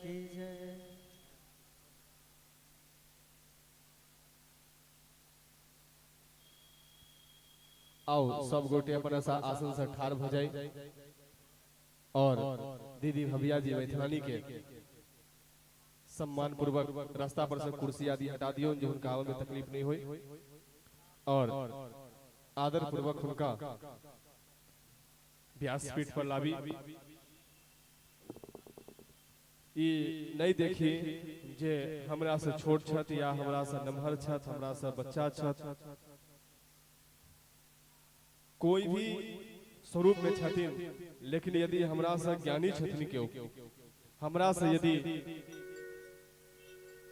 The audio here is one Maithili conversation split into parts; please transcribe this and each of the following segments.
की जय। आओ सब गोटे अपन आसन से ठाढ़ भ जाई और दीदी भविया जी मैथिलानी के सम्मान पूर्वक रास्ता पर से कुर्सी आदि हटा दियो जो हुनका आवे में तकलीफ नहीं होई और आदर पूर्वक हुनका व्यासपीठ पर लावी। ई नहीं देखी जे हमरा से छोट छथि या हमरा से नमहर छथि, हमरा से बच्चा छथि, कोई भी स्वरूप में छथिन, लेकिन यदि हमरा से ज्ञानी छथिन केओ, हमरा से यदि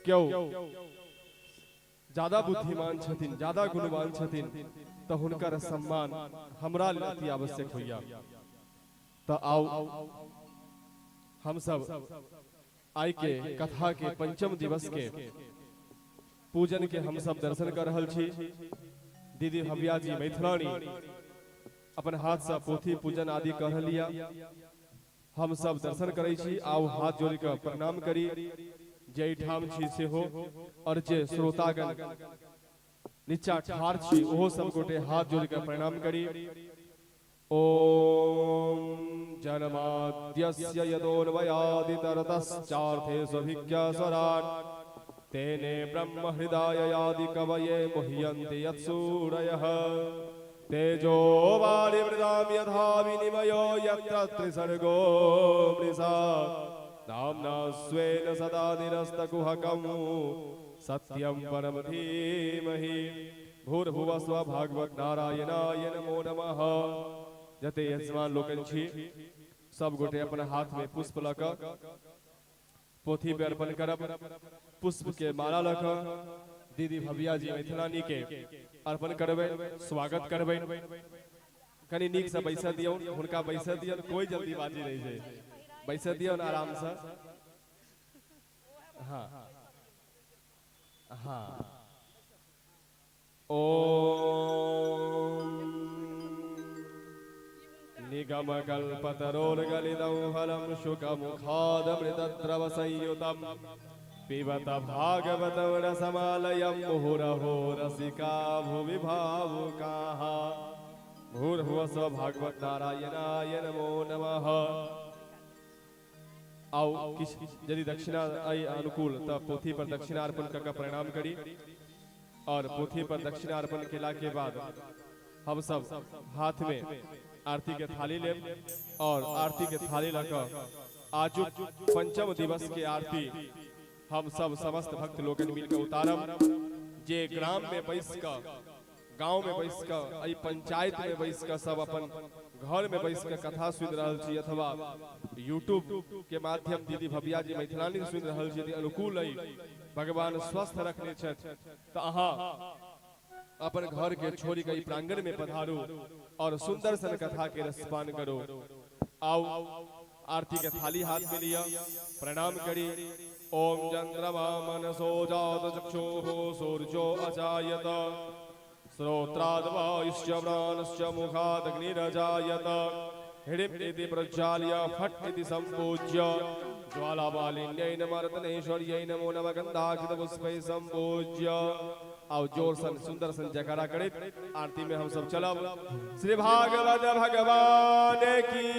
केओ ज्यादा बुद्धिमान छथिन, ज्यादा गुणवान छथिन, तो हुनकर सम्मान हमरा लेल अति आवश्यक होइया। तो आओ हम सब आइ के कथा के पंचम दिवस के पूजन के हम सब दर्शन कर रहल छी। दीदी भव्या जी मैथिलानी अपन हाथ से पोथी पूजन आदि कर रहलिया, हम सब दर्शन करै छी। आओ हाथ जोड़ के प्रणाम करी जे एहिठाम छी सेहो, और जे श्रोतागण नीचा ठाढ़ छी ओहो सब गोटे हाथ जोड़ के प्रणाम करी। ओम जन्माद्यस्य यतोऽन्वयादितरतश्चार्थेष्वभिज्ञस्वराट् तेने ब्रह्म हृदय आदि कवये मुह्यन्ति यत्सूरयः तेजो वारिवृदां यथा विनिमयो यत्र त्रिसर्गो मृषा नाम्ना स्वेन सदा निरस्तकुहकं सत्यं परम धीमहि। भूर्भुवः स्वः भागवत नारायणाय नमो नमः। जते यजमान लोकनि छी सब गोटे अपन हाथ में पुष्प लऽ कऽ पोथी पे अर्पण करब। पुष्प के माला लऽ कऽ दीदी भविया जी मैथिलानी के अर्पण करबै, स्वागत करबै। कनी नीक से बैसऽ दियौ, हुनका बैसऽ दियौ, कोई जल्दीबाजी नहीं छै, बैसऽ दियौ आराम से। हाँ हाँ। ओम निगम कल्पतरोर्गलितं फलं शुकमुखादमृतद्रव संयुतं पिबत भागवतं रसमालयं मुहुरहो रसिका भुवि भावुकाः। भूर्भुवः स्वः भागवत नारायणाय नमो नमः। आओ किछु यदि दक्षिणा अइ अनुकूल तऽ पोथी पर दक्षिणा अर्पण कऽ कऽ प्रणाम करी और पोथी पर दक्षिणा अर्पण केला के बाद हम सब हाथ में आरती के थाली लेब और आरती के थाली लऽ कऽ आजुक पंचम दिवस के आरती हम सब समस्त भक्त लोकनि मिलके उतारब। जे ग्राम में बैस कऽ, गांव में बैस कऽ, एहि पंचायत में बैस कऽ, सब अपन घर में बैस कऽ कथा सुनि रहल छी अथवा यूट्यूब के माध्यम दीदी भव्या जी मैथिलानी सुनि रहल छी, यदि अनुकूल अइ, भगवान स्वस्थ रखने छथि तऽ अहाँ अपन घर के छोड़ि कऽ ई प्रांगण में पधारू और सुंदर सन कथा के रसपान करू। आउ आरती के थाली हाथ में लिया, प्रणाम करी। ओम चंद्रमा मनसो जात चक्षुः सूर्यो अजायत श्रोत्राद्वायुश्च प्राणश्च मुखादग्निरजायत ह्रीं इति प्रज्वाल्य फट् इति संपूज्य ज्वालामालिन्यै नमः रत्नेश्वर्यै नमो नमः गंधाक्षत पुष्पै संपूज्य। आओ जोर सन सुंदर सन जयकारा करैत आरती में हम सब चलब। श्री भागवत भगवान की,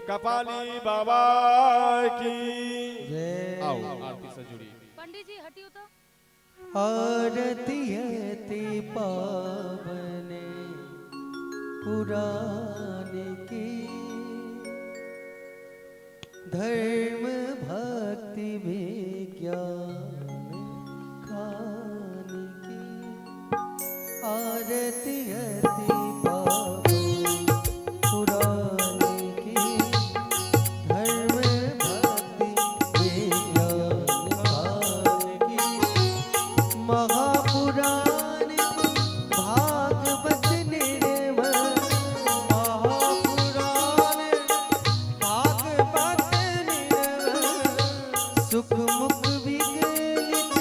कपाली बाबा की जय। आओ आरती से जुड़ी। पंडित जी हटियो तो। आरती अति पावने पुराण की, धर्म भक्ति विज्ञान खान की। आरती अति पावन पुराण की, धर्म भक्ति विज्ञान खान की। महापुराण भागवत निर्मल, महापुराण भागवत निर्मल, सुख मुख विगलित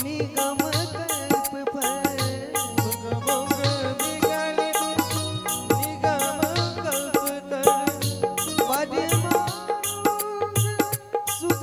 निगम कल्प पर, सुख मुख विगलित निगम कल्प तर, परमानंद सुख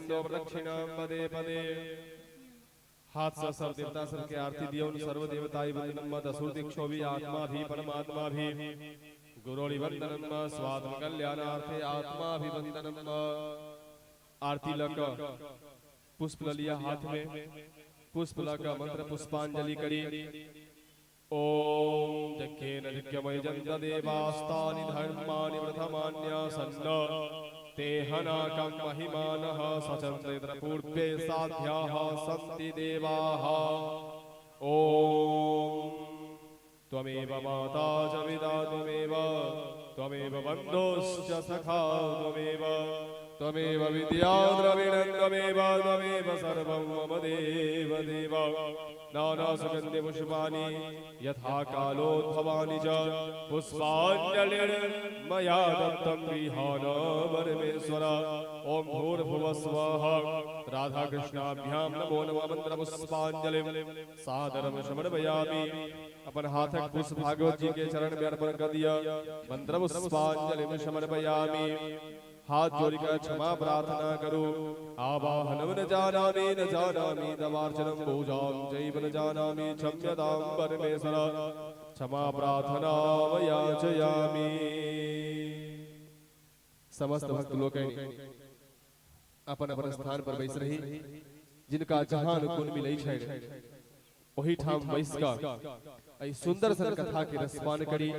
पश्यन्तो प्रदक्षिणां पदे पदे। हाथ से सब देवता सबके आरती दियौ। सर्व देवताई वंदनम दसुर दीक्षो भी आत्मा भी परमात्मा भी गुरोरि वंदनम स्वात्म कल्याणार्थे आत्मा भी वंदनम। आरती लऽ कऽ पुष्प लऽ लिअ, हाथ में पुष्प लऽ कऽ मंत्र पुष्पांजलि करी। ओम यज्ञेन यज्ञमय देवास्तानि धर्माणि प्रथमान्यासन्न तेहनाकं महिमानः सचन्ते पूर्वे साध्याः सन्ति देवाः। ॐ त्वमेव माता च पिता त्वमेव, त्वमेव बन्धुश्च सखा त्वमेव, त्वमेव विद्या द्रविणं त्वमेव, त्वमेव सर्वं मम देव देव। नानासुगन्धि पुष्पाणि यथा कालोद्भवानि च पुष्पाञ्जलिर्मया दत्तं गृहाण परमेश्वर। ॐ भूर्भुवः स्वः राधाकृष्णाभ्यां नमो नमः। मंत्र पुष्पांजलिं सादरं समर्पयामि। अपन हाथक पुष्प भागवत जी के चरण में अर्पण कर दिया। मंत्र पुष्पांजलिं समर्पयामि। हाथ जोड़कर क्षमा प्रार्थना करो। आवाहनं न जानामि न जानामि तवार्चनं पूजां चैव न जानामि, क्षम्यतां परमेश्वर, क्षमा प्रार्थना याचयामि। समस्त भक्त लोकनि अपन अपन स्थान पर बैस रही। जिनका जहां अनुकूल मिलै छै ओहि ठाम बैस कऽ एहि सुंदर सन कथा के रसपान करी।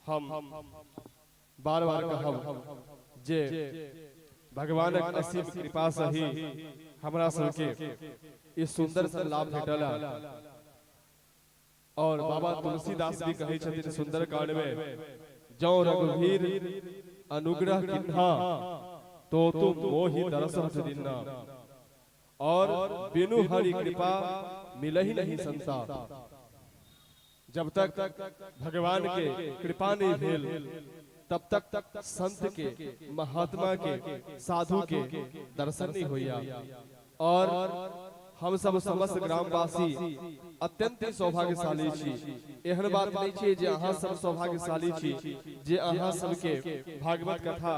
हम बार बार कहब जे भगवानक असीम कृपा से ही हमरा सबके ई सुंदर सन लाभ भेटल। और बाबा तुलसीदास भी कहै छथिन सुंदर कांड में, जौ रघुवीर अनुग्रह किन्हा तो तुम मोहि दरस हठ दिन्ना, और बिनु हरि कृपा मिलहि नहीं संसार। जब तक भगवान के कृपा नहीं भेल तब तक संत के, महात्मा के, साधु के दर्शन नहीं होइया। और हम सब समस्त ग्रामवासी अत्यंत ही सौभाग्यशाली छी। एहन बात नहीं छै जे अहाँ सब सौभाग्यशाली छी जे अहाँ सबके भागवत कथा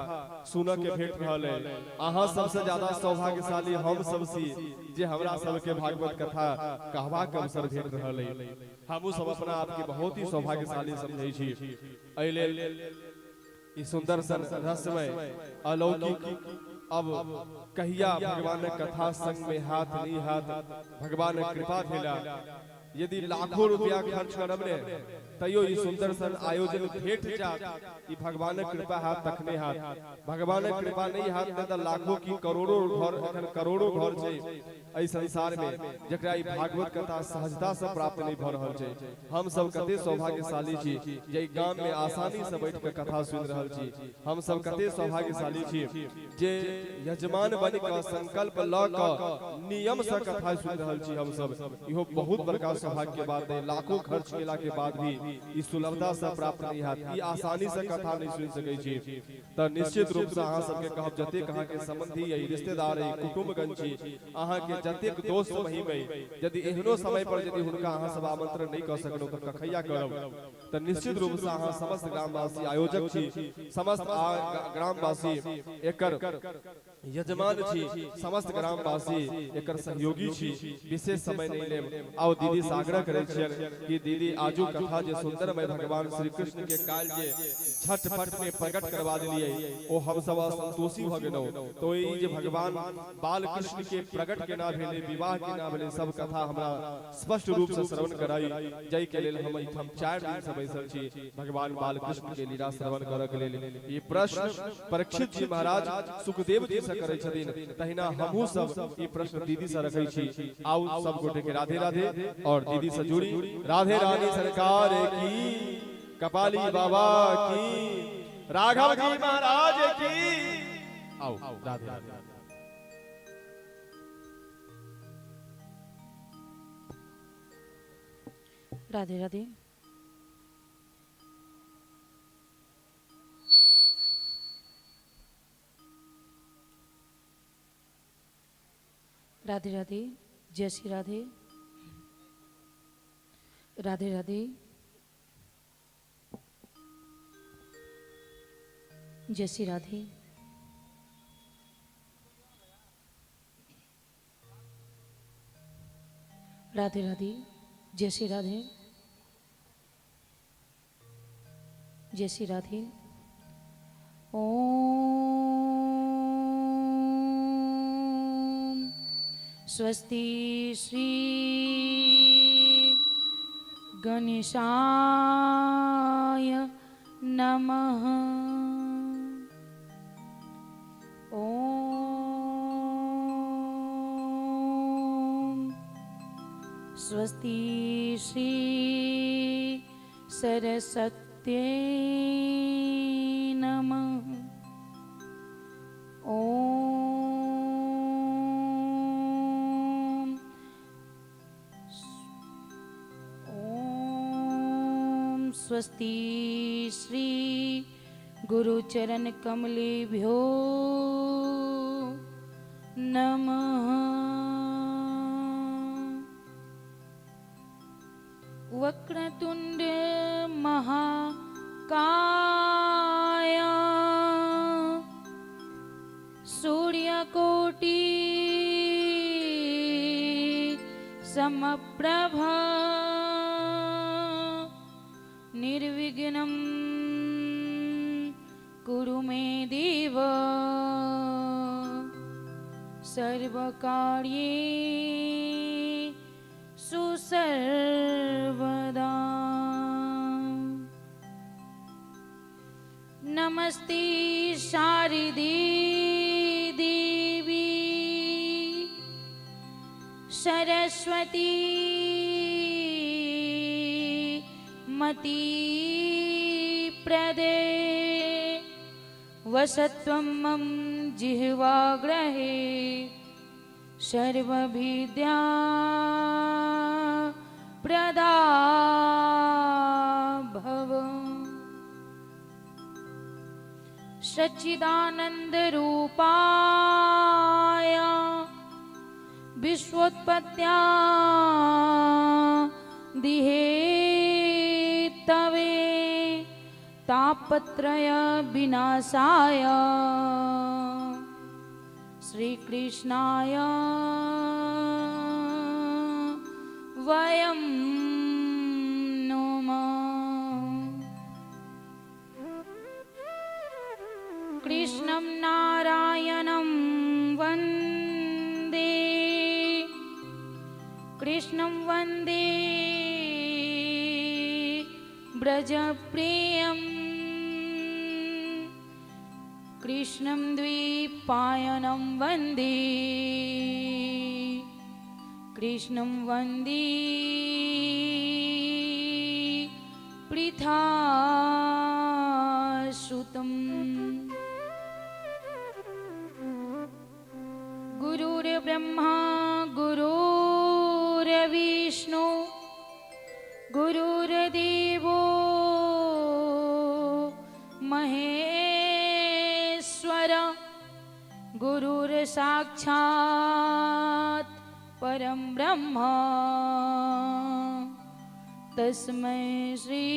सुनऽ के भेट रहल है। अहाँ सबसे ज्यादा सौभाग्यशाली हम सब छी जे हमरा सबके भागवत कथा कहबाक अवसर भेट रहल है। हमहूँ सब अपना आपके बहुत ही सौभाग्यशाली समझै छी। एहि लेल ई सुंदर सन रहस्यमय अलौकिक, अब कहिया भगवानक कथा संग में हाथ नहीं हाथ भगवानक कृपा भेला। यदि लाखों रुपया खर्च करब ने तैयो ई सुंदर सन आयोजन भेट जात, ई भगवानक कृपा हाथ तखने हाथ। भगवानक कृपा नहीं हाथ ने तऽ लाखों की करोड़ों घर, एखन करोड़ों घर छै एहि संसार में जकरा ई भागवत कथा सहजता से प्राप्त नहीं भऽ रहल छै। हम सब कते सौभाग्यशाली छी जे एहि गाम में आसानी से बैठ के कथा सुनि रहल छी। हम सब कते सौभाग्यशाली छी जे यजमान बनि कऽ संकल्प लऽ कऽ नियम से कथा सुनि रहल छी हम सब। इहो बहुत बड़का सौभाग्य के बात है। लाखों खर्च केला के बाद भी ई सुलभता से प्राप्त नहीं हैत, ई आसानी से कथा नहीं सुनि सकै छी। तऽ निश्चित रूप से अहाँ सबके कहब, जतेक अहाँके संबंधी अइ, रिश्तेदार अइ, कुटुम्बगण छी, अहाँके जतेक दोस्त महिम अइ, यदि एहनो समय पर यदि हुनका अहाँ सब आमंत्रण नहीं कऽ सकलहुँ तऽ कखैया करब? तऽ निश्चित रूप से अहाँ समस्त ग्रामवासी आयोजक छी, समस्त ग्रामवासी एकर यजमान छी, समस्त ग्रामवासी एकर सहयोगी छी। विशेष समय नहीं लेब। आओ दीदी से आग्रह करै छियनि कि दीदी, आजू कथा जे सुंदरमय भगवान श्री कृष्ण के काल जे झटपट में प्रकट करवा देलियै, ओ हम सब असंतोषी भऽ गेलहुँ। तो ई जे भगवान बाल कृष्ण के प्रकट केना भेलै, विवाह केना भेलै, सब कथा हमरा स्पष्ट रूप से श्रवण कराई, जाहि के लेल हम एहिठाम 4 दिन से बैसल छी भगवान बाल कृष्ण के लीला श्रवण करऽ के लेल। ई प्रश्न परीक्षित जी महाराज सुखदेव जी से करै छथिन, तहिना हमहूँ सब ई प्रश्न दीदी से रखै छी। आउ, सब गोटे के राधे राधे और दीदी से जुड़ी। राधे रानी सरकार की, कपाली बाबा की, राघव जी महाराज की। आओ, राधे राधे। राधे राधे। राधे राधे। जय श्री राधे। राधे राधे। जय श्री राधे। राधे राधे, जय श्री राधे, जय श्री राधे। ओम स्वस्ति श्री गणेशाय नमः। ओम स्वस्ति श्री सरस्वत्यै नमः। ओम ओम स्वस्ति श्री गुरुचरण कमलेभ्यो नमः। वक्रतुंड महाकाय सूर्यकोटि समप्रभा निर्विघ्नं कुरु मे देव सर्वकार्येषु सर्वदा। नमस्ते शारदे देवी सरस्वती मति प्रदे वसत्वं मम जिह्वाग्रहे सर्वविद्या प्रदा भव। सच्चिदानंद रूपाय विश्वोत्पत्त्या दिहेतवे तापत्रय विनाशाय श्रीकृष्णाय वयं नुमः। कृष्णं नारायणं वन्दे कृष्णं वन्दे व्रजप्रियम् कृष्णं द्वीपायनं वन्दे कृष्णं वन्दे पृथासुतम्। गुरुर्ब्रह्मा गुरुर्विष्णु गुरुर्देवो महेश्वर गुरुर्साक्षात् परं ब्रह्म तस्मै श्री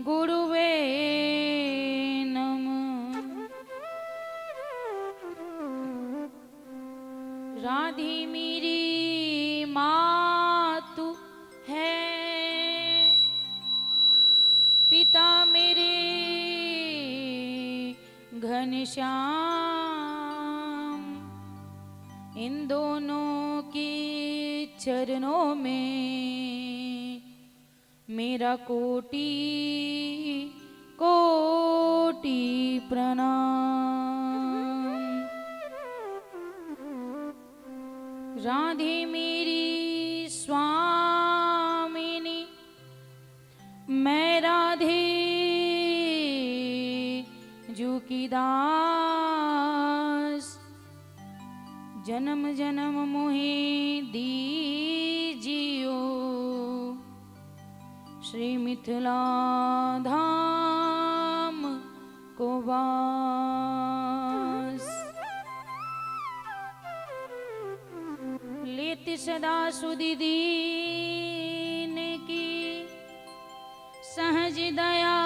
गुरुवे नमः। राधे मेरी मातु है पिता मेरे घनश्याम, इन दोनों के चरणों में मेरा कोटि कोटि प्रणाम। राधे मेरी स्वामिनी मैं राधे जू की दास, जन्म जन्म मोहे दीजियो श्री मिथिला धाम को वास। लेत सदा सुधि दीन की सहज दया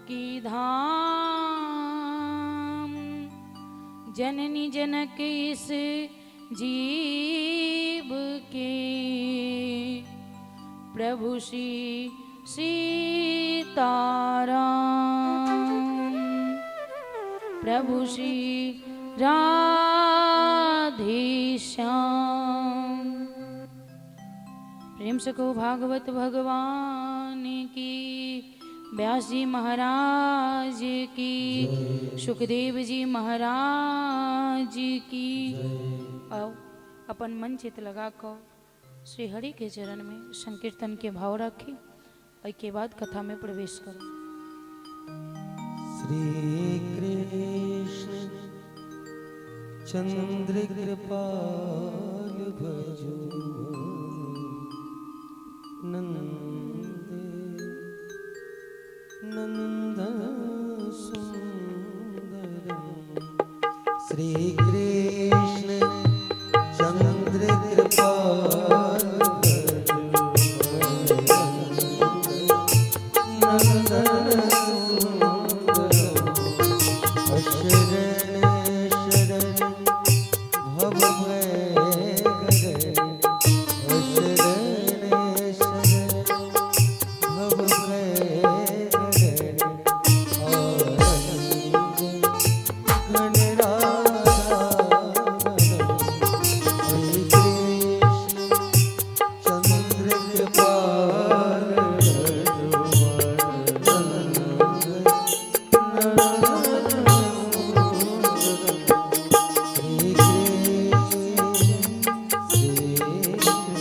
की धाम, जननी जनक इस जीव के। प्रभु श्री सीताराम, प्रभु श्री राधे श्याम। प्रेम से कहो भागवत भगवान की, व्यास जी महाराज की, सुखदेव जी महाराज की। आओ अपन मन चित लगा कर श्री हरि के चरण में संकीर्तन के भाव रखी, और के बाद कथा में प्रवेश करो। श्री कृष्ण चंद्र कृपाल भजो नंद नंदन सुंदरम। श्री कृष्ण चंद्र कृपाल भजो नंदन सुंदरम। अशरण शरण भव भय हरण, अशरण शरण भव भय हरण। आनंद घन राधा श्री कृष्ण चंद्र कृपाल श्री कृष्ण श्री कृष्ण।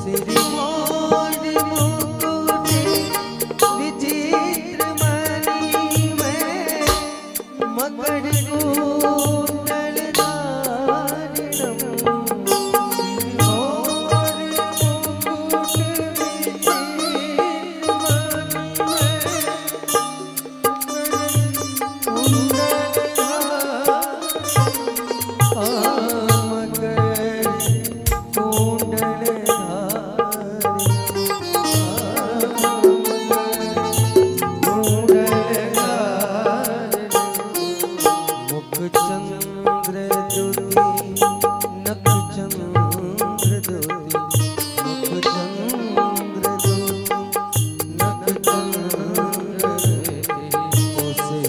श्री मोर मुकुट विचित्र मणि में मकर कुंडल धारणम। मोर मुकुट विचित्र मणि में कुंडल मकर कुंडल मुख चंद्र ज्योति नख चंद्र ज्योति, मुख चंद्र ज्योति नख चंद्र ज्योति। उसे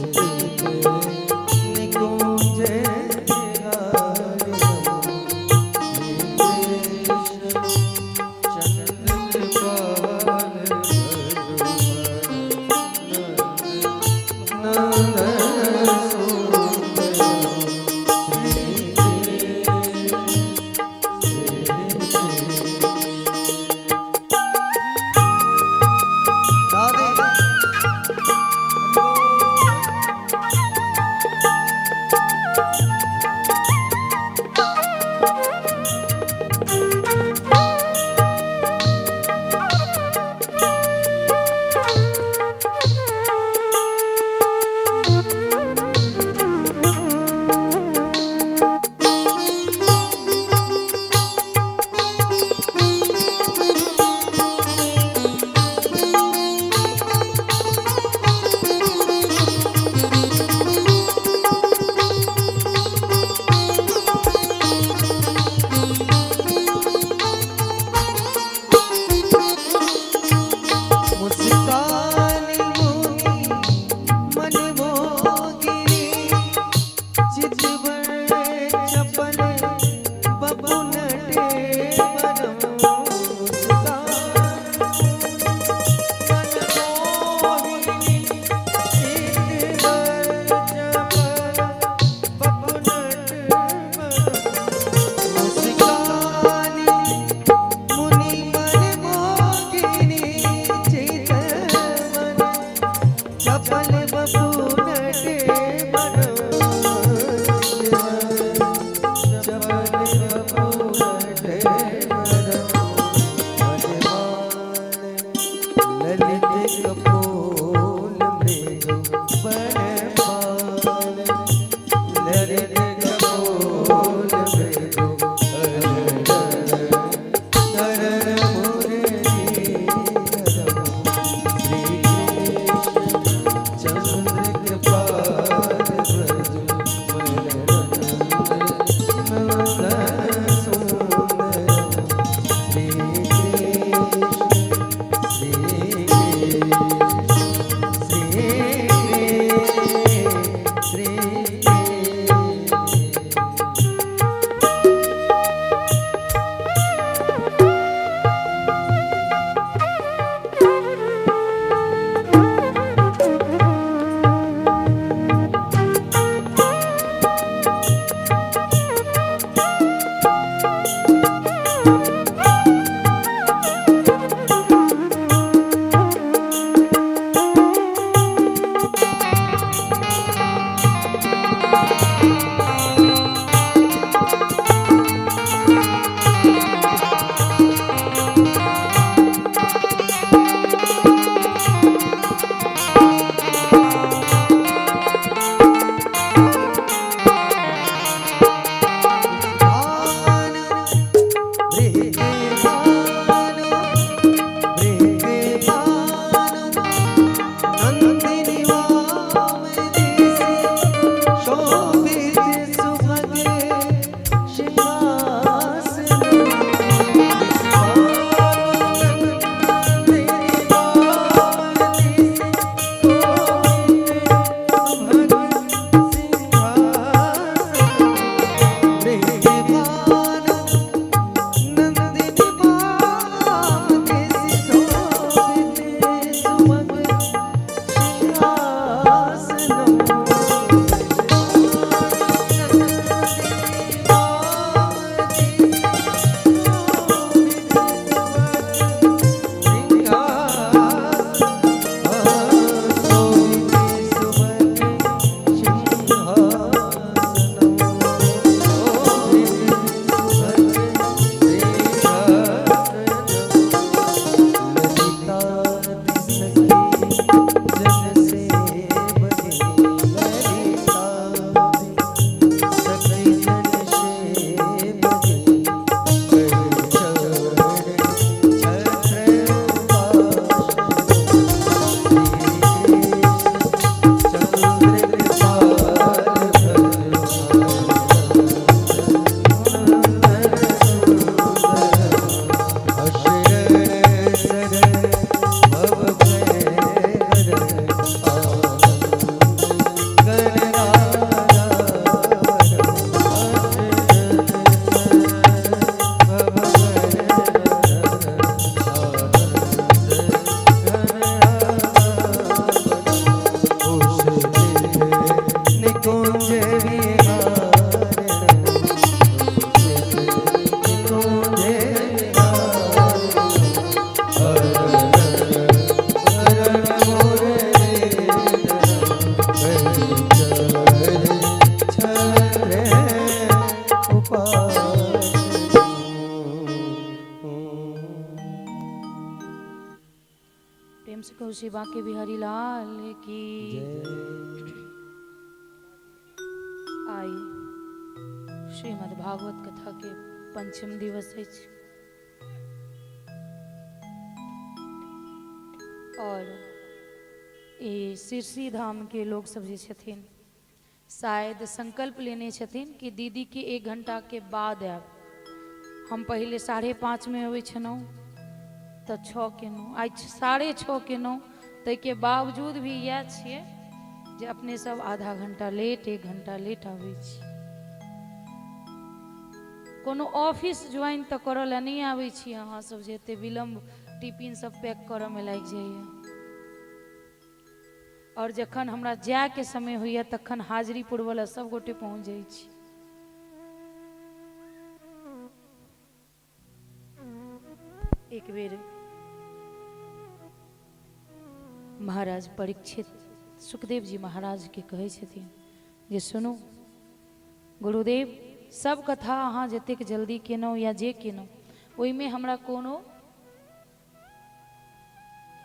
निकुंज श्री कृष्ण चंद्र कृपाल नंदन सुंदर। प्रेम से कहू शिवा के बिहारी लाल की आई श्रीमद् भागवत कथा के पंचम दिवस अछि और ई सिरसी धाम के लोग सब जे छथिन शायद संकल्प लेने छथिन कि दीदी के 1 घंटा के बाद आयब। हम पहले 5:30 में अबै छलहुँ तऽ 6 केलहुँ, आइ 6:30 केलहुँ, ताहिके बावजूद भी इएह छियै जे अपने सब आधा घंटा लेट 1 घंटा लेट आबै छी। कोनो ऑफिस ज्वाइन तऽ करऽ लए नहि आबै छी अहाँ सब, जे एते विलम्ब टिफिन सब पैक करऽ मे लागि जाइए। और जखन हमरा जायके समय होइए तखन हाजिरी पुरबऽ लए सब गोटे पहुँच जाइ छी। एक बेर महाराज परीक्षित सुखदेव जी महाराज के कहै छथिन जे सुनू गुरुदेव, सब कथा अहाँ जतेक जल्दी केलहुँ या जे केलहुँ ओहिमे हमरा कोनो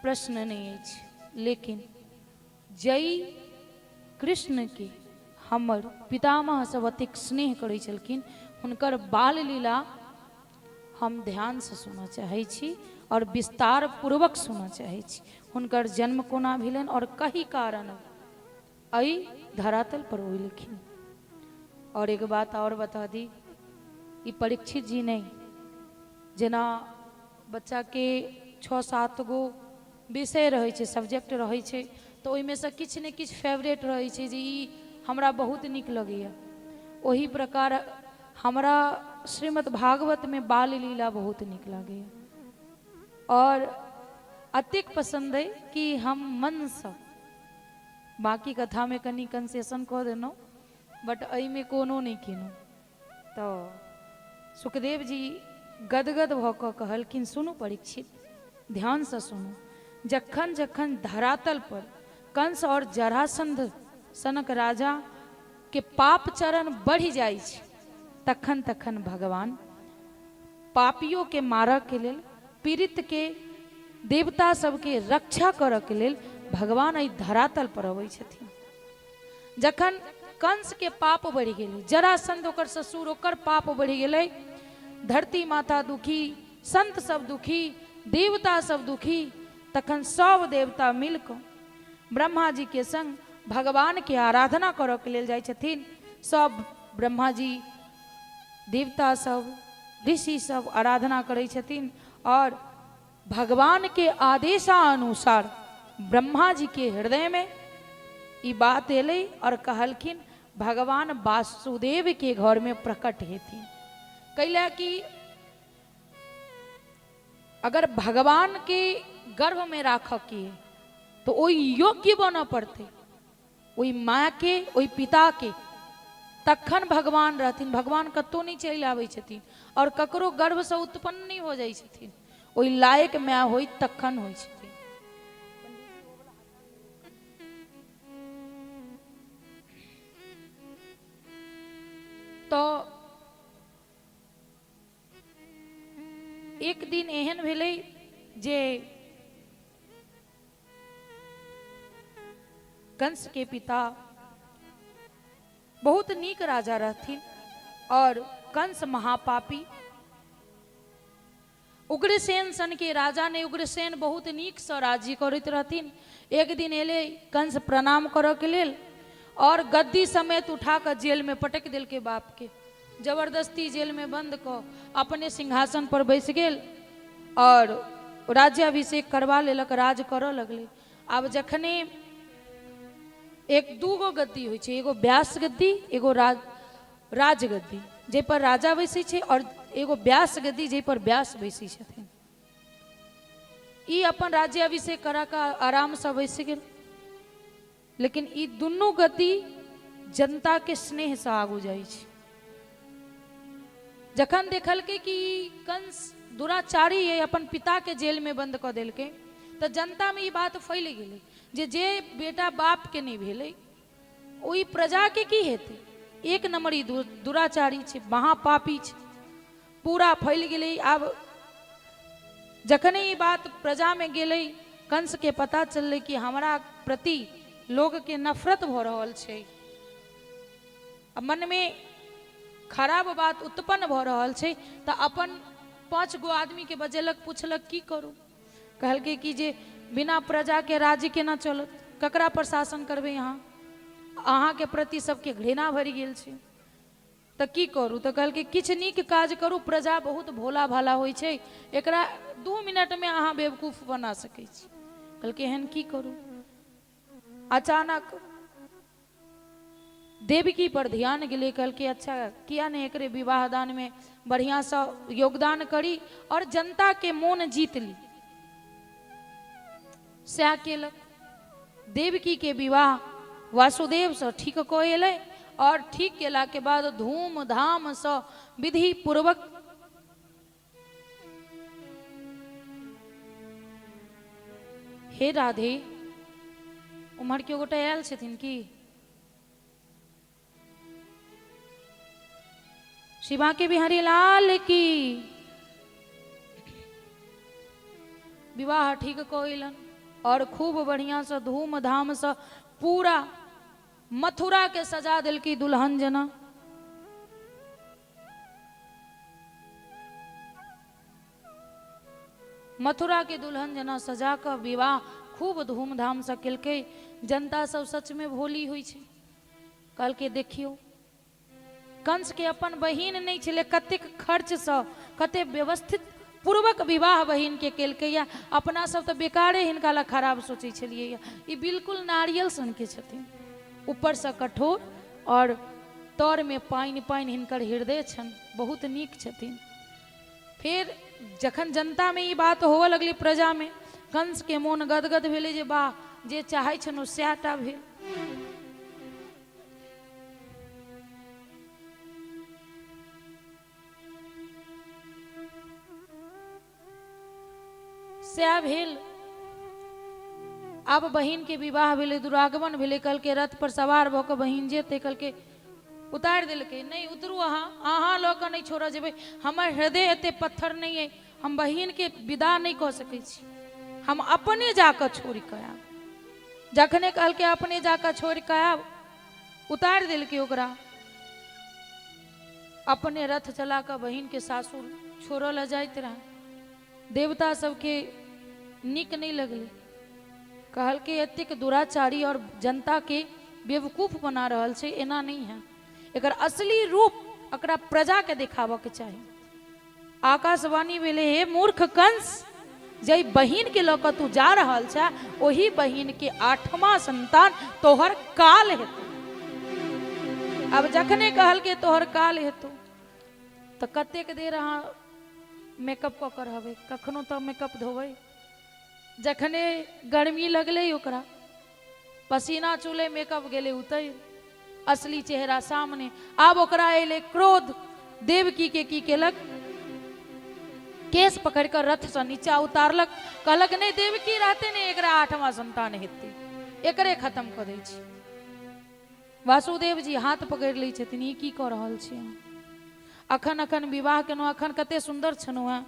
प्रश्न नहि अछि, लेकिन जय कृष्ण के हमर पितामह सब अतेक स्नेह करै छलखिन। हुनकर बाल लीला हम ध्यानसँ सुनऽ चाहै छी आओर विस्तार पूर्वक सुनऽ चाहै छी। हुनकर जन्म कोना भेलनि आओर कही कारण एहि धरातल पर ओलखिन। आओर एक बात आओर बता दी, ई परीक्षित जी नहि, जेना बच्चाके 6-7 गो विषय रहै छै, सब्जेक्ट रहै छै, तऽ ओहिमे सँ किछु ने किछु फेवरेट रहै छै जे ई हमरा बहुत नीक लगैए। ओही प्रकार हमरा श्रीमद् भागवतमे बाल लीला बहुत नीक लागैए आओर अतेक पसन्द अइ कि हम मनसँ बाँकी कथामे कनि कन्सेशन कऽ देलहुँ, बट एहिमे कोनो नहि केलहुँ। तऽ सुखदेव जी गदगद भऽ कऽ कहलखिन, सुनू परीक्षित, ध्यानसँ सुनू। जखन जखन धरातल पर कंस आओर जरासंध सनक राजा के पाप चरण बढ़ि जाइ छै, तखन तखन भगवान पापियो के मारऽ के लेल, पीड़ित के, देवता सबके रक्षा करऽ के लेल भगवान एहि धरातल पर अबै छथिन। जखन कंस के पाप बढ़ि गेलै, जरासंध ओकर ससुर, ओकर पाप बढ़ि गेलै, धरती माता दुखी, संत सब दुखी, देवता सब दुखी, तखन सब देवता मिल कऽ ब्रह्मा जी के संग भगवान के आराधना करऽ के लेल जाइ छथिन। सब ब्रह्मा जी, देवता सब, ऋषि सब आराधना करै छथिन आओर भगवान के आदेशानुसार ब्रह्मा जी के हृदय में ई बात एलै और कहलखिन भगवान वासुदेव के घर में प्रकट हेथिन। कैला कि अगर भगवान के गर्भ में राखऽ के तो ओहि योग्य बनऽ पड़तै, ओहि माँ के, ओहि पिता के, तखन भगवान रहथिन। भगवान कतहु नहि चलि आबै छथिन आओर ककरो गर्भसँ उत्पन्न नहि हो जाइ छथिन। ओहि लायक माय होइ तखन होइ छथिन। तऽ एक दिन एहन भेलै जे कंस के पिता बहुत नीक राजा रहथिन और कंस महापापी। उग्रसेन सन के राजा ने, उग्रसेन बहुत नीकसँ राज्य करैत रहथिन। एक दिन एलै कंस प्रणाम करऽ के लेल और गद्दी समेत उठा कऽ जेल में पटक देलकै बाप के। जबरदस्ती जेल में बंद कऽ अपने सिंहासन पर बैस गेल और राज्याभिषेक करवा लेलक, राज करऽ लगलै। आब जखने एक दूगो गद्दी होइ छै, एगो व्यास गद्दी, एगो राज गद्दी, जाहिपर राजा बैसै छै, और एगो व्यास गद्दी जाहिपर व्यास बैसै छथिन। ई अपन राज्याभिषेक करा कऽ आरामसँ बैस गेल, लेकिन ई दुनू गद्दी जनताके स्नेहसँ आगू जाइ छै। जखन देखलकै कि कंस दुराचारी अइ, अपन पिताके जेलमे बन्द कऽ देलकै, तऽ जनतामे ई बात फैल गेलै जे जे बेटा बापके नहि भेलै ओहि प्रजाके की हेतै, एक नम्बर ई दुराचारी छै, महापापी छै। पूरा फैल गेलै। आब जखने ई बात प्रजामे गेलै, कंसके पता चललै कि हमरा प्रति लोकके नफरत भऽ रहल छै, आ मनमे खराब बात उत्पन्न भऽ रहल छै, तऽ अपन 5 गो आदमीके बजेलक, पुछलक की करू। कहलकै कि जे बिना प्रजाके राज्य केना चलत, ककरा पर शासन करबै अहाँ, अहाँके प्रति सबके घृणा भरि गेल छै, तऽ की करू। तऽ कहलकै किछु नीक काज करू, प्रजा बहुत भोला भाला होइ छै, एकरा 2 मिनटमे अहाँ बेवकूफ बना सकै छी। कहलकै एहन की करू। अचानक देवकी पर ध्यान गेलै, कहलकै अच्छा किया नहि एकरे विवाह दानमे बढ़िआँसँ योगदान करी और जनताके मोन जीत ली। सएह केलक। देवकी के विवाह वासुदेवसँ ठीक कऽ एलै और ठीक केलाके बाद धूमधामसँ विधि पूर्वक हे राधे, उम्हर केओ गोटा आयल छथिन की? शिवा के बिहारी लाल की। विवाह ठीक कऽ एलन और खूब बढ़िआँसँ धूमधामसँ पूरा मथुरा के सजा देलकी दुल्हन जेना। मथुरा के दुल्हन जेना सजा कऽ विवाह खूब धूमधामसँ केलकै। जनता सब सचमे भोली होइ छै। कहलकै देखियौ, कंस के अपन बहिन नहि छलै, कतेक खर्चसँ कतेक व्यवस्थित पूर्वक विवाह बहिन के केलकै या। अपना सब तऽ बेकारे हिनका लए खराब सोचै छलियै या। ई बिल्कुल नारियल सनके छथिन, ऊपरसँ कठोर आओर तरमे पानि पानि हिनकर हृदय छनि, बहुत नीक छथिन। फेर जखन जनतामे ई बात होअ लगलै, प्रजामे, कंसके मोन गदगद भेलै जे वाह, जे चाहै छलहुँ सएह टा भेल। सएह भेल। आब बहिनके विवाह भेलै, दुरागमन भेलै। कहलकै रथ पर सवार भऽ कऽ बहिन जेतै। कहलकै उतारि देलकै, नहि उतरू अहाँ, अहाँ लऽ कऽ नहि छोड़ऽ जेबै, हमर हृदय एते पत्थर नहि अइ, हम बहिनके विदा नहि कऽ सकै छी, हम अपने जा कऽ छोड़ि कऽ आयब। जखने कहलकै अपने जा कऽ छोड़ि कऽ आयब, उतारि देलकै ओकरा। अपने रथ चला कऽ बहिनके सासुर छोड़ऽ लए जाइत रहए। देवता सबके नीक नहि लगलै, कहलकै एतेक दुराचारी और जनताके बेवकूफ बना रहल छै, एना नहि है, एकर असली रूप एकरा प्रजाके देखाबऽके चाही। आकाशवाणी भेलै, हे मूर्ख कंस, जाहि बहिनके लऽ कऽ तू जा रहल छह ओहि बहिनके आठवां संतान तोहर काल हेतौ। आब जखने कहलकै तोहर काल हेतौ, तऽ कतेक देर अहाँ मेकअप कऽ कऽ रहबै? कखनो तऽ मेकअप धोबै। जखने गर्मी लगलै ओकरा, पसीना चूलै, मेकअप गेलै उतरि, असली चेहरा सामने। आब ओकरा एलै क्रोध। देवकी के की केलक? केस पकड़ि कऽ रथसँ नीचा उतारलक। कहलक नहि, देवकी रहते नहि एकरा आठवां संतान हेतै, एकरे खत्म कऽ दै छी। वासुदेव जी हाथ पकड़ि लै छथिन, ई की कऽ रहल छी अहाँ? अखन अखन विवाह केलहुँ, अखन कते सुन्दर छलहुँ हेँ,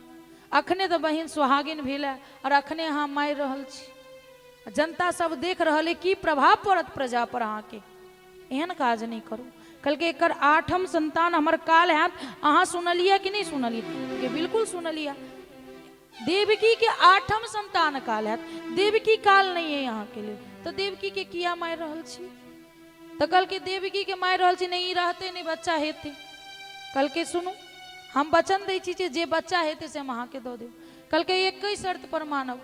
अखने तऽ बहिन सुहागिन भेल है और अखने अहाँ मारि रहल छी। जनता सब देख रहल है, की प्रभाव पड़त प्रजा पर अहाँके? एहन काज नहि करू। कहलकै एकर आठम संतान हमर काल हैत। अहाँ सुनलियै कि नहि सुनलियै? के बिल्कुल सुनलियै। देवकी के आठम संतान काल हैत, देवकी काल नहि है अहाँके लेल, तऽ देवकी के किया मारि रहल छी? तऽ कहलकै देवकी के मारि रहल छी, नहि ई रहतै नहि बच्चा हेतै। कहलकै सुनू, हम वचन दै छी जे बच्चा हेतै से हम अहाँके दऽ देब। कहलकै एकहि शर्त पर मानब,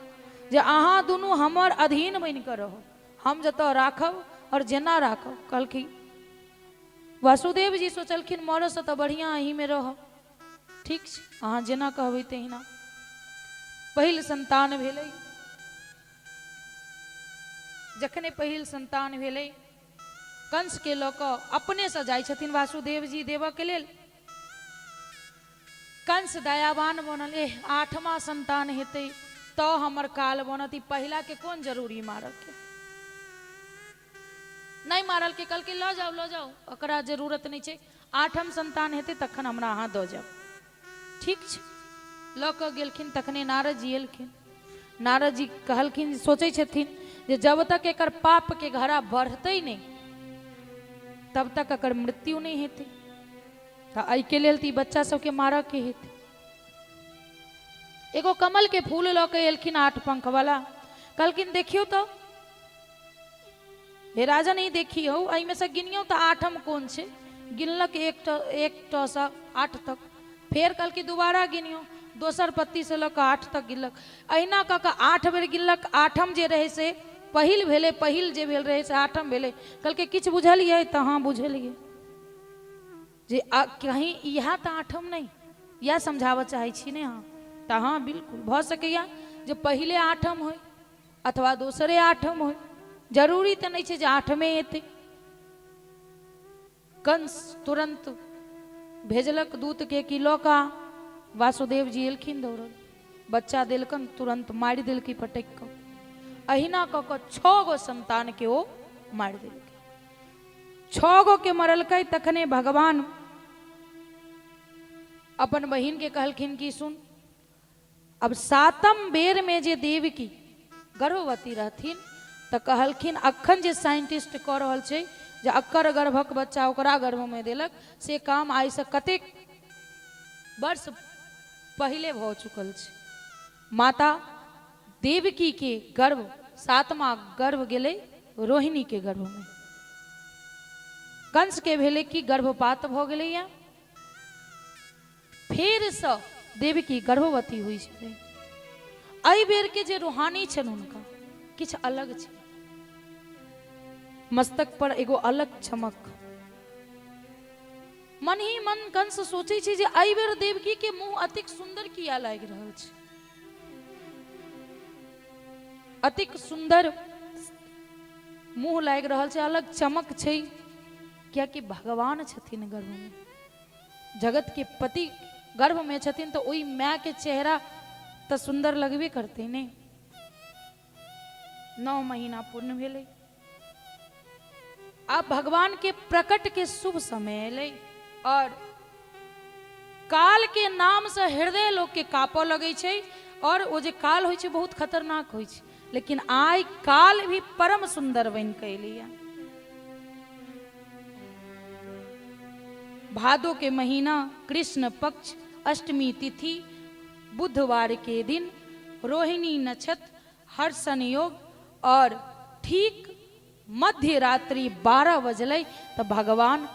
जे अहाँ दुनू हमर अधीन बनि कऽ रहब, हम जतऽ राखब आओर जेना राखब। कहलखिन वासुदेव जी सोचलखिन मरऽसँ तऽ बढ़िआँ एहिमे रहब, ठीक छै अहाँ जेना कहबै तहिना। पहिल संतान भेलै। जखने पहिल संतान भेलै, कंसके लऽ कऽ अपनेसँ जाइ छथिन वासुदेव जी देबऽके लेल। कंस दयावान बनल, एह आठमा संतान हेतै तऽ हमर काल बनत, ई पहिलाके कोन जरूरी मारऽके। नहि मारलकै, कहलकै लऽ जाउ लऽ जाउ, ओकरा जरूरत नहि छै, आठम संतान हेतै तखन हमरा अहाँ दऽ जाउ। ठीक छै, लऽ कऽ गेलखिन। तखने नारद जी एलखिन। नारद जी कहलखिन, सोचै छथिन जे जब तक एकर पापके घड़ा बढ़तै नहि तब तक एकर मृत्यु नहि हेतै, तऽ एहिके लेल तऽ ई बच्चा सबके मारऽके हेतै। एगो कमलके फूल लऽ कऽ एलखिन आठ पंखवला। कहलखिन देखियौ तऽ हे राजन, ई देखियौ, एहिमे से गिनियौ तऽ आठम कोन छै? गिनलक एक एकटोसँ 8 तक। फेर कहलकै दोबारा गिनियौ, दोसर पत्तीसँ लऽ कऽ 8 तक गिनलक। अहिना कऽ कऽ 8 बेर गिनलक। आठम जे रहै से पहिल भेलै, पहिल जे भेल रहै से आठम भेलै। कहलकै किछु बुझलियै? तऽ हँ बुझलियै जे कहीं इएह तऽ आठम नहि, इएह समझाबऽ चाहै छी ने अहाँ? तऽ हँ बिल्कुल, भऽ सकैए जे पहिले आठम होइ अथवा दोसरे आठम होइ, जरूरी तऽ नहि छै जे आठमे एतै। कंस तुरन्त भेजलक दूतके कि लऽ कऽ। वासुदेव जी एलखिन दौड़ल, बच्चा देलकन, तुरन्त मारि देलकै पटकि कऽ। अहिना कऽ कऽ 6 गो संतानके ओ मारि देलकै। 6 गो के मरलकै। तखने भगवान अपन बहिनके कहलखिन कि सुन, अब 7म बेर में जे देवकी गर्भवती रहथिन तऽ कहलखिन अखन जे साइंटिस्ट कऽ रहल छै जे अक्कर गर्भक बच्चा ओकरा गर्भमे देलक, से काम आइसँ कतेक वर्ष पहिले भऽ चुकल छै। माता देवकी के गर्भ, सातमा गर्भ गेलै रोहिणी के गर्भमे। कंस के भेलै कि गर्भपात भऽ गेलैया। फेरसँ देवकी गर्भवती होइ छलै। एहि बेरके जे रूहानी छनि हुनका किछु अलग छै, मस्तक पर एगो अलग चमक। मन ही मन कंस सोचै छै जे एहि बेर देवकी के मुंह अतिक सुंदर किया लागि रहल छै, अतिक सुंदर मुंह लागि रहल छै, अलग चमक छै, कियाकि भगवान छथिन गर्भ में, जगत के पति गर्भ में छथिन, तऽ ओहि माय के चेहरा तऽ सुंदर लगबे करतै ने। 9 महीना पूर्ण भेलै, आब भगवान के प्रकट के शुभ समय एलै और काल के नाम से हृदय लोग के कापऽ लगै छै, और ओ जे काल होइ छै बहुत खतरनाक होइ छै, लेकिन आइ काल भी परम सुंदर बनि कऽ एलैया। भादो के महीना कृष्ण पक्ष अष्टमी तिथि बुधवार के दिन रोहिणी नक्षत्र हर्षण योग और ठीक मध्य रात्रि 12 बजलै तऽ भगवान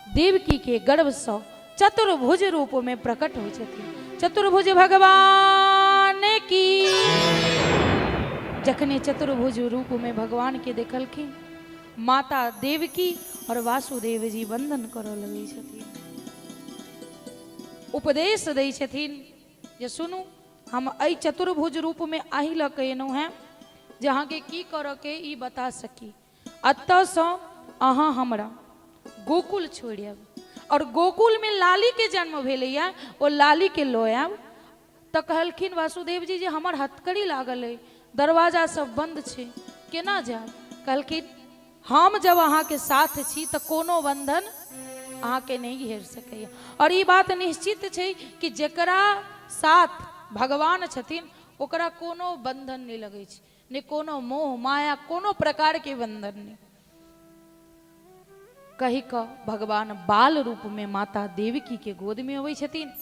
देवकी के गर्भसँ चतुर्भुज रूप में प्रकट होइ छथिन। चतुर्भुज भगवान की। जखने चतुर्भुज रूप में भगवान के देखलखिन माता देवकी और वासुदेव जी वंदन करऽ लगै छथिन, उपदेश दै छथिन जे सुनू, हम एहि चतुर्भुज रूपमे अहीं लऽ कऽ एलहुँ हेँ जे अहाँके की करऽके ई बता सकी। एतऽसँ अहाँ हमरा गोकुल छोड़ि आयब और गोकुलमे लालीके जन्म भेलैए, ओ लालीके लऽ आयब। तऽ कहलखिन वासुदेव जी जे हमर हथकड़ी लागल अइ, दरवाजा सब बन्द छै, केना जायब? कहलखिन हम जब अहाँके साथ छी तऽ कोनो बन्धन अहाँके नहि घेर सकैए। और ई बात निश्चित छै कि जकरा साथ भगवान छथिन ओकरा कोनो बन्धन नहि लगै छै, नहि कोनो मोह माया, कोनो प्रकारके बन्धन नहि। कहि कऽ भगवान बाल रूपमे माता देवकी के गोदमे अबै छथिन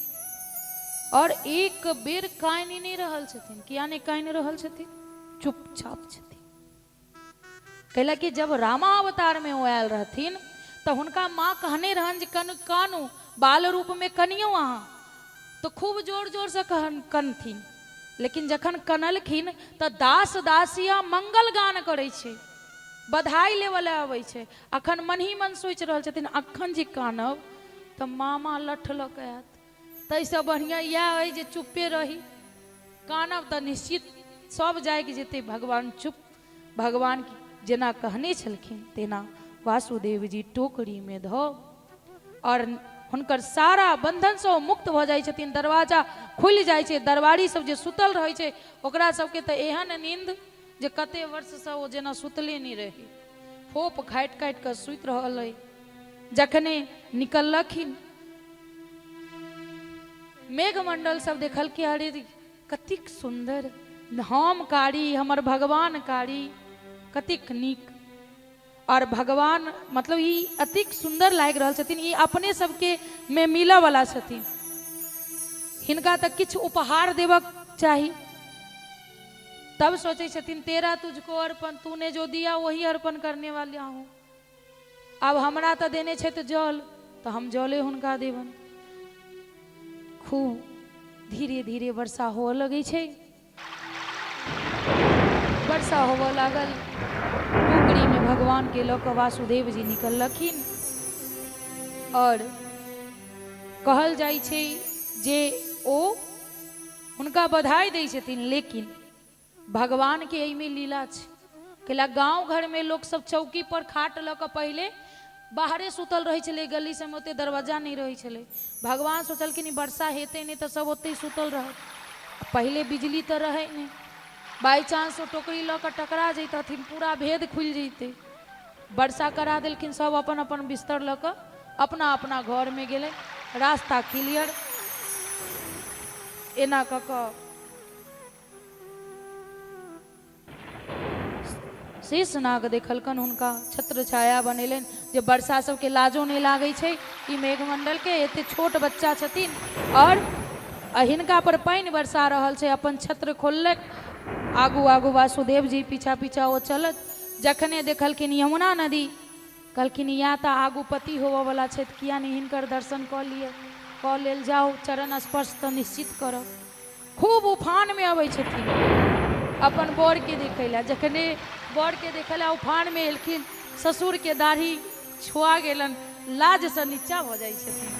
और एक बेर कानि नहि रहल छथिन। किया नहि कानि रहल छथिन? चुपचाप छथिन। कैला कि जब रामावतार में ओ आयल रहथिन तऽ हुनका माँ कहने रहन जे कन कानू, बाल रूप में कनियो अहाँ, तऽ खूब जोर जोर से कहन कनथिन। लेकिन जखन कनलखिन तऽ दास दासिया मंगल गान करै छै, बधाई लेबऽ लए अबै छै। अखन मन ही मन सोचि रहल छथिन अखन जे कानब तऽ मामा लठ लऽ कऽ आयत, ताहिसँ बढ़िआँ इएह अइ जे चुप्पे रही, कानब तऽ निश्चित सब जागि जेतै। भगवान चुप, भगवान जेना कहने छलखिन तेना वासुदेव जी टोकरीमे धऽ और हुनकर सारा बंधनसँ ओ मुक्त भऽ जाइ छथिन। दरवाजा खुलि जाइ छै, दरबारी सब जे सुतल रहै छै ओकरा सबके तऽ एहन नींद जे कते वर्षसँ ओ जेना सुतले नहि रहै, फोप खाटि काटि कऽ सुति रहल अइ। जखने निकललखिन मेघमंडल सब देखलकै, अरे कतेक सुन्दर, हम कारी हमर भगवान कारी, कतेक नीक। और भगवान मतलब ई अतिक सुन्दर लागि रहल छथिन, ई अपने सबके में मिलऽ वाला छथिन, हिनका तऽ किछु उपहार देबक चाही। तब सोचै छथिन तेरा तुझको अर्पण, तूने जो दिया वही अर्पण करने वाला हूँ। आब हमरा तऽ देने छथि जल, तऽ हम जले हुनका देबनि। खूब धीरे धीरे वर्षा होअ लगै छै। वर्षा होबऽ लागल, टोकरीमे भगवानके लऽ कऽ वासुदेव जी निकललखिन। और कहल जाइ छै जे ओ हुनका बधाई दै छथिन, लेकिन भगवानके एहिमे लीला छै। कैला गाँव घरमे लोकसब चौकी पर खाट लऽ कऽ पहिले बाहरे सुतल रहै छलै, गली सबमे ओते दरवाजा नहि रहै छलै। भगवान सोचलखिन ई वर्षा हेतै नहि तऽ सब ओतहि सुतल रहत। पहिले बिजली तऽ रहै नहि, बाइ चांस ओ टोकरी लऽ कऽ टकरा जैतथिन, पूरा भेद खुलि जैतै। वर्षा करा देलखिन, सब अपन अपन बिस्तर लऽ कऽ अपना अपना घरमे गेलै, रास्ता क्लियर। एना कऽ कऽ शेषनाग देखलकनि हुनका, छत्र छाया बनेलनि, जे वर्षा सबके लाजो नहि लागै छै ई मेघमंडलके, एते छोट बच्चा छथिन आओर हिनका पर पानि बरसा रहल छै। अपन छत्र खोललक, आगू आगू वासुदेव जी, पीछा पीछा ओ चलत। जखने देखलखिन यमुना नदी, कहलखिन या तऽ आगू पति होबऽवला छथि, किया नहि हिनकर दर्शन कऽ लिअ, कऽ लेल जाउ, चरण स्पर्श तऽ निश्चित करब। खूब उफानमे अबै छथिन अपन बरके देखै लए। जखने बरके देखै लए उफानमे एलखिन, ससुरके दाढ़ी छुआ गेलनि, लाजसँ नीचा भऽ जाइ छथिन।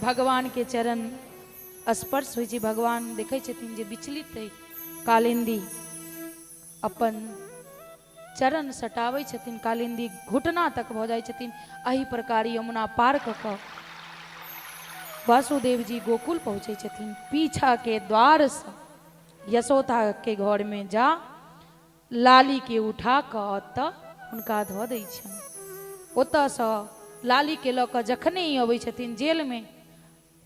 भगवानके चरण स्पर्श होइ छै। भगवान देखै छथिन जे विचलित अइ कालिन्दी, अपन चरण सटाबै छथिन, कालिन्दी घुटना तक भऽ जाइ छथिन। एहि प्रकार यमुना पार कऽ कऽ वासुदेव जी गोकुल पहुँचै छथिन। पीछाके द्वारसँ यशोदाके घरमे जा लालीके उठा कऽ ओतऽ हुनका धऽ दै छनि। ओतऽसँ लालीके लऽ कऽ जखने ई अबै छथिन जेलमे,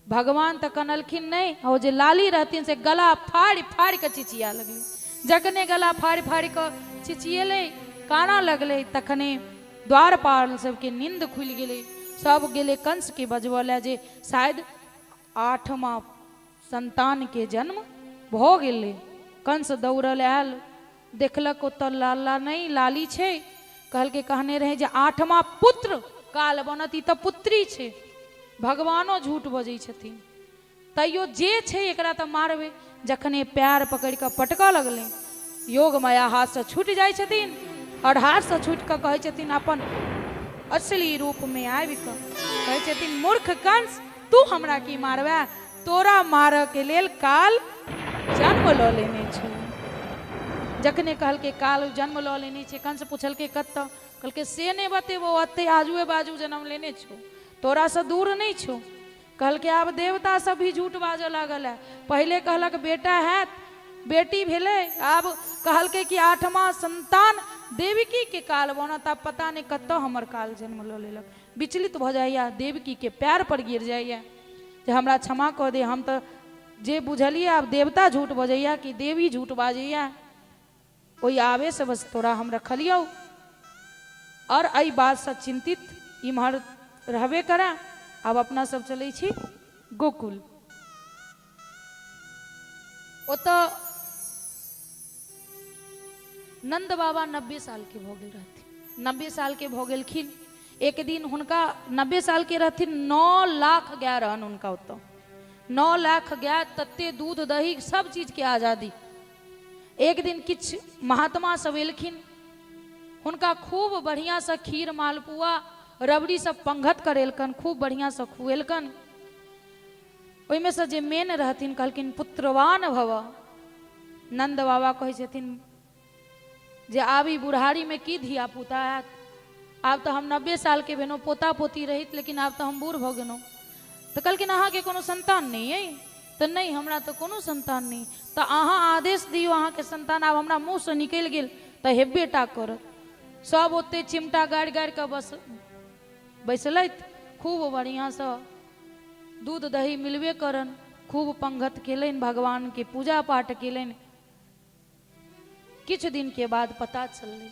भगवान तऽ कनलखिन नहि, ओ जे लाली रहथिन से गला फाड़ि फाड़ि कऽ चिचिया लगलै। जखने गला फाड़ि फाड़ि कऽ चिचिएलै, कानऽ लगलै, तखने द्वारपाल सबके नींद खुलि गेलै। सब गेलै कंसके बजबऽ लए जे शायद आठमा संतानके जन्म भऽ गेलै। कंस दौड़ल आयल, देखलक ओतऽ लाला नहि लाली छै। कहलकै कहने रहै जे आठमा पुत्र काल बनत, ई तऽ पुत्री छै। भगवानो झूठ बजै छथिन, तैयो जे छै एकरा तऽ मारबै। जखने पैर पकड़ि कऽ पटकऽ लगलै, योग माया हाथसँ छूटि जाइ छथिन आओर हाथसँ छूटि कऽ कहै छथिन अपन असली रूपमे आबि कऽ कहै छथिन, मूर्ख कंस, तू हमरा की मारबे? तोरा मारऽके लेल काल जन्म लऽ लेने छौ। जखने कहलकै काल जन्म लऽ लेने छै, कंस पुछलकै कतऽ? कहलकै से नहि बतेबो, एते आजुए बाजू जन्म लेने छौ, तोरासँ दूर नहि छौ। कहलकै आब देवता सब भी झूठ बाजऽ लागल है। पहिले कहलक बेटा हैत, बेटी भेलै। आब कहलकै कि आठमा संतान देवकी के काल बनत, आब पता नहि कतऽ हमर काल जन्म लऽ लेलक। विचलित भऽ जाइए, देवकी के पैर पर गिर जाइए जे हमरा क्षमा कऽ दे, हम तऽ जे बुझलियै। आब देवता झूठ बजैया कि देवी झूठ बाजैया? ओहि आवेश बस तोरा हम रखलियौ आओर एहि बातसँ चिन्तित इम्हर रहबे करए। आब अपना सब चलै छी गोकुल। ओतऽ नन्द बाबा 90 सालके भऽ गेल रहथिन। 90 सालके भऽ गेलखिन। एक दिन हुनका 90 सालके रहथिन, 9 लाख गाय रहन हुनका ओतऽ, 9 लाख गाय, तते दूध दही सब चीजके आजादी। एक दिन किछु महात्मा सब एलखिन, हुनका खूब बढ़िआँसँ खीर मालपुआ रबड़ी सब पंगत करेलकन, खूब बढ़िआँसँ खुएलकन। ओहिमे से जे मेन रहथिन कहलखिन पुत्रवान भव। नन्द बाबा कहै छथिन जे आब ई बुढ़ारीमे की धिया पुता आयत? आब तऽ हम 90 सालके भेलहुँ, पोता पोती रहित, लेकिन आब तऽ हम बूढ़ भऽ गेलहुँ। तऽ कहलखिन अहाँके कोनो संतान नहि अइ? तऽ नहि, हमरा तऽ कोनो संतान नहि। तऽ अहाँ आदेश दियौ, अहाँके संतान आब हमरा मुँहसँ निकलि गेल तऽ हेबे टा करत। सब ओते चिमटा गाड़ि गाड़ि कऽ बस बैसलथि, खूब बढ़िआँसँ दूध दही मिलबे करन, खूब पंगत केलनि, भगवानके पूजा पाठ केलनि। किछु दिनके बाद पता चललै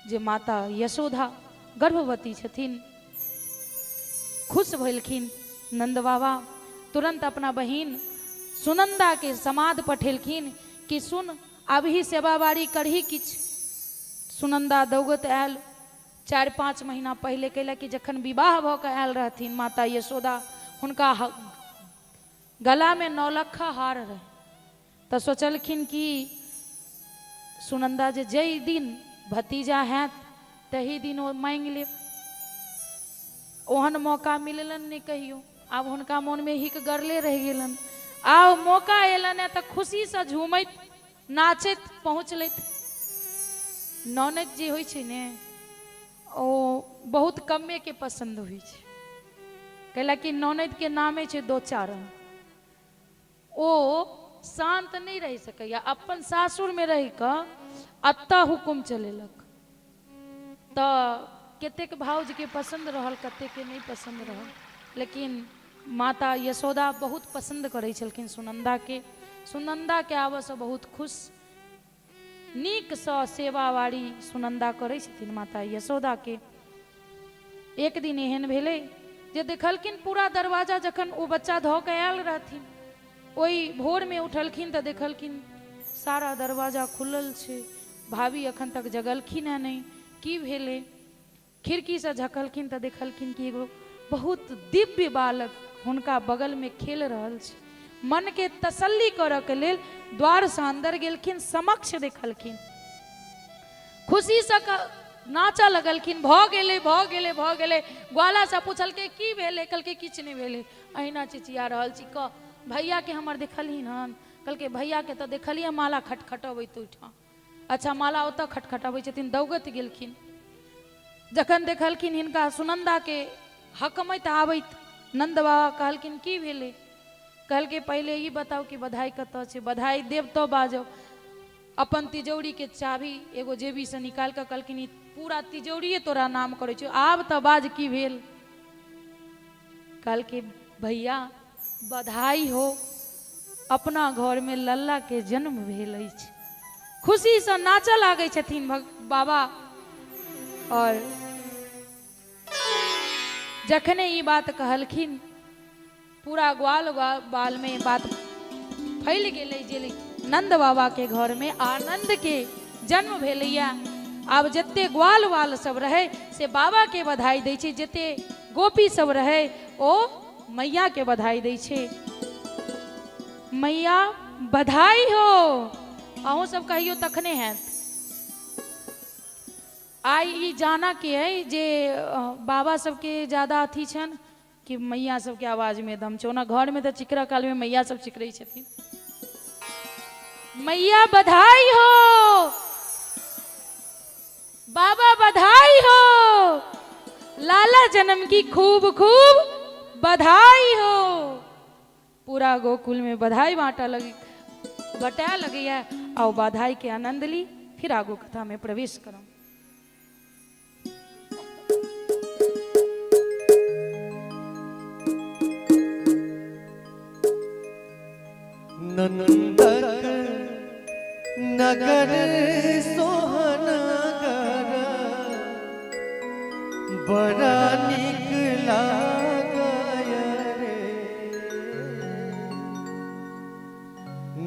जे माता यशोदा गर्भवती छथिन। खुश भेलखिन नन्द बाबा, तुरन्त अपना बहिन सुनन्दाके समाद पठेलखिन कि सुन, अबही सेवाबारी करही किछु। सुनन्दा दौगत आयल 4-5 महीना पहिले, कैला कि जखन विवाह भऽ कऽ आयल रहथिन माता यशोदा, हुनका गलामे नौलखा हार रहै। तऽ सोचलखिन कि सुनन्दा जे जाहि दिन भतीजा हैत तही दिन ओ मांगि लेब। ओहन मौका मिललनि नहि कहियो। आब हुनका मोनमे हिक गड़ले रहि गेलनि। आब मौका एलनि तऽ खुशीसँ झूमैत नाचैत पहुँचलथि। ननदि जे होइ छै ने, ओ बहुत कम्मेके पसन्द होइ छै, कैलाकि ननदिके नामे छै दोचारण। ओ शान्त नहि रहि सकैए, अपन सासुरमे रहि कऽ एतऽ हुकुम चलेलक। तऽ कतेक भाउजके पसन्द रहल, कतेकके नहि पसन्द रहल, लेकिन माता यशोदा बहुत पसन्द करै छलखिन सुनन्दाके। सुनन्दाके आबऽसँ बहुत खुश, नीकसँ सेवाबारी सुनन्दा करै छथिन माता यशोदाके। एक दिन एहन भेलै जे देखलखिन पूरा दरवाजा जखन ओ बच्चा धऽ कऽ आयल रहथिन, ओहि भोरमे उठलखिन तऽ देखलखिन सारा दरवाजा खुलल छै, भाभी एखन तक जगलखिन हेँ नहि, की भेलै? खिड़कीसँ झकलखिन तऽ देखलखिन कि एगो बहुत दिव्य बालक हुनका बगलमे खेल रहल छै। मनके तसल्ली करऽके लेल द्वारसँ अन्दर गेलखिन, समक्ष देखलखिन, खुशीसँ नाचऽ लगलखिन, भऽ गेलै भऽ गेलै भऽ गेलै। ग्वालासँ पुछलकै की भेलै? कहलकै किछु नहि भेलै, अहिना चिचिया रहल छी। कह भैयाके हमर देखलहिन हन? कहलकै भैयाके तऽ देखलियै माला खटखटबैत ओहिठाम। अच्छा माला ओतऽ खटखटबै छथिन। दौगत गेलखिन, जखन देखलखिन हिनका सुनन्दाके हकमैत आबैत, नन्द बाबा कहलखिन की भेलै? कहलकै पहिले ई बताउ कि बधाई कतऽ छै, बधाई देब तऽ बाजब। अपन तिजौरीके चाभी एगो जेबीसँ निकालि कऽ कहलखिन ई पूरा तिजौरिये तोरा नाम करै छौ, आब तऽ बाज की भेल? कहलकै भैया बधाई हो, अपना घरमे लल्लाके जन्म भेल अछि। खुशीसँ नाचऽ लागै छथिन बाबा। और जखने ई बात कहलखिन पूरा ग्वाल बालमे बात फैल गेलै जे नन्द बाबाके घरमे आनन्दके जन्म भेलैया। आब जते ग्वाल वाल सब रहै से बाबाके बधाई दै छै, जते गोपी सब रहै ओ मैयाके बधाई दै छै। मैया बधाई हो, अहूँ सब कहियो तखने हैत। आइ ई जाना के अइ जे बाबा सबके ज्यादा अथी छनि कि मैया सबके आवाजमे दम छै। ओना घरमे तऽ चिकरऽ कालमे मैया सब चिकरै छथिन। मैया बधाई हो, बाबा बधाई हो, लाला जन्म की खूब खूब बधाई हो। पूरा गोकुल में बधाई बांटा लगी, बटाए लगैया। आओ बधाई के आनंद ली, फिर आगू कथा में प्रवेश करब। नंदक नगर सोहनगर बड़ा नीक लागय रे।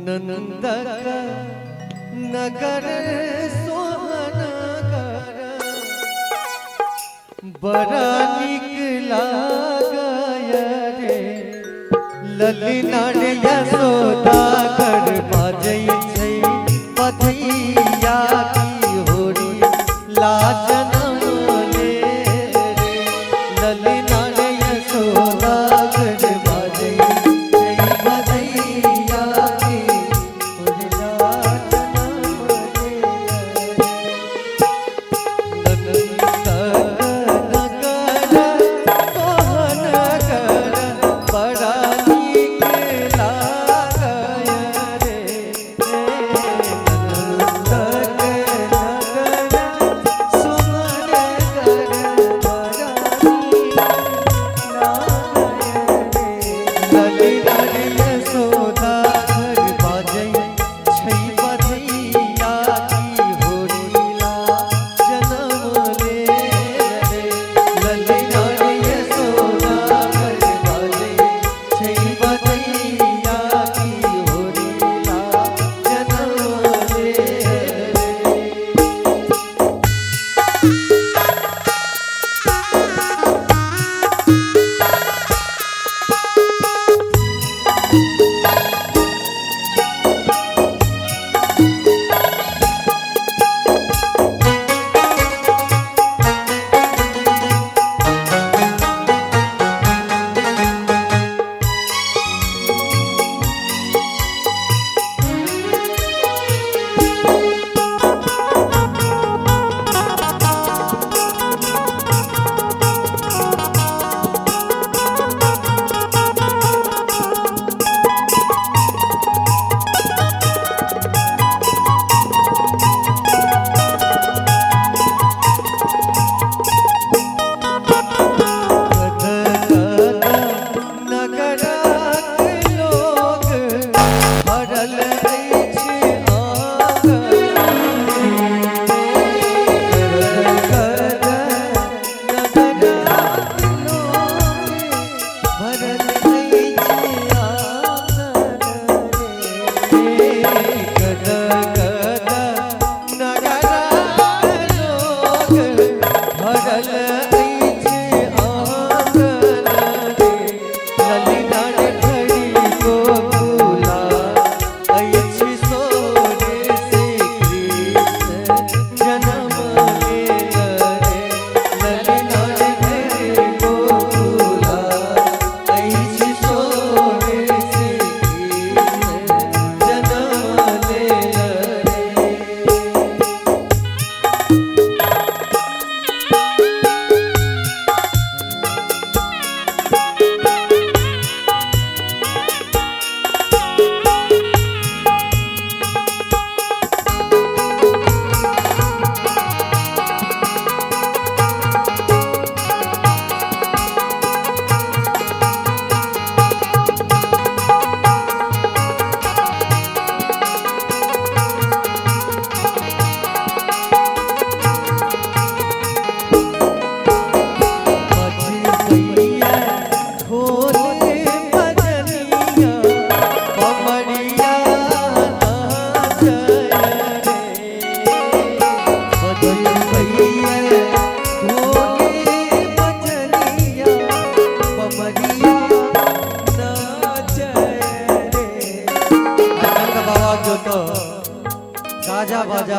नंदक नगर सोहनगर बड़ा नीक लागय रे। ललना रे यशोदा घर बाजै छै बधैया की होरी लाजन ले रे। ललना रे यशोदा घर बाजै छै बधैया की होरी लाजन ले रे। बड़ा नीक लागय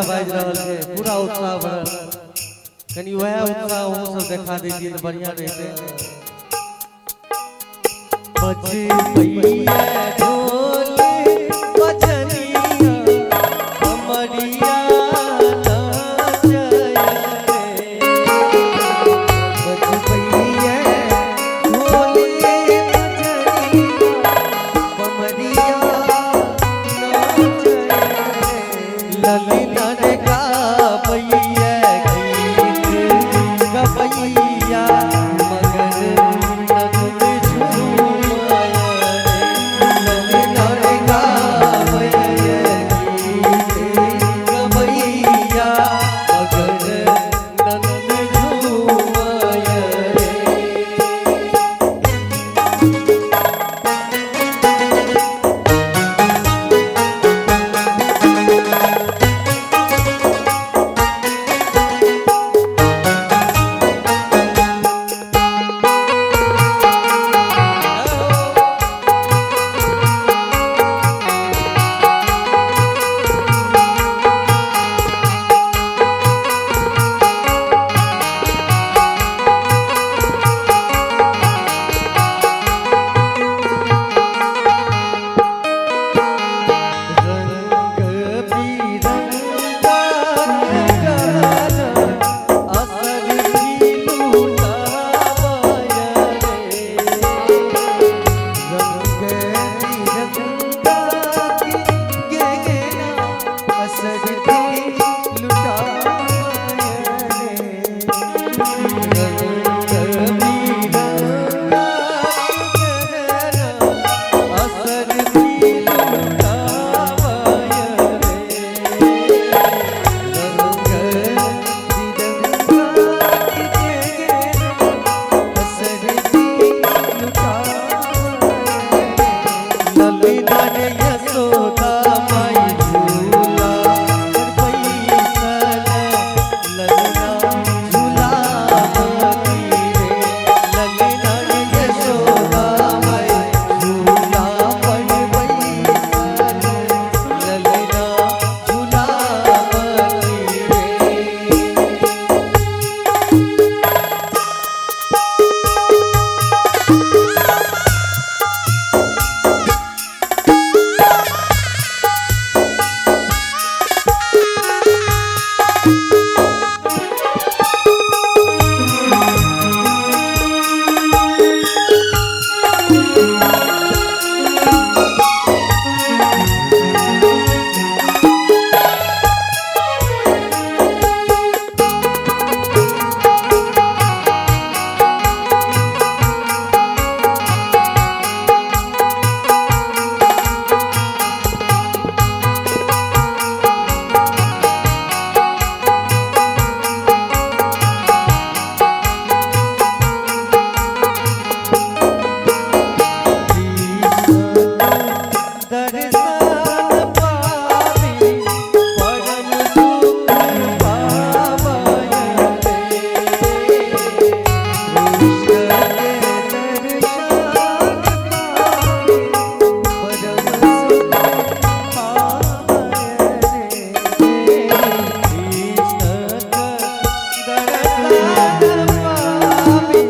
बाजा बाजि रहल छै, पूरा उत्साह भरल। कनि वएह उत्साह अहूँ सब देखा दैतियै तऽ बढ़िया रहितै। बजबैया ढोल बजनिया कमरिया नाचय रे। बजबैया ढोल बजनिया कमरिया नाचय रे। ललना रे गाबैया गीत गबैया मगर नंद झूमय रे। ललना रे गाबैया गीत गबैया मगर नंद झूमय रे। रंग बिरंगा गाना असर भी लुटावय रे। रंग बिरंगा गेना असर भी लुटावय रे। रंग बिरंगा गेना असर भी लुटावय रे। रंग बिरंगा गेना असर भी लुटावय रे। ललना रे यशोदा माई झूला पर बैसल ललना झूलावती रे। ललना रे यशोदा माई झूला पर बैसल ललना झूलावती रे। दर्शन पाबी परम सुख पावय रे। कृष्ण के दर्शन पाबी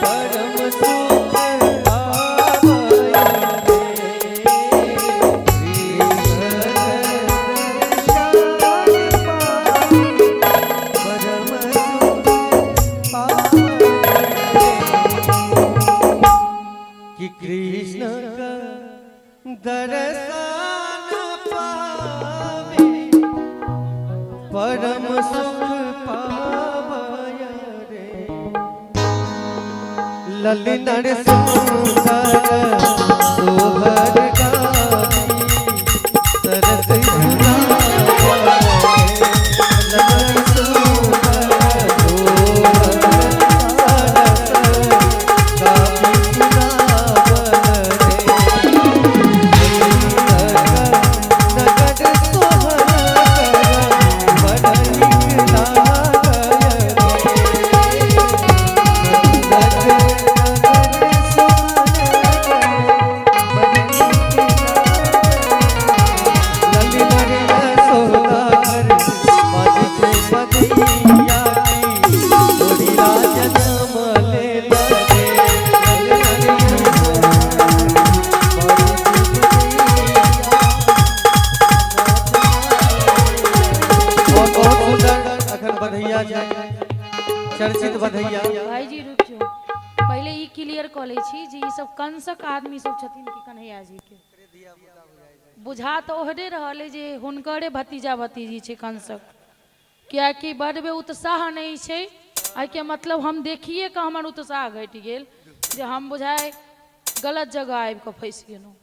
परम सुख पावय रे। कृष्ण के दर्शन पाबी परम सुख पावय रे। कि कृष्ण का दर्शन पावे परम सुख पावय रे। ललनर सुंदर सोहर गावी सरस सुनावय रे। ललनर सुंदर सोहर सरस गावी सुनावय रे। नगर सोहर कर बड़ नीक लागय रे। नगर सोहर कर जे ई सब कंसक आदमी सब छथिन कि कन्हैया जी के बुझा तऽ ओहरे रहल अइ जे हुनकरे भतीजा भतीजी छै कंसक, कियाकि बडबे उत्साह नहि छै। एहिके मतलब हम देखिए कऽ हमर उत्साह घटि गेल जे हम बुझाइ गलत जगह आबि कऽ फँसि गेलहुँ।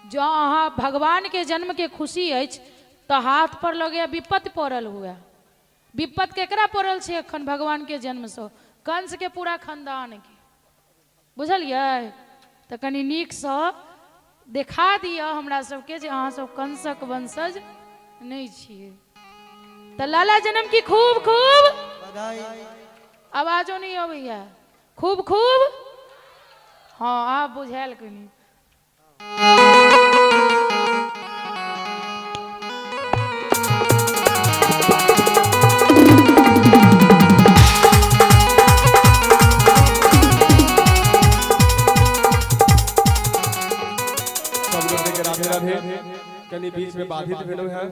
जँ अहाँ भगवानके जन्मके खुशी अछि तऽ हाथ पर लगैए विपत्ति पड़ल हुए। विपत्ति केकरा पड़ल छै एखन भगवानके जन्मसँ? कंसके पूरा खानदानके, बुझलियै? तऽ कनि नीकसँ देखा दिअ हमरा सबके जे अहाँ सब कंसक वंशज नहि छियै। तऽ लाला जन्म की खूब खूब बधाई। आवाजो नहि अबैया, खूब खूब। हँ आब बुझायल कनि। सब गोटे के राधे राधे। कनी बीच में बाधित भेलहुँ है,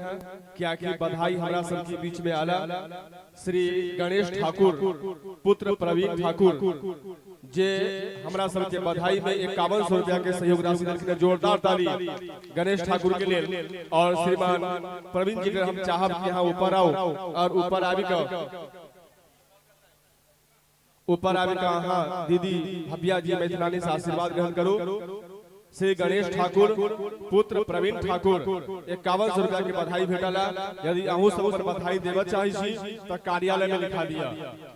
कियाकि बधाई हमरा सबके बीच में आला श्री गणेश ठाकुर पुत्र प्रवीण ठाकुर जे हमरा सबके बधाई में 5100 रुपया के सहयोग राशि देलखिन। जोरदार ताली गणेश ठाकुर के लेल। और श्रीमान प्रवीण जी के हम चाहब कि यहाँ ऊपर आओ और ऊपर आबि कऽ अहाँ दीदी भव्या जी मैथिलानी से आशीर्वाद ग्रहण करू। श्री गणेश ठाकुर पुत्र प्रवीण ठाकुर 5100 रुपया के बधाई भेटला। यदि अहूँ सब अपन बधाई देबऽ चाहै छी तऽ कार्यालय में लिखा दिया।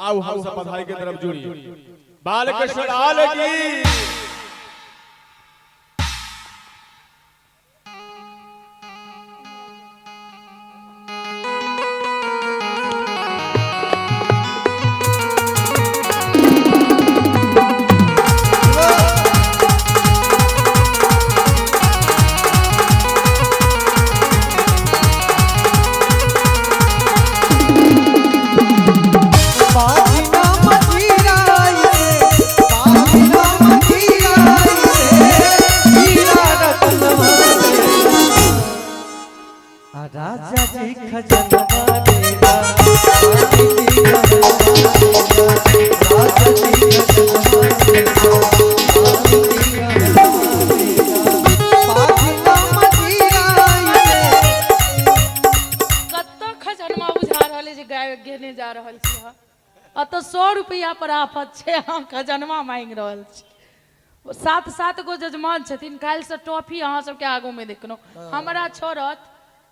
आउ हम सब बधाई के तरफ जुड़ी। बालकृष्ण लाल की। बाजना मजीराई से, बाजना मजीराई से, हीरा रतनवा देला। आ राजा जी खजनवा देला, रानी जी खजनवा देला, राजा जी खजनवा देला, रानी जी खजनवा देला। बाजना मजीराई से। कतऽ खजनमा बुझा रहल अइ जे गाय गेने जा रहल छी अहाँ? एतऽ 100 रुपैआ पर आफत छै, अहाँ खजनमा मांगि रहल छी। सात सात गो जजमान छथिन। काल्हिसँ ट्रॉफी अहाँ सबके आगूमे देखलहुँ। हमरा छोड़त,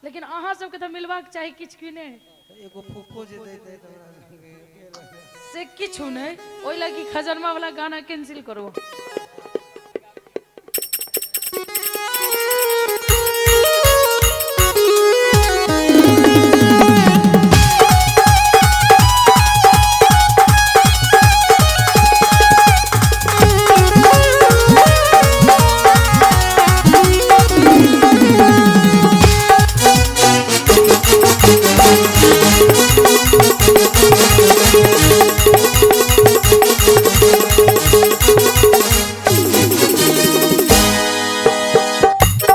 लेकिन अहाँ सबके तऽ मिलबाक चाही किछु कि नहि? एगो फूफो जे दैते तऽ हमरा संगे। से किछु नहि। ओहि लागि खजनमा वाला गाना कैंसिल करू।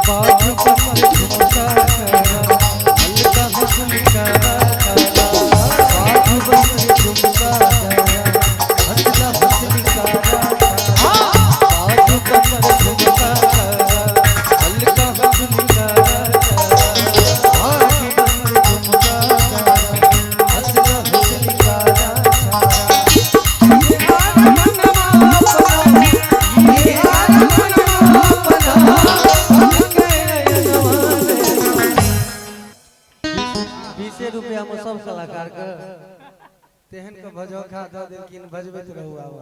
बाजू बंद झुमका करा, हल्का हंसलिका करा। बाजू बंद झुमका करा, हल्का हंसलिका करा। बाजू बंद झुमका करा, हल्का हंसलिका करा। बाजू बंद झुमका करा, हल्का हंसलिका करा। ये आर मनवा अपना, ये आर मनवा अपना। 20 रुपया में सब कलाकार के तेहन के भजोखा दऽ देलखिन, भजबैत रहू आब।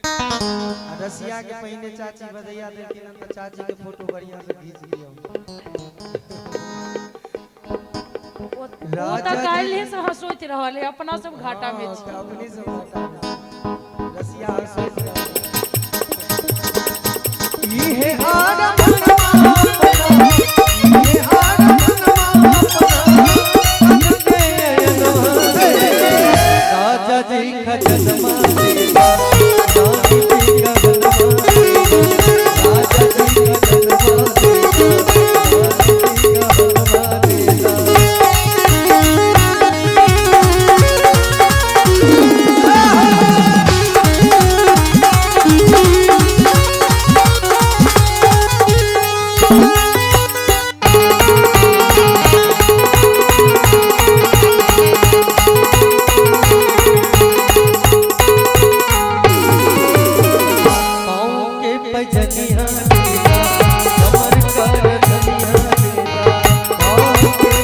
आ रसिया के पहिने चाची भजैया देलखिन हन तऽ चाची के फोटो बढ़िया से घीच लियौ। ओ राजा तऽ जी- काल्हिसँ हँसोति रहल अइ, अपना सब घाटा मे छी। हँ, अपने सब घाटा मे। रसिया हँसैत रहल। इहे आर मनवा अपना, इहे आर मनवा अपना, राजा जी खजनमा देला, रानी जी गहनवा देला, राजा जी खजनमा देला, रानी जी गहनवा देला। पैजनिया देदा, कमर कर धनिया देदा, पाँव के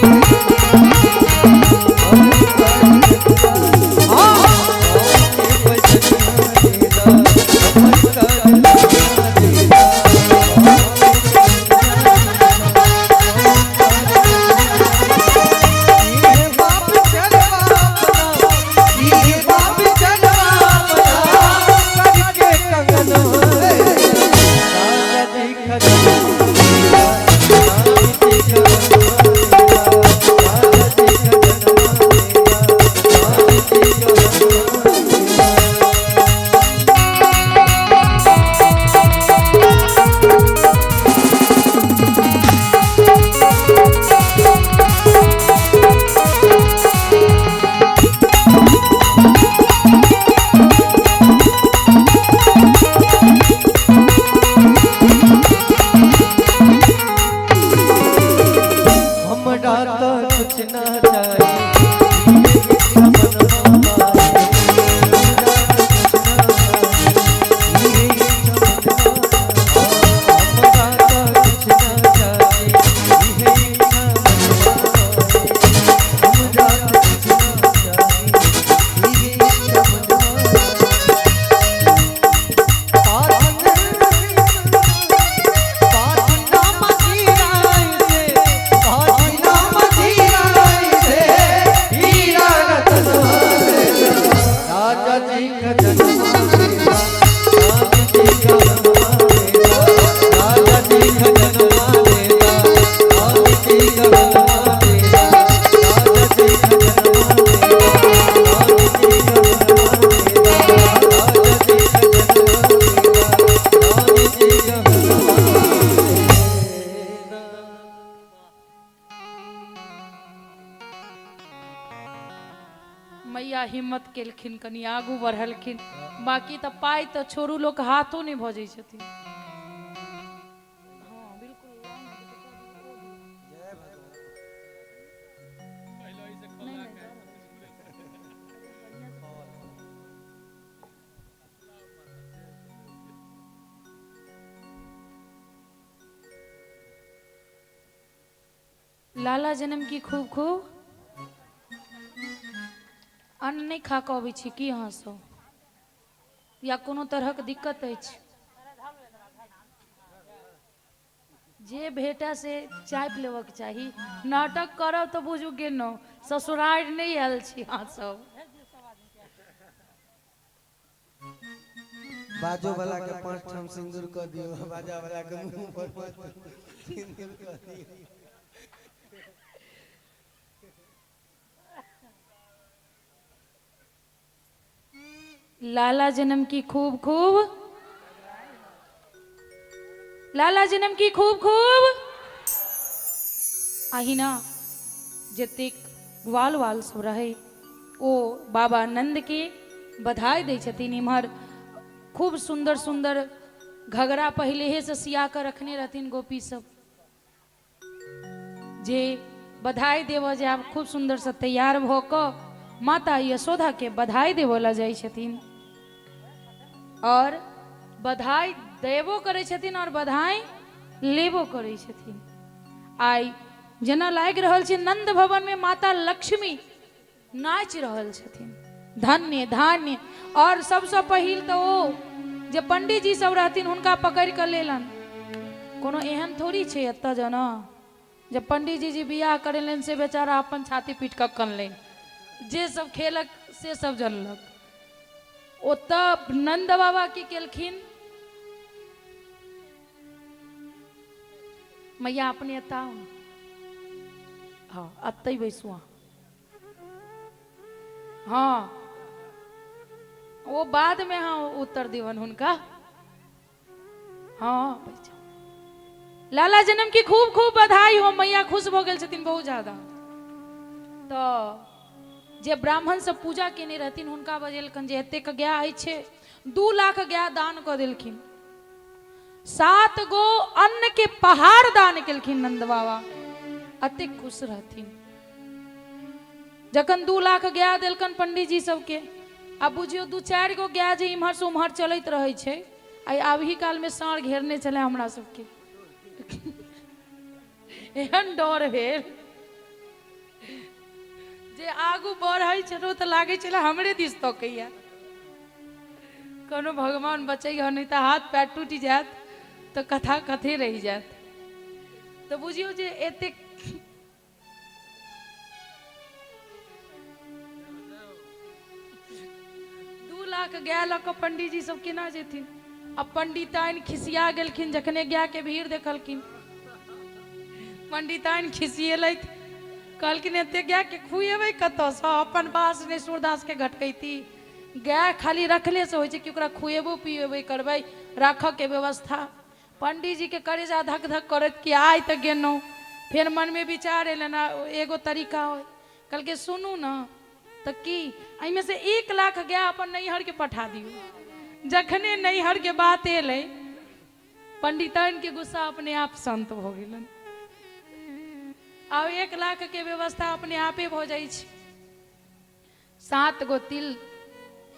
हमरा तो कुछ ना चाहिए राजा जी का जन्म राजा जी का जन्म लेता, राजा जी का जन्म लेता, राजा जी का जन्म लेता, राजा जी का जन्म लेता, राजा जी का जन्म लेता, राजा जी का जन्म लेता। मैया हिम्मत केलखिन, कनि आगू बढ़लखिन। बाकी तऽ पाइ तऽ छोड़ू, लोक हाथो नहि भजै छथिन। हँ, बिल्कुल। नहि, नहि, लाला जन्म की खूब खूब अन्न नहि खा कऽ अबै छी की अहाँ सब, या कोनो तरहक दिक्कत अछि? जे भेटय से चापि लेबक चाही। नाटक करब तऽ बुझू गेलहुँ, ससुरारि नहि आयल छी अहाँ सब। बाजो वाला के 5 ठाम सिंदूर कऽ दियौ, बाजा वाला के मुंह पर 5 ठाम सिंदूर कऽ दियौ। लाला जन्म की खूब खूब, लाला जन्म की खूब खूब। अहिना जतेक ग्वाल वाल सब रहै ओ बाबा नंद के बधाई दै छथिन। इम्हर खूब सुन्दर सुन्दर घघरा पहिलेहे से सिया कऽ रखने रहथिन गोपी सब, जे बधाई देबऽ जायब। खूब सुन्दरसँ तैयार भऽ कऽ माता यशोदा के बधाई देबऽ लए जाइ छथिन, और बधाई देबो करै छथिन और बधाई लेबो करै छथिन। आइ जेना लागि रहल छै नंद भवन में माता लक्ष्मी नाचि रहल छथिन। धन्य धान्य। और सबसँ पहिल तऽ ओ जे पंडीजी सब रहथिन हुनका पकड़ि कऽ लेलनि। कोनो एहन थोड़ी छै एतऽ जना जब पंडीजी जी बियाह करेलनि से बेचारा अपन छाती पीट कऽ कनलनि, जे सब खेलक से सब जनलक। ओतऽ नंद बाबा की केलखिन, मैया अपने एतऽ आउ ने, हँ एतै बैसू अहाँ। हँ ओ बादमे अहाँ उत्तर देबनि हुनका। हँ बैस जाउ। लाला जन्म की खूब खूब बधाई हो। मैया खुश भऽ गेल छथिन बहुत ज्यादा। तऽ जे ब्राह्मण सब पूजा केने रहथिन हुनका बजेलखिन जे एतेक गाय अछि, 2 लाख गाय दान कऽ देलखिन, 7 गो अन्न के पहाड़ दान केलखिन नंद बाबा। एतेक खुश रहथिन जखन 2 लाख गाय देलकन पंडीजी सबके। आ बुझियौ 2-4 गो गाय जे इम्हर से उम्हर चलैत रहै छै आइ आबही कालमे साँढ़ घेरने छलै हमरा सबके, एहन डर भेल जे आगू बढ़ै छलहुँ तऽ लागै छलै हमरे दिस तकैया, कोनो भगवान बचैह नहि तऽ हाथ पैर टूटि जायत तऽ कथा कथे रहि जायत। तऽ बुझियौ जे एतेक 2 लाख गाय लऽ कऽ पंडीजी सब केना जेथिन। आ पंडिताइन खिसिया गेलखिन जखने गाय के भीड़ देखलखिन। पंडिताइन खिसियेलथि, कहलखिन एते गाय के खुएबै कतऽसँ, अपन बास नहि सूरदास के घटकैती। गाय खाली रखले से होइ छै कि ओकरा खुएबो पिएबो करबै, राखऽ के व्यवस्था। पंडीजी के करेजा धक धक करैत कि आइ तऽ गेलहुँ। फेर मनमे विचार एलनि, एगो तरीका होइ, कहलकै सुनू ने तऽ की एहिमे से 1 लाख गाय अपन नैहरके पठा दियौ। जखने नैहरके बात एलै पंडिताइन के गुस्सा अपने आप शांत भऽ गेलनि। आब 1 लाख के व्यवस्था अपने आपे भऽ जाइ छै। 7 गो तिल,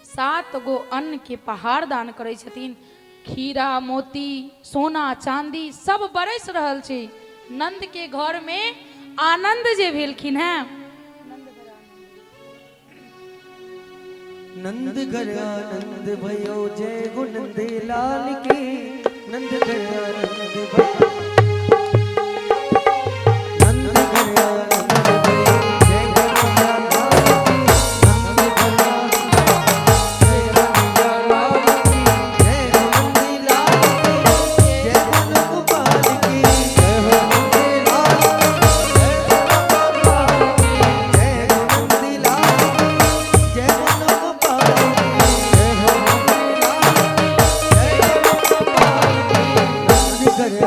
7 गो अन्न के पहाड़ दान करै छथिन। खीरा मोती सोना चांदी सब बरस रहल छै। नंद के घर में आनंद जे भेलखिन हैं। नंद घर आनंद भयो जय हो नंद लाल की। नंद घर आनंद भयो, नंद घर आनंद भयो जय हो नंद लाल की। नंद घर जय हो नंद लाल की, जय हो नंद लाल की, जय हो गोपाल की, जय हो नंद लाल की, जय हो नंद लाल की, जय हो गोपाल की, जय हो नंद लाल की, जय हो गोपाल की। नंद घर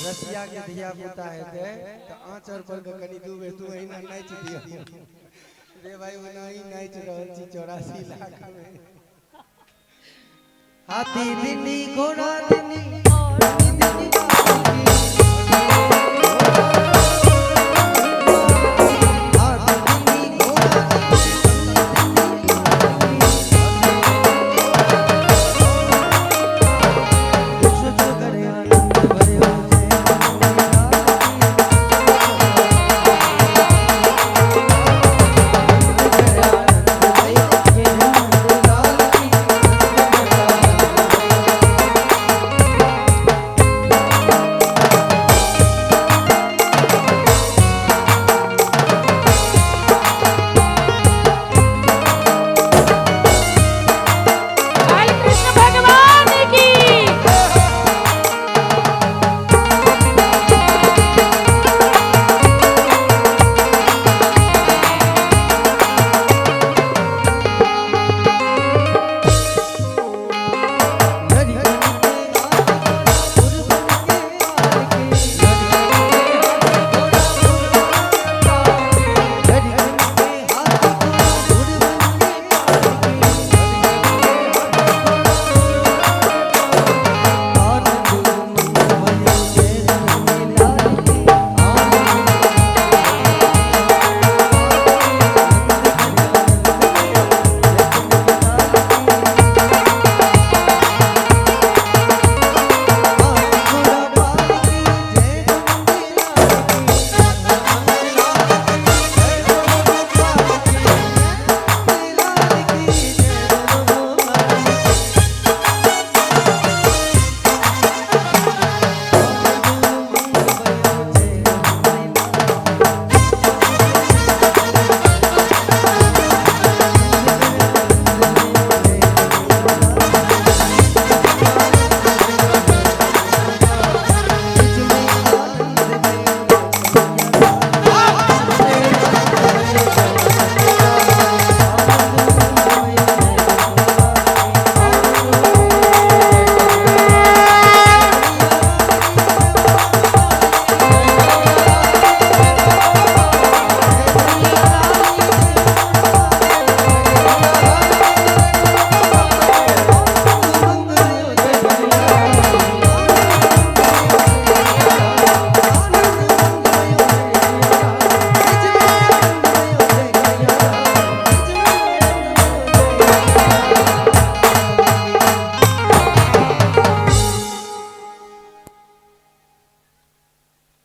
रसिया के धिया पुता हेतै तऽ आँचर पर के कनि 2 बेर 2 महीना नाचि दियौ। रे भाई ओनाही नाचि रहल छी 84 लाख में। हाथी दिनी घोड़ा दिनी दिनी हाथी दिनी घोड़ा दिनी आनंद भयो जय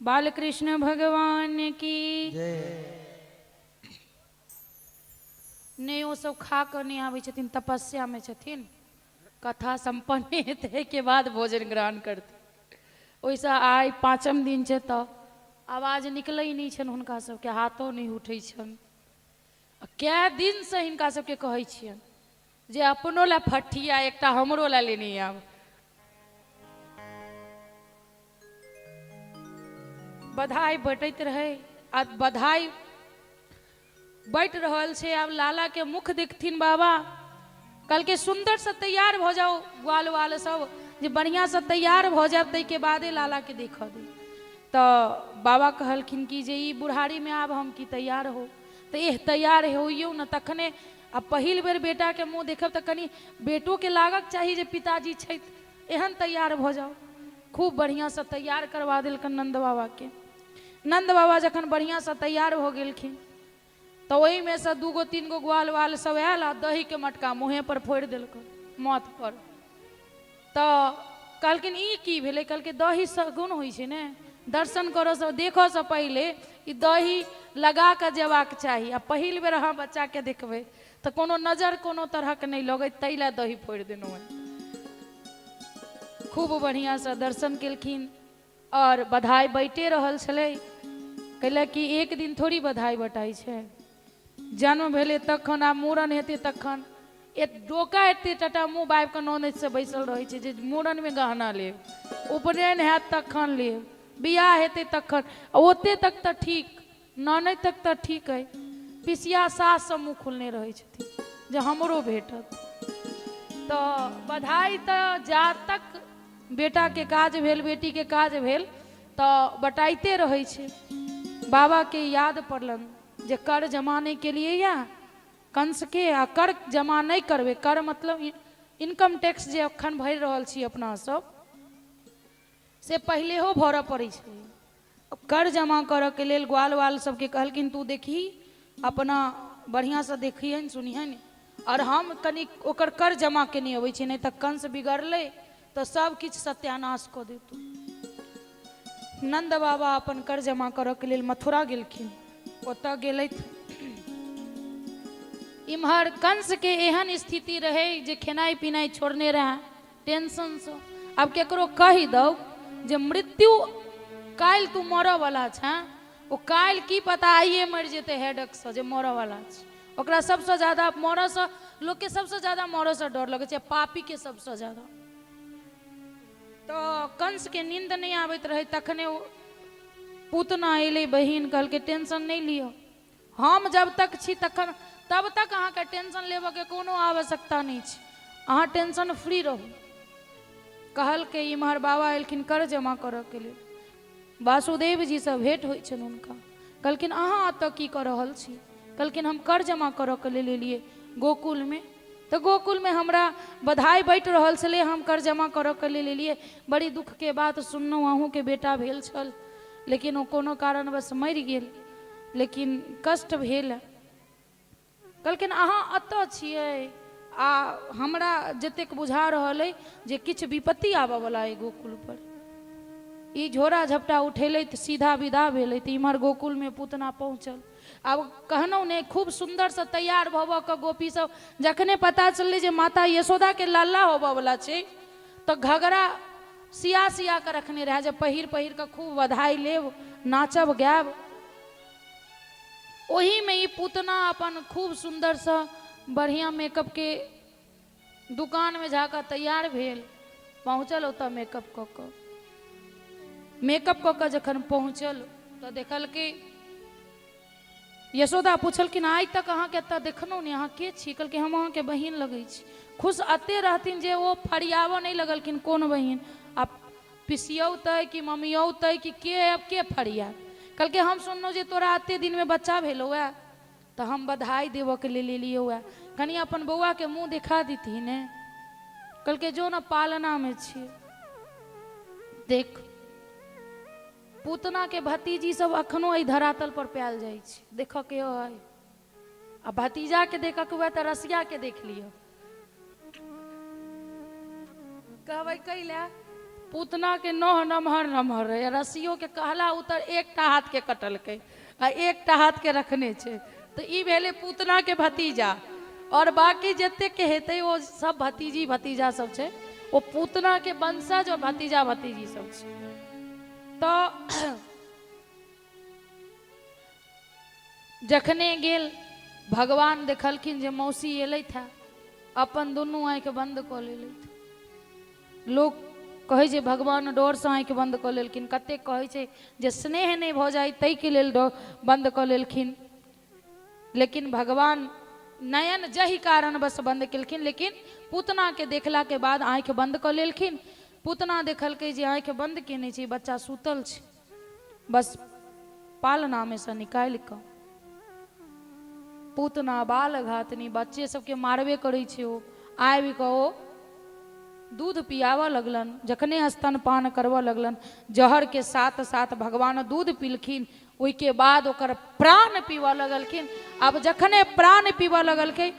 बालकृष्ण भगवान की जय। नहि, ओ सब खा कऽ नहि आबै छथिन, तपस्यामे छथिन। कथा सम्पन्न हेतै के बाद भोजन ग्रहण करतै। ओहिसँ आइ पाँचम दिन छै तऽ आवाज निकलै नहि छनि हुनका सबके, हाथो नहि उठै छनि। आ कए दिनसँ हिनका सबके कहै छियनि जे अपनो लए फट्ठी आ एकटा हमरो लए लेने आयब। बधाई बटैत रहै आ बधाई बटि रहल छै। आब लाला के मुख देखथिन बाबा। कहलकै सुन्दरसँ तैयार भऽ जाउ ग्वाल वाल सब, जे बढ़िआँसँ तैयार भऽ जायब ताहिके बादे लालाके देखऽ दे। तऽ बाबा कहलखिन कि जे ई बुढ़ारीमे आब हम की तैयार हो, तऽ एह तैयार होइयौ ने तखने। आ पहिल बेर बेटाके मुँह देखब तऽ कनि बेटोके लागक चाही जे पिताजी छथि, एहन तैयार भऽ जाउ। खूब बढ़िआँसँ तैयार करवा देलकनि नन्द बाबाके। नन्द बाबा जखन बढ़िआँसँ तैयार भऽ गेलखिन तऽ ओहिमे सँ दूगो तीन गो ग्वाल वाल सब आयल आ दहीके मटका मुँहे पर फोड़ि देलकनि, माथ पर। तऽ कहलखिन ई की भेलै? कहलकै दही सगुन होइ छै ने, दर्शन करऽसँ देखऽसँ पहिले ई दही लगा कऽ जेबाक चाही। आ पहिल बेर अहाँ बच्चाके देखबै तऽ कोनो नजर कोनो तरहक नहि लगै, ताहि लए दही फोड़ि देलहुँ हेँ। खूब बढ़िआँसँ दर्शन केलखिन आओर बधाई बँटे रहल छलै। कैला कि एक दिन थोड़ी बधाई बटाइ छै, जन्म भेलै तखन आ मूड़न हेतै तखन। एक डोका एते टटा मुँह बाबि कऽ ननदिसँ बैसल रहै छै जे मूड़नमे गहना लेब, उपनयन हैत तखन लेब, बियाह हेतै तखन। आ ओते तक तऽ ठीक, ननदि तक तऽ ठीक अइ, पिसिया सास सब मुँह खोलने रहै छथिन जे हमरो भेटत। तऽ बधाई तऽ जा तक बेटाके काज भेल, बेटीके काज भेल तऽ बटाइते रहै छै। बाबाके याद पड़लनि जे कर जमा नहि केलियै या कंसके, आ कर जमा नहि करबै, कर मतलब इनकम टैक्स जे एखन भरि रहल छी अपना सब, से पहिलेहो भरऽ पड़ै छै। कर जमा करऽके लेल ग्वाल वाल सबके कहलखिन तू देखही, अपना बढ़िआँसँ देखिहनि सुनिहनि, आओर हम कनि ओकर कर जमा केने अबै छी, नहि तऽ कंस बिगड़लै तऽ सब किछु सत्यानाश कऽ देतौ। नन्द बाबा अपन कर जमा करऽके लेल मथुरा गेलखिन। ओतऽ गेलथि, इम्हर कंसके एहन स्थिति रहै जे खेनाइ पिनाइ छोड़ने रहए टेंशनसँ। आब केकरो कहि दौ जे मृत्यु काल्हि तू मरऽवला छेँ, ओ काल्हि की पता आइए मरि जेतै हेडकसँ जे मरऽवला छै। ओकरा सबसँ ज्यादा मरऽसँ, लोकके सबसँ ज्यादा मरऽसँ डर लगै छै, पापीके सबसँ ज्यादा। तऽ कंसके नींद नहि आबैत रहै। तखने ओ पूतना एलै बहिन, कहलकै टेंशन नहि लिअ, हम जब तक छी तखन तब तक अहाँके टेंशन लेबऽके कोनो आवश्यकता नहि छै, अहाँ टेंशन फ्री रहू। कहलकै। इम्हर बाबा एलखिन कर जमा करऽके लेल। वासुदेव जीसँ भेँट होइ छनि हुनका। कहलखिन अहाँ एतऽ की कऽ रहल छी? कहलखिन हम कर जमा करऽके लेल एलियै गोकुलमे, तऽ गोकुलमे हमरा बधाई बँटि रहल छलै, हम कर जमा करऽके लेल एलियै। बड़ी दुःखके बात सुनलहुँ, अहूँके बेटा भेल छल लेकिन ओ कोनो कारणवश मरि गेल, लेकिन कष्ट भेल। कहलखिन अहाँ एतऽ छियै आ हमरा जतेक बुझा रहल अइ जे किछु विपत्ति आबऽवला अइ गोकुलपर। ई झोरा झपटा उठेलथि, सीधा विदा भेलथि। इम्हर गोकुलमे पूतना पहुँचल। आब कहनहुँ नहि, खूब सुन्दरसँ तैयार भऽ भऽ कऽ गोपी सब जखने पता चललै जे माता यशोदाके लल्ला होबऽवला छै तऽ घघरा सिया सिया कऽ रखने रहए जे पहिर पहिर कऽ खूब बधाई लेब, नाचब गायब। ओहिमे ई पूतना अपन खूब सुन्दरसँ बढ़िआँ मेकअपके दुकानमे जा कऽ तैयार भेल, पहुँचल ओतऽ मेकअप कऽ कऽ। मेकअप कऽ कऽ जखन पहुँचल तऽ देखलकै, यशोदा पुछलखिन आइ तक अहाँके एतऽ देखलहुँ नहि, अहाँ के छी? कहलकै हम अहाँके बहिन लगै छी। खुश एते रहथिन जे ओ फरियाबऽ नहि लगलखिन कोन बहिन, आ पिसियौत अइ कि ममियौत अइ कि के, आब के फरियात। कहलकै हम सुनलहुँ जे तोरा एते दिनमे बच्चा भेलौ ए, तऽ हम बधाई देबऽके लेल एलियौ ए, कनि अपन बौआके मुँह देखा दितही ने। कहलकै जो ने पालनामे छियै देख। पूतनाके भतीजी सब अखनो एहि धरातल पर पायल जाइ छै, देखऽके अइ आ भतीजाके देखऽके हुए तऽ रसियाके देख लिअ। कहबै कैला पूतना के नोह नमहर नमहर रहै, रस्सियों के कहला उतर एकटा हाथ के कटलकै आ एकटा हाथ के रखने छै। तऽ ई भेलै पूतना के भतीजा, और बाकी जतेक के हेतै ओ सब भतीजी भतीजा सब छै, ओ पूतना के वंशज और भतीजा भतीजी सब छै। तऽ जखने गेल भगवान देखलखिन जे मौसी एलथि है, अपन दुनू आँखि बंद कऽ लेलथि। लोक कहै छै भगवान डरसँ आँखि बंद कऽ लेलखिन, कतेक कहै छै जे स्नेह नहि भऽ जाइ ताहिके लेल डर बंद कऽ लेलखिन, लेकिन भगवान नयन जाहि कारणवश बंद केलखिन, लेकिन पूतनाके देखलाके बाद आँखि बंद कऽ लेलखिन। पूतना देखलकै जे आँखि बंद केने छै, बच्चा सुतल छै, बस पालनामे सँ निकालि कऽ पूतना बाल घातनी बच्चे सबके मारबे करै छै, ओ आबि कऽ ओ दूध पियाबऽ लगलन। जखने स्तनपान करबऽ लगलन, जहर के साथ साथ भगवान दूध पीलखिन, ओहिके बाद ओकर प्राण पीबऽ लगलखिन। आब जखने प्राण पीबऽ लगलकै,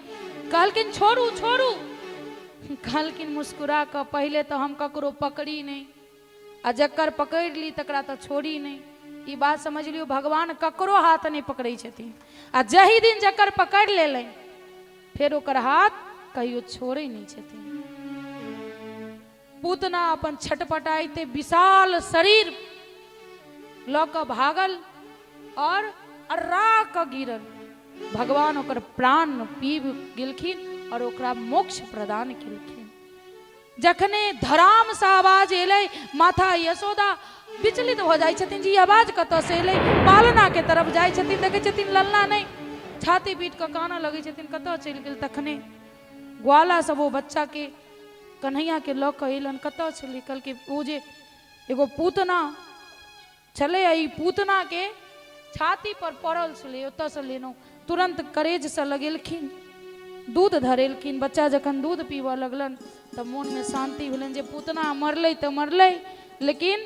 कहलखिन छोड़ू छोड़ू। कहलखिन मुस्कुरा कऽ, पहिले तऽ हम ककरो पकड़ी नहि, आ जकर पकड़ि ली तकरा तऽ छोड़ी नहि। ई बात समझ लियौ, भगवान ककरो हाथ नहि पकड़ै छथिन, आ जाहि दिन जकर पकड़ि लेलनि फेर ओकर हाथ कहियो छोड़ै नहि छथिन। पूतना अपन छटपटाइते विशाल शरीर लऽ कऽ भागल और अर्रा कऽ गिरल। भगवान ओकर प्राण पीब गेलखिन और ओकरा मोक्ष प्रदान केलखिन। जखने धरामसँ आवाज एलै, माथा यशोदा विचलित भऽ जाइ छथिन जे ई आवाज कतऽसँ एलै। पालनाके तरफ जाइ छथिन, देखै छथिन ललना नहि, छाती पीट कऽ कानऽ लगै छथिन, कतऽ चलि गेल। तखने ग्वाला सब ओ बच्चाके कन्हैयाके लऽ कऽ एलनि, कतऽ छलै? कहलकै ओ जे एगो पूतना छलै, ई पूतनाके छाती पर पड़ल छलै, ओतऽसँ लेलहुँ। तुरन्त करेजसँ लगेलखिन, दूध धरेलखिन। बच्चा जखन दूध पीबऽ लगलनि तऽ मोनमे शान्ति भेलनि जे पूतना मरलै तऽ मरलै, लेकिन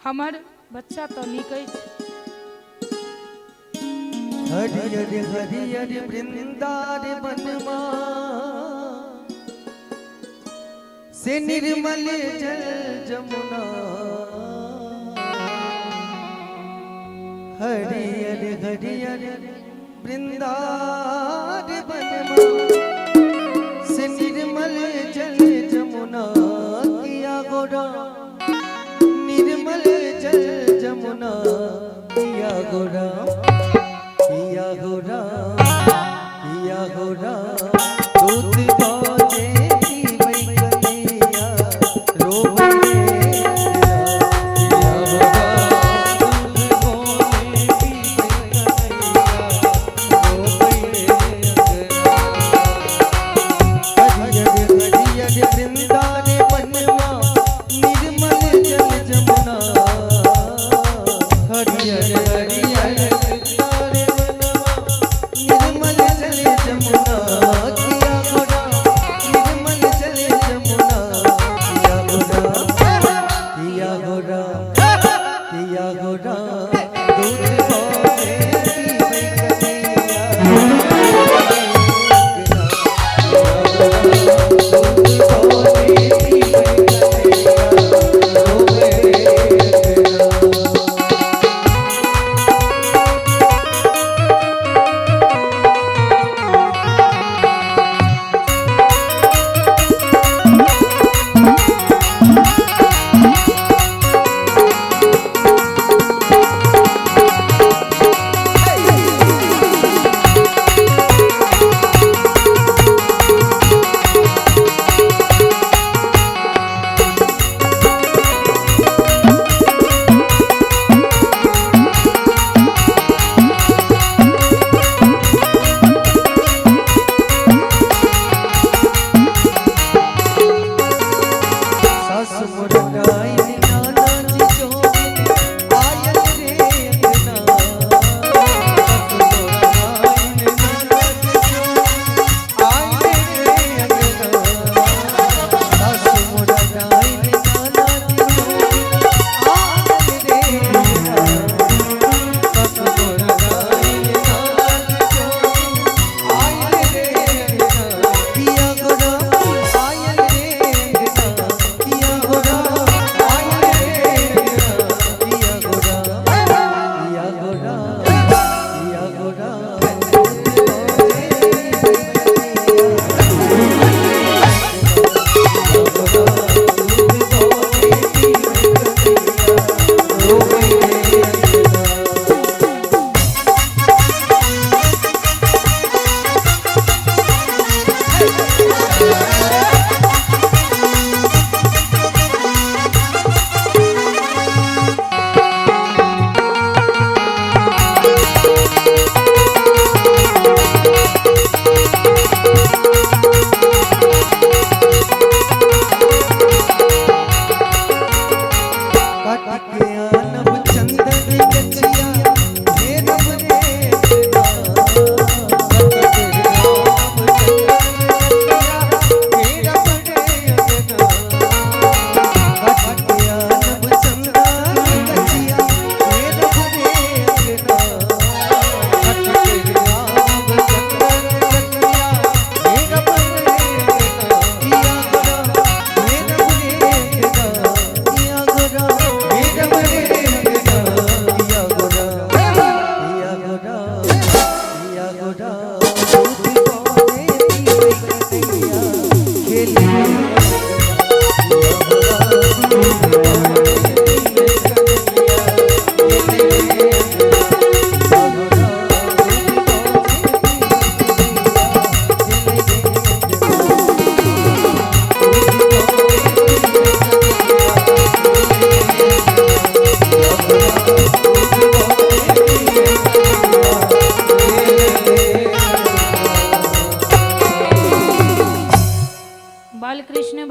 हमर बच्चा तऽ नीक अछि। हरियर हरियर वृंदार वनमा से निर्मल जल जमुना, हरियर हरियर वृंदार वनमा से निर्मल जल जमुना, किया गोरा निर्मल जल जमुना, किया गोरा किया गोरा किया गोरा दूध बोले पीबै कन्हैया रोबै रे किया गोरा दूध बोले पीबै कन्हैया रोबै रे हरियर हरियर वृंदार बनवा निर्मल जल जमुना, हरियर हरियर वृंदार बनवा निर्मल जल जमुना,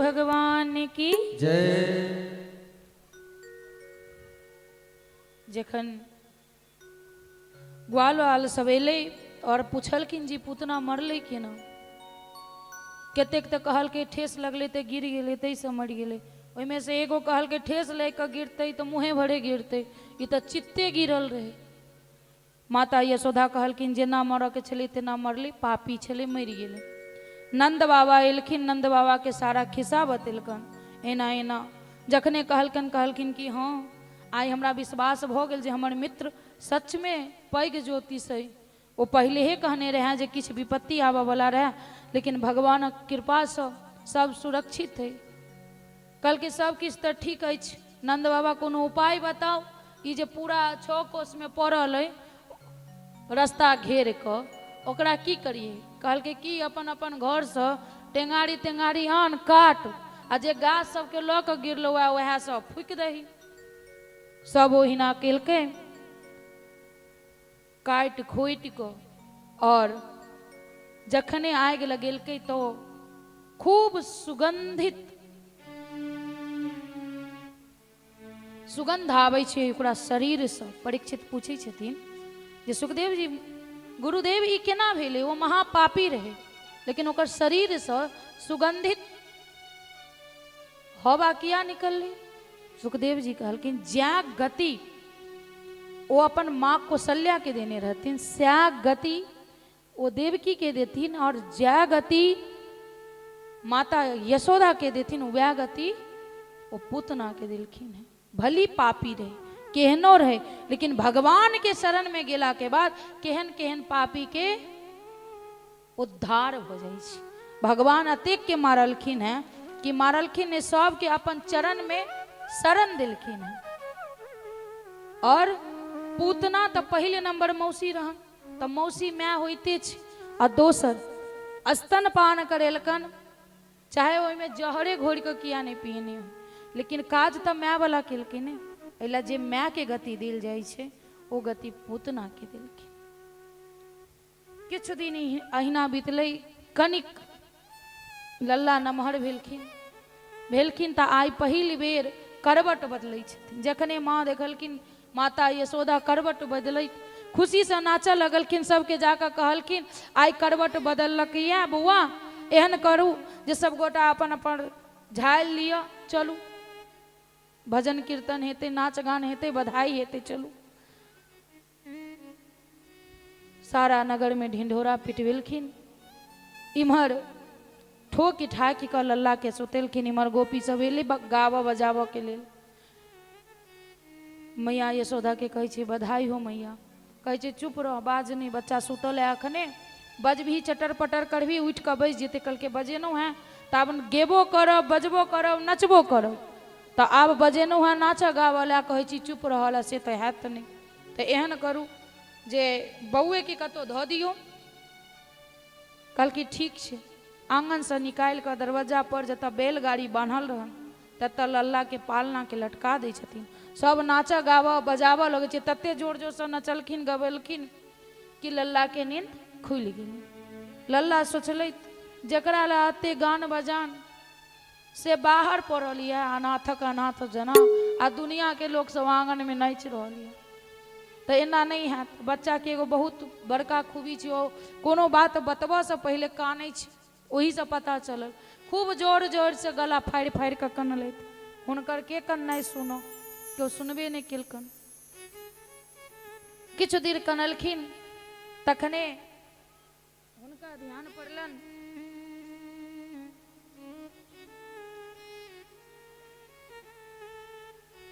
भगवान की जय। जखन ग्वाल वाल सब एलै और पुछलखिन जी पूतना मरलै केना, कतेक तऽ कहलकै ठेस लगलै तऽ गिर गेलै ताहिसँ मरि गेलै। ओहिमे से एगो कहलकै ठेस लागि कऽ गिरतै तऽ मुँहे भरे गिरतै, ई तऽ चित्ते गिरल रहै। माता यशोदा कहलखिन जेना मरऽके छलै तेना मरलै, पापी छलै मरि गेलै। नन्द बाबा एलखिन, नन्द बाबाके सारा खिस्सा बतेलकनि एना एना। जखने कहलकनि कहलखिन कि हँ आइ हमरा विश्वास भऽ गेल जे हमर मित्र सचमे पैघ ज्योतिष अइ। ओ पहिलेहे कहने रहए जे किछु विपत्ति आबऽवला रहए, लेकिन भगवानक कृपासँ सब सुरक्षित अइ। कहलकै सब किछु तऽ ठीक अछि नन्द बाबा, कोनो उपाय बताउ, ई जे पूरा 6 कोसमे पड़ल अइ रस्ता घेर कऽ, ओकरा की करियै? कहलकै कि अपन अपन घरसँ टेंगारी तेंगारी आन काट, आ जे गाछ सबके लऽ कऽ गिरलौ है वएह सब फूकि दही। सब ओहिना केलकै, काटि खोटि कऽ, और जखने आगि लगेलकै तऽ खूब सुगंधित सुगंध आबै छै ओकरा शरीरसँ। परीक्षित पूछै छथिन जे सुखदेव जी गुरुदेव ई केना भेलै? ओ महापापी रहै, लेकिन ओकर शरीरसँ सुगंधित हवा किया निकललै? सुखदेव जी कहलखिन ज्या गति ओ अपन माँ कौशल्या के देने रहथिन सएह गति ओ देवकी के देथिन, और ज्या गति माता यशोदा के देथिन वएह गति ओ पूतना के देलखिन है। भली पापी रहे केहनो रहे, लेकिन भगवान के शरण में गेला के बाद केहन केहन पापी के उद्धार हो जाइ छै। भगवान अतेक के मारलखिन है कि मारलखिन ने सबके अपन चरण में शरण देलखिन है। और पूतना तऽ पहिले नंबर मौसी रहन, तऽ मौसी माय होइते छै, आ दोसर स्तनपान करेलकन, चाहे ओहिमे जहरे घोरि कऽ किया नहि पियने हो, लेकिन काज तऽ मायवला केलकै ने। एहि लए जे मायके गति देल जाइ छै ओ गति पूतनाके देलखिन। किछु दिन अहिना बीतलै, कनिक लल्ला नमहर भेलखिन भेलखिन तऽ आइ पहिल बेर करवट बदलै छथिन। जखने माँ देखलखिन माता यशोदा करवट बदलैत खुशीसँ नाचऽ लगलखिन, सबके जाकऽ कहलखिन आइ करवट बदललक यऽ बौआ, एहन करू जे सब गोटा अपन अपन झालि लिअ, चलू भजन कीर्तन हेतै, नाच गान हेतै, बधाई हेतै, चलू। सारा नगरमे ढिंढोरा पिटबेलखिन, इम्हर ठोकि ठाकि कऽ लल्लाके सुतेलखिन। इम्हर गोपी सब एलै गाबऽ बजाबऽ के लेल। मैया यशोदाके कहै छै बधाई हो मैया। कहै छै चुप रह, बाज नहि, बच्चा सुतल है अखने, बजबही चटर पटर करबही उठि कऽ बैस जेतै। कहलकै बजेलहुँ हेँ तऽ आब गेबो करब, बजबो करब, नचबो करब, तऽ आब बजेलहुँ हेँ नाचऽ गाबऽ लए, कहै छी चुप रहऽ लए, से तऽ हैत नहि। तऽ एहन करू जे बौएके कतहु धऽ दियौ। कहलकै ठीक छै। आङनसँ निकालि कऽ दरवज्जा पर जतऽ बैलगाड़ी बान्हल रहन ततऽ लल्लाके पालनाके लटका दै छथिन। सब नाचऽ गाबऽ बजाबऽ लगै छै, तते जोर जोरसँ नचलखिन गबेलखिन कि लल्लाके नींद खुलि गेलै। लल्ला सोचलथि जकरा लए एते गान बजान से बाहर पड़ल यऽ अनाथक अनाथ जेना, आ दुनियाके लोकसभ आङनमे नाचि रहल यऽ, तऽ एना नहि हैत। बच्चाके एगो बहुत बड़का खूबी छै, ओ कोनो बात बतबऽसँ पहिले कानै छै, ओहीसँ पता चलल। खूब जोर जोरसँ गला फाड़ि फाड़ि कऽ कनलथि। हुनकर के कननाइ सुनऽ, केओ सुनबे नहि केलकनि। किछु देर कनलखिन, तखने हुनका ध्यान पड़लनि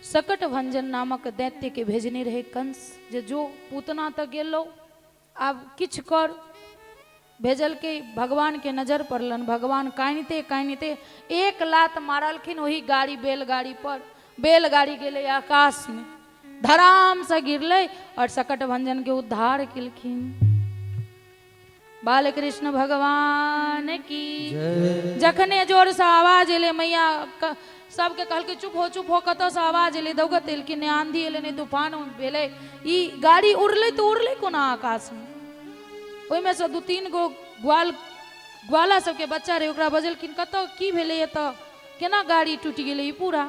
सकट भंजन नामक दैत्य के भेजने रहे कंस, जे जो पूतना तऽ गेलो आब किछु कर। भेजलकै, भगवान के नजर पड़लनि। भगवान कानिते कानिते एक लात मारलखिन ओही गाड़ी बैलगाड़ी पर, बैलगाड़ी गेलै आकाश में, धड़ाम से गिरलै और सकट भंजन के उद्धार केलखिन। बालकृष्ण भगवान की। जखने जोर से आवाज एलै, मैया सबके कहलकै चुप हो चुप हो, कतऽसँ आवाज एलै? दौगत एलखिन, नहि आंधी एलै नहि तूफान भेलै, ई गाड़ी उड़लै तऽ उड़लै कोना आकाशमे? ओहिमे से 2-3 गो ग्वाल ग्वाला सबके बच्चा रहै, ओकरा बजेलखिन, कतऽ की भेलै एतऽ? केना गाड़ी टूटि गेलै ई पूरा।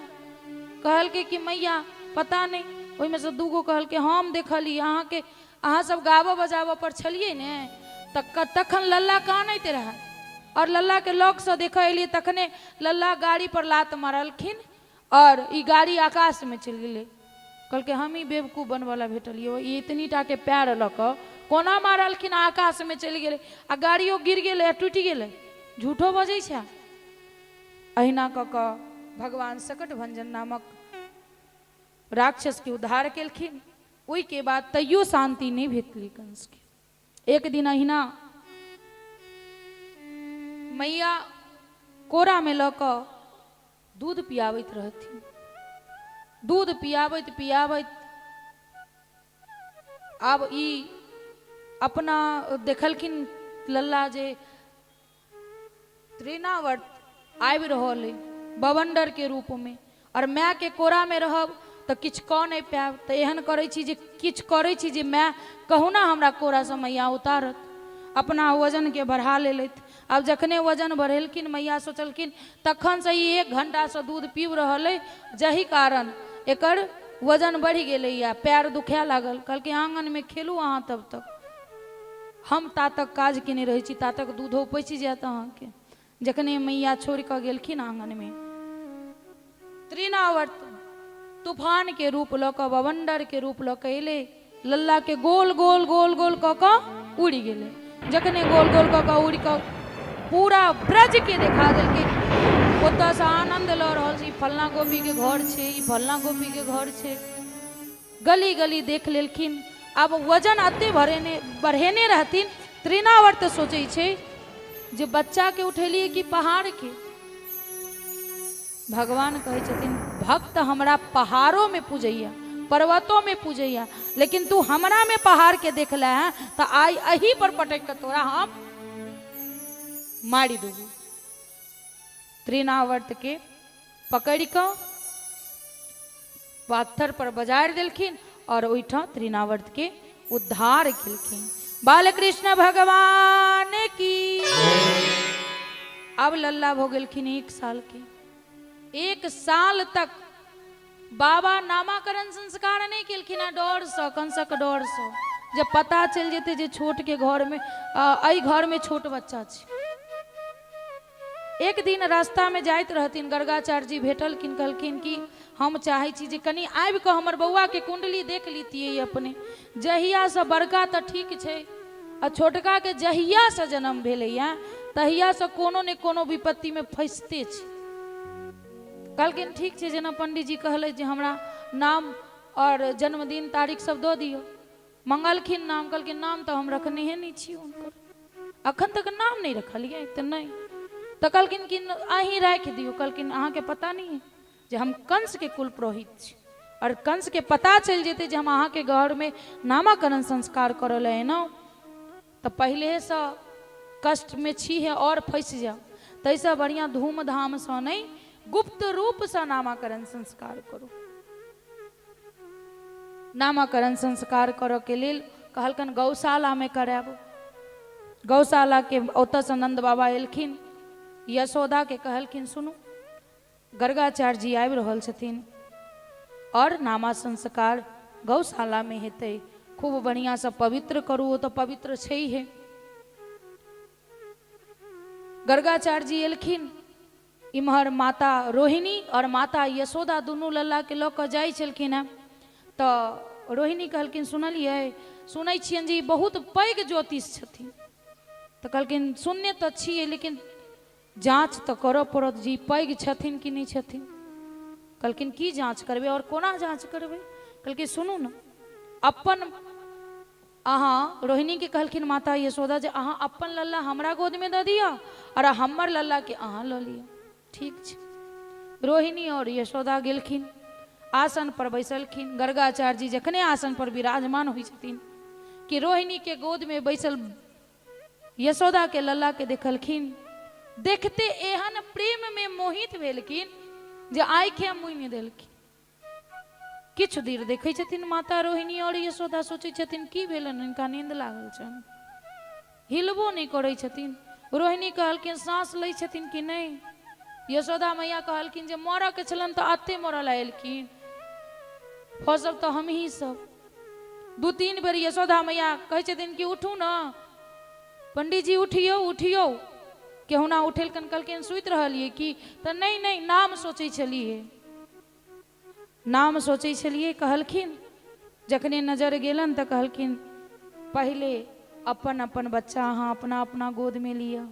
कहलकै कि मैया पता नहि। ओहिमे सँ दूगो कहलकै हम देखलियै अहाँके, अहाँ सब गाबऽ बजाबऽ पर छलियै ने तऽ तखन लल्ला कानैत रहए और लल्लाके लगसँ देखऽ एलियै तखने लल्ला गाड़ी पर लात मारलखिन और ई गाड़ी आकाशमे चलि गेलै। कहलकै हम ही बेवकूफ बनबऽ भेटलियै, ई एतनी टाके पैर लऽ कऽ कोना मारलखिन आकाशमे चलि गेलै आ गाड़ियो गिर गेलै आ टूटि गेलै, झूठो बजै छै। अहिना कऽ कऽ भगवान सकट भंजन नामक राक्षसके उद्धार केलखिन। ओहिके बाद तैयो शान्ति नहि भेटलै कंसके। एक दिन अहिना मैया कोरामे लऽ कऽ दूध पियाबैत रहथिन। दूध पियाबैत पियाबैत आब ई अपना देखलखिन लल्ला जे त्रिनावर्त आबि रहल अइ बवंडरके रूपमे, आओर मायके कोरामे रहब तऽ किछु कऽ नहि पायब, तऽ एहन करै छी जे किछु करै छी जे माय कहुना हमरा कोरासँ मैया उतारत। अपना वजनके बढ़ा लेलथि। आब जखने वजन बढ़ेलखिन मैया सोचलखिन तखनसँ ई 1 घण्टासँ दूध पीब रहल अइ, जाहि कारण एकर वजन बढ़ि गेलैए, पएर दुखाए लागल। कहलकै आङनमे खेलू अहाँ तब तक, हम ता तक काज केने रहै छी ता तक दूधो पचि जायत अहाँके। जखने मैया छोड़ि कऽ गेलखिन आङनमे, त्रिनावर्त तूफान के रूप लऽ कऽ बवंडर के रूप लऽ कऽ एलै, लल्ला के गोल गोल गोल गोल कऽ कऽ उड़ि गेलै। जखने गोल गोल कऽ कऽ उड़ि कऽ पूरा ब्रज के देखा देलकै, ओतऽसँ आनन्द लऽ रहल छै, ई फल्लाँ गोपी के घर छै, ई फल्लाँ गोपी के घर छै। गली गली देख लेलखिन। आब वजन एते बढ़ेने रहथिन। त्रिनावर्त सोचै छै जे बच्चाके उठेलियै कि पहाड़के। भगवान कहै छथिन भक्त हमरा पहाड़ोमे पूजैया, पर्वतोमे पूजैया, लेकिन तू हमरामे पहाड़के देखले हैं तऽ आइ एही पर पटकि कऽ तोरा हम मारि देबू। त्रिनावर्तके पकड़ि कऽ पाथर पर बजारि देलखिन और ओहिठाम त्रिनावर्त के उद्धार केलखिन। बालकृष्ण भगवान की। अब लल्ला भऽ गेलखिन 1 साल के। 1 साल तक बाबा नामाकरण संस्कार नहि केलखिन हँ, डरसँ, कंसक डरसँ, जब पता चलि जेतै जे छोट के घरमे, एहि घरमे छोट बच्चा छै। एक दिन रास्तामे जाइत रहथिन, गर्गाचार्य जी भेटलखिन, कहलखिन कि हम चाहै छी जे कनि आबि कऽ हमर बौआके कुण्डली देख लितियै अपने। जहियासँ बड़का तऽ ठीक छै, आ छोटकाके जहियासँ जन्म भेलैए तहियासँ कोनो ने कोनो विपत्तिमे फँसिते छै। कहलखिन ठीक छै, जेना पंडीजी कहलथि जे हमरा नाम आओर जन्मदिन तारीख सब दऽ दियौ। मंगलखिन नाम, कहलखिन नाम तऽ हम रखनेहे नहि छी हुनकर, अखन तक नाम नहि रखलियै तऽ नहि। तऽ कहलखिन कि अहीं राखि दियौ। कहलखिन अहाँके पता नहि है जे हम कंसके कुल पुरोहित छी, आओर कंसके पता चलि जेतै जे हम अहाँके घरमे नामाकरण संस्कार करऽ लए एलहुँ तऽ पहिलेसँ कष्टमे छी हे आओर फँसि जाउ, ताहिसँ बढ़िआँ धूमधामसँ नहि गुप्त रूपसँ नामाकरण संस्कार करू। नामाकरण संस्कार करऽके लेल कहलकनि गौशालामे करायब। गौशालाके ओतऽसँ नन्द बाबा एलखिन, यशोदाके कहलखिन सुनू गर्गाचार्य जी आबि रहल छथिन और नामा संस्कार गौशालामे हेतै, खूब बढ़िआँसँ पवित्र करू, ओ तऽ पवित्र छैहे। गर्गाचार्य जी एलखिन, इम्हर माता रोहिणी और माता यशोदा दुनू लल्लाके लऽ कऽ जाइ छलखिन हेँ। तऽ रोहिणी कहलखिन सुनलियै, सुनै छियनि जे ई बहुत पैघ ज्योतिष छथिन। तऽ कहलखिन सुनने तऽ छियै, लेकिन जाँच तऽ करऽ पड़त जे ई पैघ छथिन कि नहि छथिन। कहलखिन की जाँच करबै आओर कोना जाँच करबै? कहलखिन सुनू ने, अपन अहाँ, रोहिणीके कहलखिन माता यशोदा जे अहाँ अपन लल्ला हमरा गोदमे दऽ दिअ आओर हमर लल्लाके अहाँ लऽ लिअ। ठीक छै। रोहिणी आओर यशोदा गेलखिन, आसन पर बैसलखिन। गर्गाचार्य जी जखने आसन पर विराजमान होइ छथिन कि रोहिणीके गोदमे बैसल यशोदा के लल्ला के देखलखिन, देखते एहन प्रेम में मोहित भेलखिन जे आँखि मुनि देलखिन। किछु देर देखै छथिन माता रोहिणी और यशोदा, सोचै छथिन की भेलनि, हिनका नींद लागल छनि, हिलबो नहि करै छथिन। रोहिणी कहलखिन साँस लै छथिन कि नहि? यशोदा मैया कहलखिन जे मरऽ के छलनि तऽ एते मरऽ लए एलखिन, फसब तऽ हमही सब। 2-3 बेर यशोदा मैया कहै छथिन कि उठू ने पंडीजी, उठियौ उठियौ। केहुना उठेलकनि, कहलखिन सुति रहलियै की? तऽ नहि नहि, नाम सोचै छलियै, नाम सोचै छलियै। कहलखिन जखने नजर गेलनि तऽ कहलखिन पहिले अपन अपन बच्चा अहाँ अपना अपना गोदमे लिअ।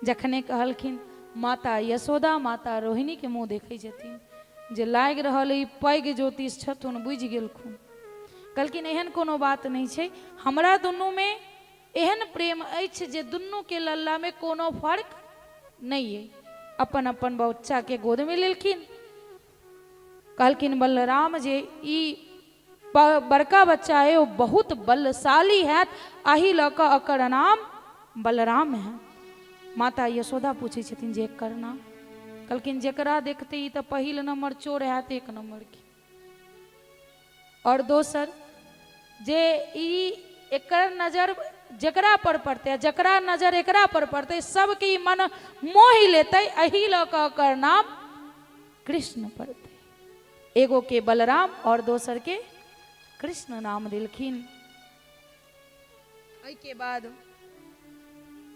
जखने कहलखिन माता यशोदा माता रोहिणीके मुँह देखै छथिन जे लागि रहल ई पैघ ज्योतिष छथुन, बुझि गेलखुन। कहलखिन एहन कोनो बात नहि छै, हमरा दुनूमे एहन प्रेम अछि जे दुनूके लल्लामे कोनो फर्क नहि अइ। अपन अपन बच्चाके गोदमे लेलखिन। कहलखिन बलराम जे ई बड़का बच्चा अइ ओ बहुत बलशाली हैत, एहि लऽ कऽ एकर नाम बलराम हैत। माता यशोदा पूछै छथिन जे एकर नाम? कहलखिन जकरा देखतै ई तऽ पहिल नम्बर चोर हैत, एक नम्बरके। आओर दोसर जे ई एकर नजर जकरा पर पड़तै आ जकरा नजर एकरा पर पड़तै सबके ई मन मोहि लेतै, एहि लऽ कऽ एकर नाम कृष्ण पड़तै। एगो के बलराम और दोसर के कृष्ण नाम देलखिन। एहिके बाद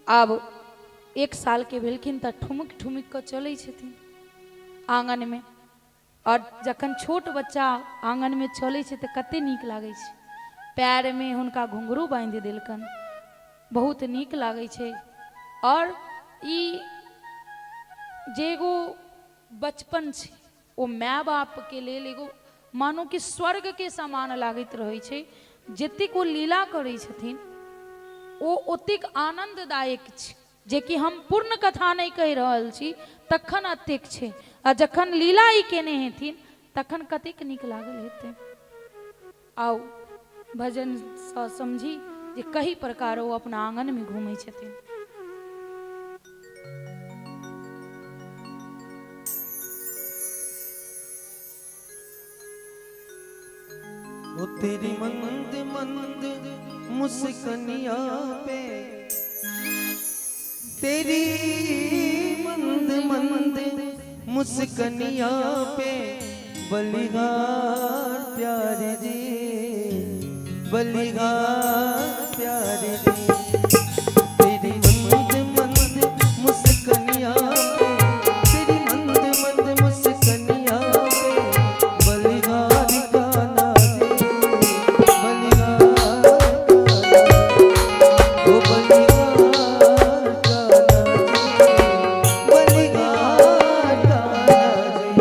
आब 1 साल के भेलखिन तऽ ठुमुकि ठुमुकि कऽ चलै छथिन आङनमे। आओर जखन छोट बच्चा आङनमे चलै छै तऽ कते नीक लागै छै। पैरमे हुनका घुंघरू बान्हि देलकनि, बहुत नीक लागै छै। आओर ई जे एगो बचपन छै ओ माय बापके लेल एगो मानू कि स्वर्गके समान लागैत रहै छै। जतेक ओ लीला करै छथिन ओ ओतेक आनन्ददायक छै, जेकि हम पूर्ण कथा नहि कहि रहल छी तखन एतेक छै, आ जखन लीला ई केने हेथिन तखन कतेक नीक लागल हेतै। आउ भजनसँ समझी जे कई प्रकार ओ अपना आङनमे घूमै छथिन। ओ तेरी मंद मंद मुस्कनिया पे, तेरी मंद मंद मुस्कनिया पे बलिहार प्यारे जी, बलिहार प्यारे जी। तेरी मंद मंद मुस्कनिया पे, तेरी मंद मंद मुस्कनिया पे बलिहार काना जी, बलिहार काना, ओ बलिहार काना जी, बलिहार काना जी।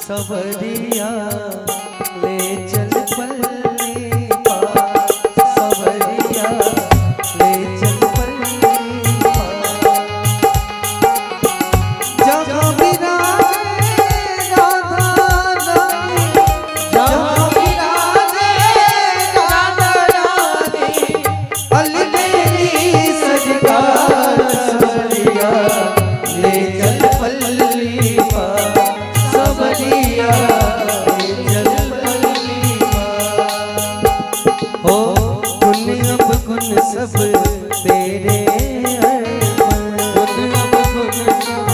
सवरिया ले चल पल्ली पार, सवरिया ले चल पल्ली पार। जहाँ विराजे राधा रानी, जहाँ विराजे राधा रानी, अलबेली सरकार, सवरिया ले चल पल्ली पार, सवरिया ले चल पल्ली पार। हो गुण अब गुण सब तेरे अर्पण, गुण अब गुण सब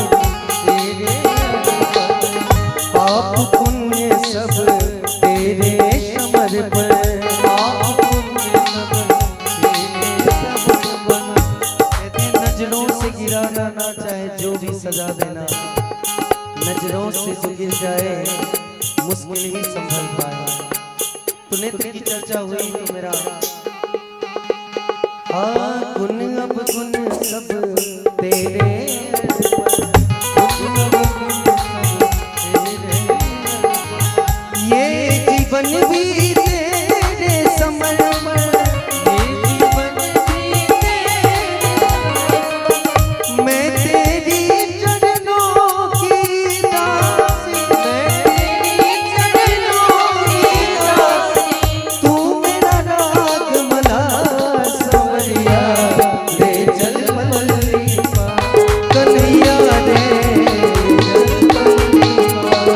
तेरे अर्पण, पाप पुण्य सब तेरे समर्पण, पाप पुण्य सब तेरे समर्पण। कहते हैं, नजरों से गिराना ना चाहे जो भी सजा देना, नजरों से जो गिर जाए मुश्किल ही संभल पाए। तो नेत्र की चर्चा हुई तो मेरा हाँ गुण अब गुण सब तेरे अर्पण, गुण अब गुण सब तेरे अर्पण। ये जीवन भी तेरे समर्पण, ये जीवन भी तेरे समर्पण। मैं तेरी चरणों की दासी, मैं तेरी चरणों की दासी, तू मेरा राग मल्हार, सवरिया ले चल पल्ली पार, कन्हैया रे चल पल्ली पार।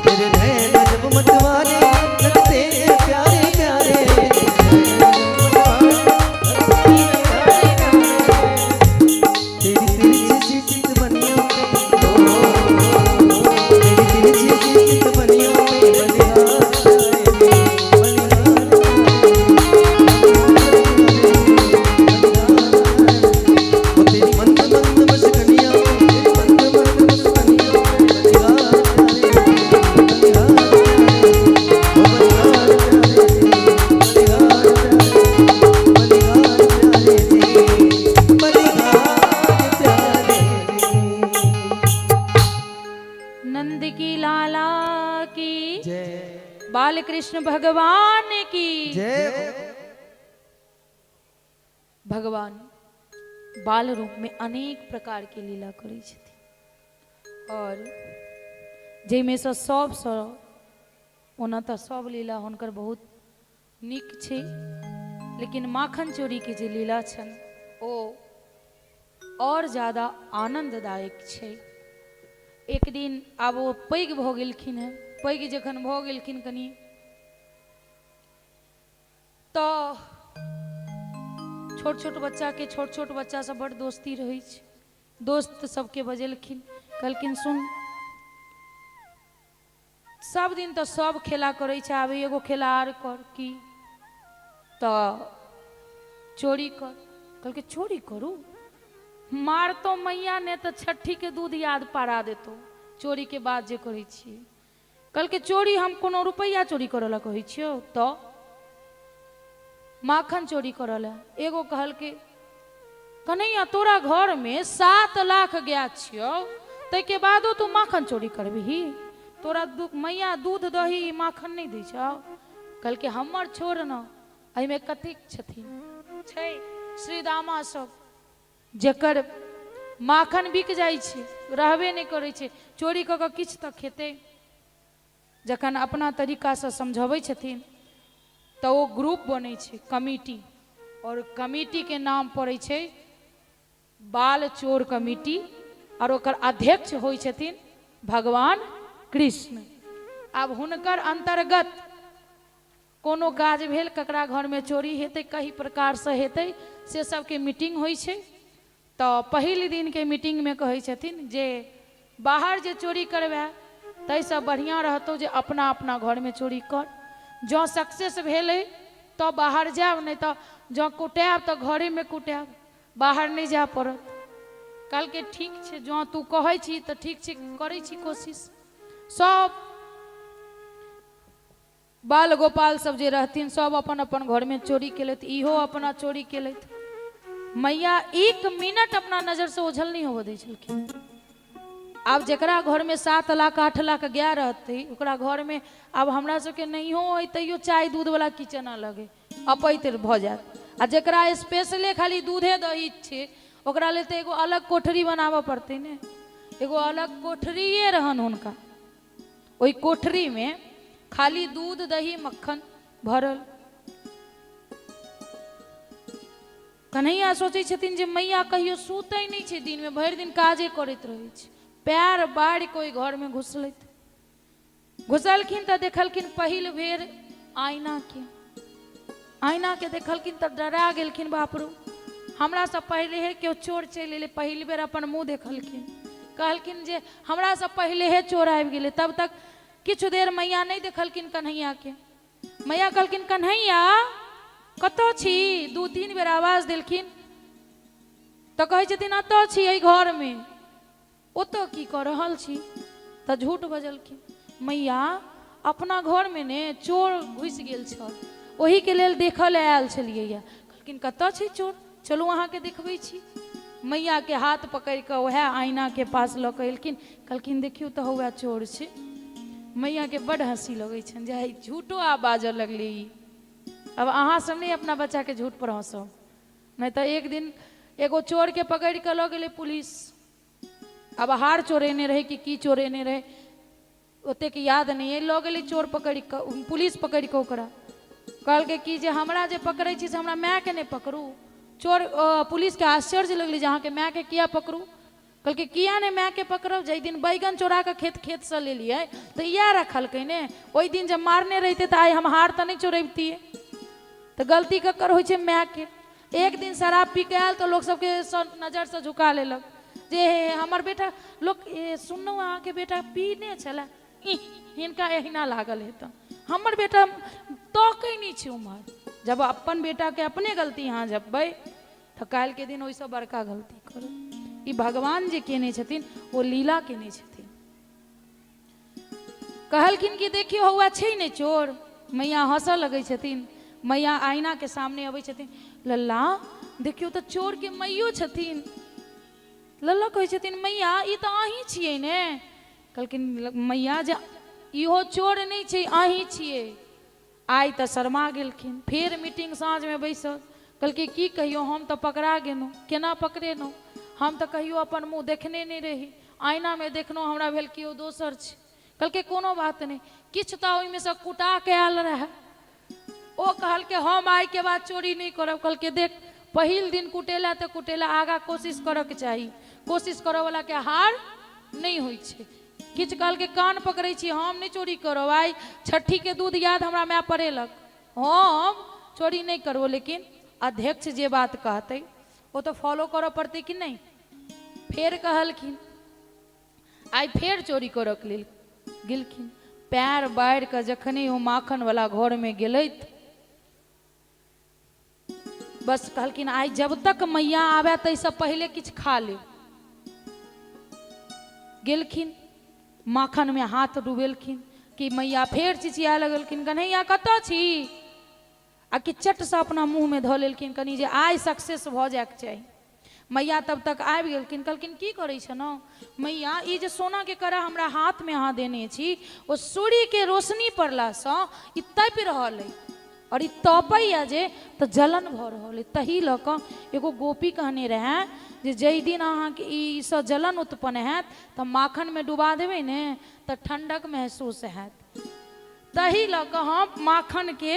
तेरे नैन जब मतवारे लगते हैं प्यारे प्यारे, तेरी तिरछी सी चितवनियों पे, तेरी तिरछी सी चितवनियों पे बलिहार प्यारे, बलिहार प्यारे, ओ तेरी मंद मंद मस्कनियों पे, तेरी मंद मंद मस्कनियों पे बलिहार प्यारे, बलिहार प्यारे, ओ बलिहार प्यारे, बलिहार प्यारे, बलिहार प्यारे जी, बलिहार प्यारे जी। नंद की लाला की जय। बालकृष्ण भगवान की जय। भगवान बाल रूप में अनेक प्रकार के लीला करै छथिन और जाहिमे सँ सबसँ ओना तऽ सब लीला हुनकर बहुत नीक छै, लेकिन माखन चोरीके जे लीला छनि ओ और ज्यादा आनन्ददायक छै। एक दिन आब ओ पैघ भऽ गेलखिन हेँ। पैघ जखन भऽ गेलखिन कनि तऽ छोट छोट बच्चाके छोट छोट बच्चासँ बड्ड दोस्ती रहै छै। दोस्त सबके बजेलखिन, कहलखिन सुन, सब दिन तऽ सब खेला करै छै, आब एगो खेला आर कर। की? तऽ चोरी कर। कहलकै चोरी करू? मारतो मैया ने तऽ छठीके दूध याद पारा देतो चोरीके बाद जे करै छियै। कहलकै चोरी हम कोनो रुपैआ चोरी करऽ लए कहै छियौ? तऽ माखन चोरी करऽ लए। एगो कहलकै कन्हैया तोरा घरमे 7 लाख गाय छियौ, ताहिके बादो तू माखन चोरी करबिही? तोरा मैया दूध दही माखन नहि दै छौ? कहलकै हमर छोड़ न, एहिमे कतेक छथिन छै श्रीदामा सब जकर माखन बिक जाइ छै, रहबे नहि करै छै, चोरी कऽ कऽ किछु तऽ खेतै। जखन अपना तरीकासँ समझबै छथिन तऽ ओ ग्रुप बनै छै कमिटी, और कमिटीके नाम पड़ै छै बाल चोर कमिटी, और ओकर अध्यक्ष होइ छथिन भगवान कृष्ण। आब हुनकर अन्तर्गत कोनो काज भेल, ककरा घरमे चोरी हेतै, कई प्रकारसँ हेतै, से सबके मीटिंग होइ छै। तऽ पहिल दिनके मीटिंगमे कहै छथिन जे बाहर जे चोरी करबै ताहिसँ बढ़िआँ रहतौ जे अपना अपना घरमे चोरी कर, जँ सक्सेस भेलै तऽ बाहर जायब, नहि तऽ जँ कुटायब तऽ घरेमे कुटायब, बाहर नहि जाय पड़त। कहलकै ठीक छै, जँ तू कहै छी तऽ ठीक छै, करै छी कोशिश। सब बाल गोपाल सब जे रहथिन सब अपन अपन घरमे चोरी केलथि, इहो अपना चोरी केलथि। मैया 1 मिनट अपना नजरसँ ओझल नहि होबऽ दै छलखिन। आब जकरा घरमे 7 लाख 8 लाख गाय रहतै ओकरा घरमे आब हमरा सबके नहियो अइ तैयो चाय दूधवला किचन अलग अइ, अपैत भऽ जायत। आ जकरा स्पेशले खाली दूधे दही छै ओकरा लेल तऽ एगो अलग कोठरी बनाबऽ पड़तै ने। एगो अलग कोठरिए रहन हुनका, ओहि कोठरीमे खाली दूध दही मक्खन भरल। कन्हैया सोचै छथिन जे मैया कहियो सुतै नहि छै, दिनमे भरि दिन काजे करैत रहै छै। पैर बारि कऽ ओहि घरमे घुसलथि। घुसलखिन तऽ देखलखिन पहिल बेर आईनाके। आईनाके देखलखिन तऽ डरा गेलखिन, बाप रो हमरासँ पहिले केओ चोर चलि एलै। पहिल बेर अपन मुँह देखलखिन, कहलखिन जे हमरासँ पहिले चोर आबि गेलै। तब तक किछु देर मैया नहि देखलखिन कन्हैयाके। मैया कहलखिन कन्हैया कतऽ छी? 2-3 बेर आवाज देलखिन तऽ कहै छथिन एतऽ छी एहि घरमे। ओतऽ की कऽ रहल छी? तऽ झूठ बजलखिन, मैया अपना घरमे ने चोर घुसि गेल छल, ओहिके लेल देखऽ लए आयल छलियै। कहलखिन कतऽ छै चोर? चलू अहाँके देखबै छी। मैयाके हाथ पकड़ि कऽ उएह आईनाके पास लऽ कऽ एलखिन, कहलखिन देखियौ तऽ हौआ चोर छै। मैयाके बड्ड हँसी लगै छनि जे झूठो आब बाजऽ लगलै ई। आब अहाँ सब नहि अपना बच्चाके झूठ पर हँसब, नहि तऽ एक दिन एगो चोरके पकड़ि कऽ लऽ गेलै पुलिस। आब हार चोरेने रहै कि की चोरेने रहै ओतेक याद नहि अइ। लऽ गेलै चोर पकड़ि कऽ, पुलिस पकड़ि कऽ ओकरा कहलकै कि जे हमरा जे पकड़ै छी से हमरा मायके नहि पकड़ू। चोर पुलिसके आश्चर्य लगलै जे अहाँके मायके किया पकड़ू? कहलकै किया नहि मायके पकड़ब? जाहि दिन बैगन चोरा कऽ खेतसँ लेलियै तऽ इएह रखलकै ने, ओहि दिन जब मारने रहितै तऽ आइ हम हार तऽ नहि चोरबितियै। तऽ गलती ककर होइ छै? मायके। एक दिन शराब पी कऽ आयल तऽ लोक सबके नजरसँ झुका लेलक जे हे हमर बेटा, लोक सुनलहुँ अहाँके बेटा पीने छलै, हिनका एहिना लागल हेतनि, हमर बेटा तकै नहि छै उम्हर। जब अपन बेटाके अपने गलती अहाँ झपबै तऽ काल्हिके दिन ओहिसँ बड़का गलती करत। ई भगवान जे केने छथिन ओ लीला केने छथिन। कहलखिन कि देखियौ हौआ छै ने चोर। मैया हँसऽ लगै छथिन। मैया आईनाके सामने अबै छथिन, लल्ला देखियौ तऽ चोरके मैयो छथिन। लल्ला कहै छथिन मैया ई तऽ अहीं छियै ने। कहलखिन मैया जे इहो चोर नहि छै, अहीं छियै। आइ तऽ शर्मा गेलखिन। फेर मीटिंग साँझमे बैसल, कहलकै की कहियौ हम तऽ पकड़ा गेलहुँ। केना पकड़ेलहुँ? हम तऽ कहियो अपन मुँह देखने नहि रही, आईनामे देखलहुँ हमरा भेल केओ दोसर छै। कहलकै कोनो बात नहि, किछु तऽ ओहिमे सँ कुटा के आयल रहए। ओ कहलकै हम आइके बाद चोरी नहि करब। कहलकै देख पहिल दिन कुटेला तऽ कुटेला, आगाँ कोशिश करऽके चाही, कोशिश करऽवलाके हार नहि होइ छै। किछु कहलकै कान पकड़ै छी हम नहि चोरी करब, आइ छठीके दूध याद हमरा माय पड़ेलक, हम चोरी नहि करबो। लेकिन अध्यक्ष जे बात कहतै ओ तऽ फॉलो करऽ पड़तै कि नहि? फेर कहलखिन आइ फेर चोरी करऽके लेल गेलखिन। पैर बारि कऽ जखने ओ माखनवला घरमे गेलथि, बस कहलखिन आइ जब तक मैया आबै ताहिसँ पहिले किछु खा लेब। गेलखिन माखनमे हाथ डुबेलखिन कि मैया फेर चिचिया लगलखिन, कन्हैया कतऽ छी? आ कि चटसँ अपना मुँहमे धऽ लेलखिन कनि जे आइ सक्सेस भऽ जायके चाही। मैया तब तक आबि गेलखिन, कहलखिन की करै छलहुँ? मैया ई जे सोनाके कड़ा हमरा हाथमे अहाँ देने छी ओ सूर्यके रोशनी पड़लासँ ई तपि रहल अइ और ई तपैया जे तऽ जलन भऽ रहल अइ। तही लऽ कऽ एगो गोपी कहने रहए जे जाहि दिन अहाँके ई सँ जलन उत्पन्न हैत तऽ माखनमे डुबा देबै ने तऽ ठण्डक महसूस हैत। तही लऽ कऽ हम माखनके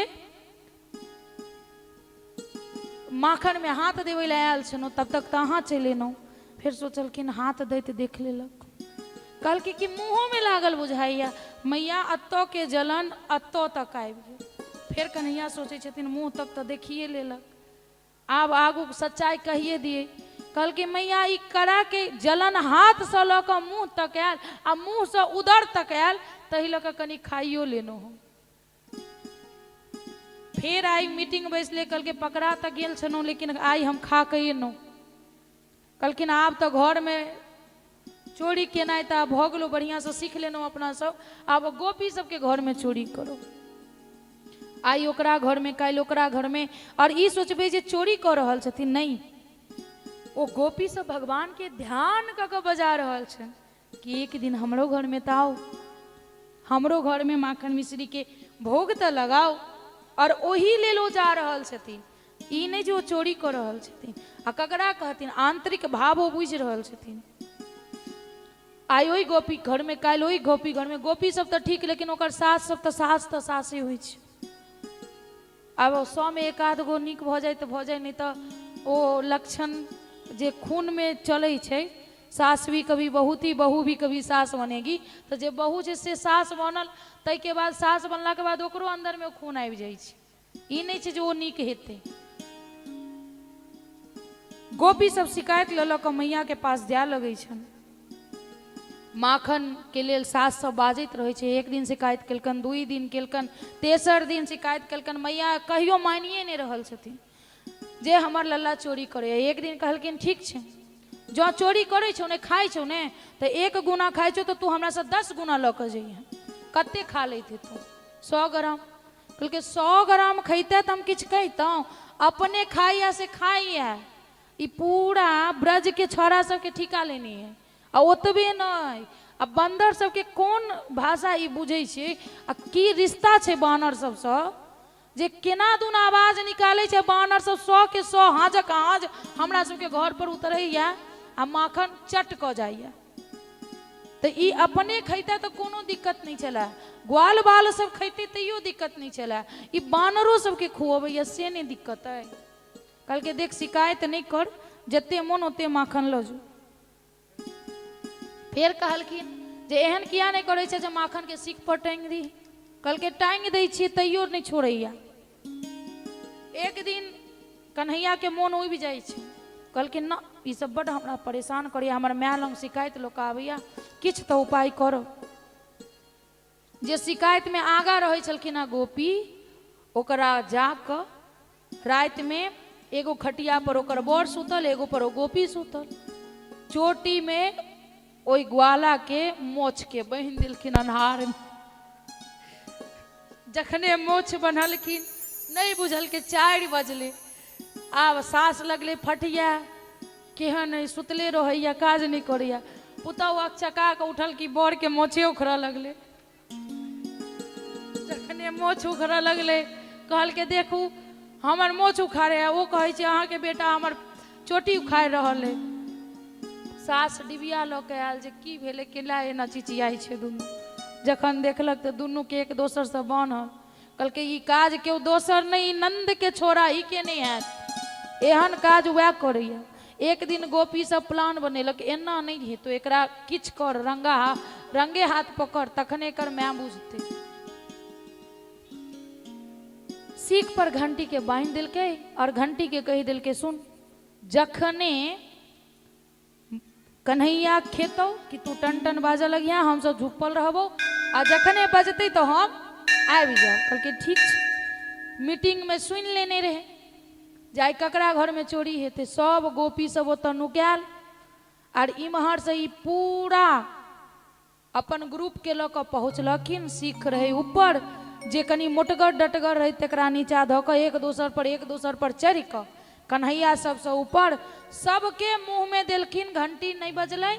माखनमे हाथ देबै लए आयल छलहुँ, तब तक तऽ अहाँ चलि एलहुँ। फेर सोचलखिन हाथ दैत देख लेलक, कहलकै कि मुँहोमे लागल बुझाइया मैया, एतऽके जलन एतऽ तक आबि गेल। फेर कन्हैया सोचै छथिन मुँह तक तऽ देखिए लेलक, आब आगू सच्चाइ कहिए दियै। कहलकै मैया ई कड़ाके जलन हाथसँ लऽ कऽ मुँह तक आयल आ मुँहसँ उदर तक आयल, ताहि लऽ कऽ कनि खाइयो लेलहुँ हम। फेर आइ मीटिंग बैसलै, कहलकै पकड़ा तऽ गेल छलहुँ लेकिन आइ हम खा कऽ एलहुँ। कहलखिन आब तऽ घरमे चोरी केनाइ तऽ आब भऽ गेलौ, बढ़िआँसँ सीख लेलहुँ अपना सब, आब गोपी सबके घरमे चोरी करू। आइ ओकरा घरमे, काल्हि ओकरा घरमे। आओर ई सोचबै जे चोरी कऽ रहल छथिन, नहि, ओ गोपी सब भगवानके ध्यान कऽ कऽ बजा रहल छनि। कि एक दिन हमरो घरमे तऽ आउ, हमरो घरमे माखन मिश्रीके भोग तऽ लगाउ। आओर ओहि लेल ओ जा रहल छथिन, ई नहि जे ओ चोरी कऽ रहल छथिन। आ ककरा कहथिन, आंतरिक भाव ओ बुझि रहल छथिन। आइ ओहि गोपी घरमे, काल्हि ओहि गोपी घरमे। गोपी सब तऽ ठीक, लेकिन ओकर सास सब तऽ सास तऽ सासे होइ छै। आब 100मे एक आध गो नीक भऽ जाय तऽ भऽ जाय, नहि तऽ ओ लक्षण जे खूनमे चलै छै, सास भी कभी बहू थी, बहू भी कभी सास बनेगी। तऽ जे बहू छै से सास बनल, ताहिके बाद सास बनलाके बाद ओकरो अन्दरमे ओ खून आबि जाइ छै। ई नहि छै जे ओ नीक हेतै। गोपी सब शिकायत लऽ लऽ कऽ मैयाके पास जाय लगै छनि। माखन के लेल सास सब बाजैत रहै छै। एक दिन शिकायत केलकनि, 2 दिन केलकनि, तेसर दिन शिकायत केलकनि। मैया कहियो मानिए नहि रहल छथिन जे हमर लल्ला चोरी करैए। एक दिन कहलखिन ठीक छै, जँ चोरी करै छौ ने, खाइ छौ ने, तऽ 1 गुना खाइ छौ तऽ तू हमरासँ 10 गुना लऽ कऽ जइहे। कते खा लैत हेतौ? 100 ग्राम। कहलकै 100 ग्राम खैते तऽ हम किछु कहितहुँ, अपने खाइए से खाइए, ई पूरा ब्रजके छौड़ा सबके ठीका लेने है। आ ओतबे नहि, आ बन्दर सबके कोन भाषा ई बुझै छै आ की रिश्ता छै बानर सबसँ, जे केना दुना आवाज निकालै छै बानर सब, 100 के 100 हाँजक हाँज हमरा सबके घर पर उतरैया आ माखन चट कऽ जाइया। तऽ ई अपने खैते तऽ कोनो दिक्कत नहि छलै, ग्वाल बाल सब खैते तैयो दिक्कत नहि छलै, ई बानरो सबके खुअबैया से नहि दिक्कत अइ। कहलकै देख शिकायत नहि कर, जते मोन ओते माखन लऽ जो। फेर कहलखिन जे एहन किया नहि करै छै जे माखनके सीख पर टाँगि दी। कहलकै टाँगि दै छियै तैयो नहि छोड़ैया। एक दिन कन्हैयाके मोन उबि जाइ छै, कहलखिन ना ई सब बड्ड हमरा परेशान करैया, हमर माय लग शिकायत लऽ कऽ आबैया, किछु तऽ उपाय करब। जे शिकायतमे आगाँ रहै छलखिन हँ गोपी, ओकरा जाकऽ रातिमे एगो खटिया पर ओकर बर सुतल, एगो पर ओ गोपी सुतल, चोटीमे ओहि ग्वालाके मोछके बान्हि देलखिन अन्हारमे। जखने मोछ बन्हलखिन नहि बुझलकै 4 बजलै। आब सास लगलै फटिया, केहन अइ, सुतले रहैया, काज नहि करैया। पुतहु अकचका कऽ उठल कि बरके मोछे उखड़ऽ लगलै। जखने मोछ उखड़ऽ लगलै कहलकै देखू हमर मोछ उखाड़े है, ओ कहै छै अहाँके बेटा हमर चोटी उखाड़ि रहल अइ। सास डिबिया लऽ कऽ आयल जे की भेलै, केला एना चिचियाइ छै दुनू। जखन देखलक तऽ दुनूके एक दोसरसँ बान्हल। कहलकै ई काज केओ दोसर नहि, ई नन्दके छोड़ा ई के नहि हैत, एहन काज वएह करैया। एक दिन गोपी सब प्लान बनेलक एना नहि हेतौ, एकरा किछु कर, रंगे हाथ पकड़, तखने एकर माय बुझतै। सीख पर घंटी के बान्हि देलकै और घंटी के कहि देलकै सुन, जखने कन्हैया खेतौ कि तू टन टन बाजऽ लगिहा, हमसब झुपल रहबौ, आ जखने बजतै तऽ हम आबि जायब। कहलकै ठीक छै। मीटिंगमे सुनि लेने रहै जे आइ ककरा घरमे चोरी हेतै। सब गोपी सब ओतऽ नुकायल आर इम्हरसँ ई पूरा अपन ग्रुपके लऽ कऽ पहुँचलखिन। सिख रहै ऊपर, जे कनि मोटगर डटगर रहै तकरा नीचा धऽ कऽ एक दोसर पर एक दोसर पर चढ़ि कऽ कन्हैया सबसँ ऊपर सबके मुँहमे देलखिन। घंटी नहि बजलै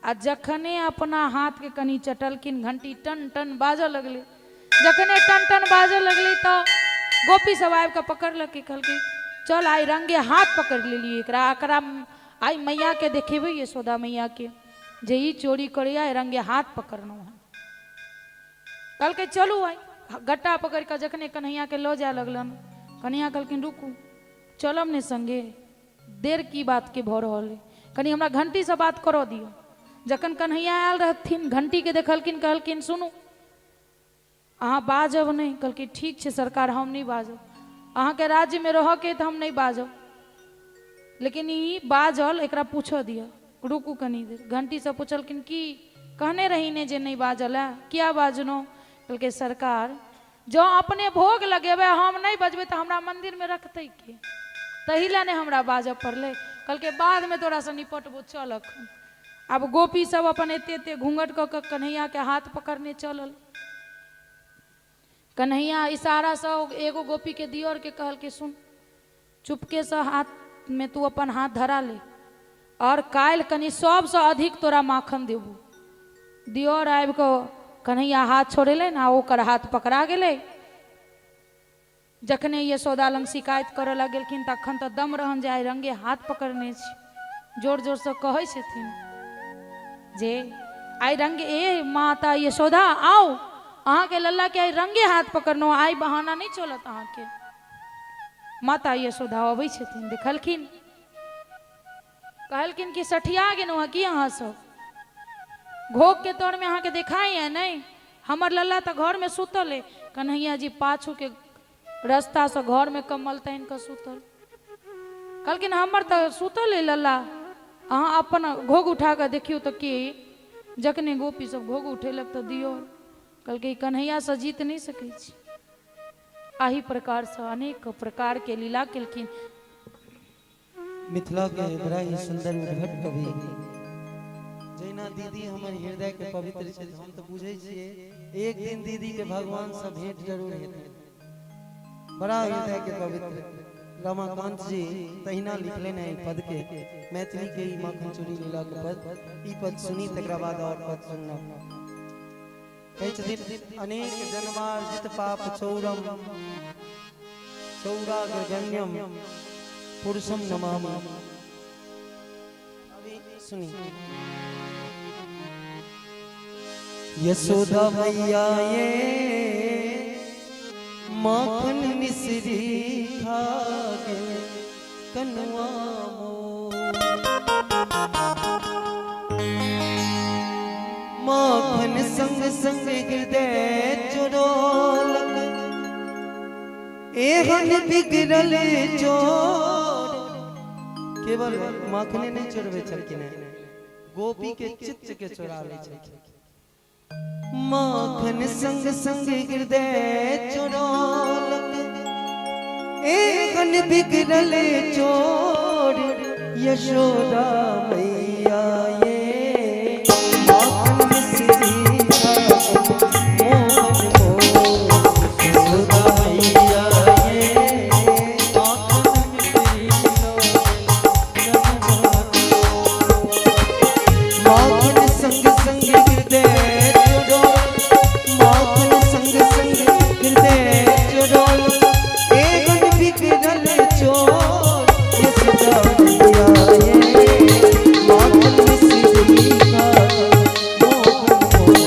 आ जखने अपना हाथके कनि चटलखिन घंटी टन टन बाजऽ लगलै। जखने टन टन बाजऽ लगलै तऽ गोपी सब आबि कऽ पकड़लकै, कहलकै चल आइ रंगे हाथ पकड़ि लेलियै एकरा, एकरा आइ मैयाके देखेबै यशोदा मैयाके जे ई चोरी करैया, रंगे हाथ पकड़लहुँ हँ। कहलकै चलू आइ। गट्टा पकड़ि कऽ जखने कन्हैयाके लऽ जाय लगलन, कन्हैया कहलखिन रुकू, चलब ने संगे, देर की बातके भऽ रहल अइ, कनि हमरा घंटीसँ बात करऽ दिअ। जखन कन्हैया आयल रहथिन, घंटीके देखलखिन, कहलखिन सुनू अहाँ बाजब नहि। कहलकै ठीक छै सरकार, हम नहि बाजब, अहाँके राज्यमे रहऽके तऽ हम नहि बाजब, लेकिन ई बाजल एकरा पूछऽ दिअ, रुकू कनि देर। घंटीसँ पुछलखिन की कहने रही ने जे नहि बाजल है, किया बाजलहुँ? कहलकै सरकार जँ अपने भोग लगेबै हम नहि बजबै तऽ हमरा मन्दिरमे रखतै के, ताहि लए नहि हमरा बाजऽ पड़लै। कहलकै बादमे तोरासँ निपटबो, चल अखन। आब गोपी सब अपन एते एते घूंघट कऽ कऽ कन्हैयाके हाथ पकड़ने चलल। कन्हैया इशारासँ एगो गोपीके दियरके कहलकै सुन, चुपकेसँ हाथमे तू अपन हाथ धरा ले, और काल्हि कनि सबसँ अधिक तोरा माखन देबू। दियोर आबि कऽ कन्हैया हाथ छोड़ेलै ने, ओकर हाथ पकड़ा गेलै। जखने यशोदा लग शिकायत करऽ लगेलखिन तखन तऽ दम रहन जे आइ रंगे हाथ पकड़ने छी। जोर जोरसँ कहै छथिन जे आइ रंगे, ए माता यशोदा आउ, अहाँके लल्ला के आइ रंगे हाथ पकड़नो, आइ बहाना नहि चलत अहाँके। माता यशोदा अबै छथिन, देखलखिन, कहलखिन कि सठिया गेलहुँ हँ की अहाँ सब? घोघ के तर में अहाँके देखाइ है नहि? हमर लल्ला तऽ घर में सुतल है। कन्हैया जी पाछू के रास्ता से घर में कम्बल तानि कऽ सुतल। कहलखिन हमर तऽ सुतल है लल्ला, अहाँ अपन घोघ उठा कऽ देखियौ तऽ के। जखने गोपी सब घोघ उठेलक तऽ दियौ, कहलकै कन्हैया से जीत नहि सकै छी। एहि प्रकार से अनेक प्रकार के लीला केलखिन। मिथिला के बड़ा ही सुंदर उद्भट कवि जहिना दीदी हमर हृदय के पवित्र छै, हम तऽ बुझै छियै एक दिन दीदी के भगवान से भेंट जरूर हेतै। बड़ा हृदय के पवित्र रमाकांत जी तहिना लिखलनि है पद के, मैथिली के ई माखन चोरी लीला के पद। ई पद सुनी तकरा बाद और पद सुनना। कहै छथिन अनेक जन्मार्जित पाप चौरम चौराग्रगण्यम पुरुषम नमामि। अभी सुनी। यशोदा मैया ये माखन मिश्री खा गे कनुआ मोर, माखन संग संग हृदय चोरोलक एहन बिगड़ल चोर। केवल माखने नहीं चोरबै छलखिन हेँ, गोपी के चित्त के चोरा लै छलखिन। माखन संग संग हृदय चोरोलक एहन बिगड़ल चोर, यशोदा मैया ये माखन मिश्री खा मोहन मोर, यशोदा मैया ये माखन संग संग हृदय चोरो, माखन संग संग हृदय चोरो एहन बिगड़ल चोर, यशोदा मैया ये माखन मिश्री खा मोहन मोर, यशोदा मैया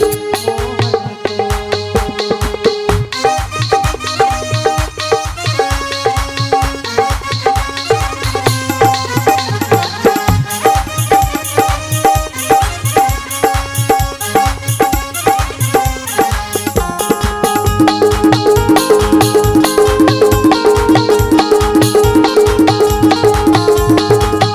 ये माखन मिश्री खा मोहन मोर।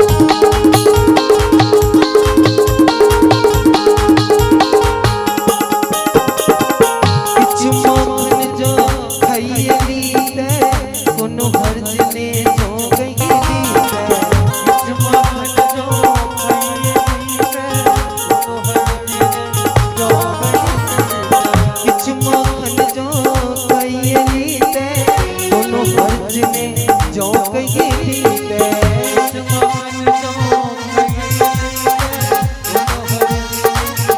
किछु माखन जो खाइली ते कोनो हर्ज ने जो गईली ते, किछु माखन जो खाइली ते कोनो हर्ज ने जो गईली ते, किछु माखन जो खाइली ते कोनो हर्ज ने जो गईली ते, किछु माखन जो खाइली ते कोनो हर्ज ने जो गईली ते,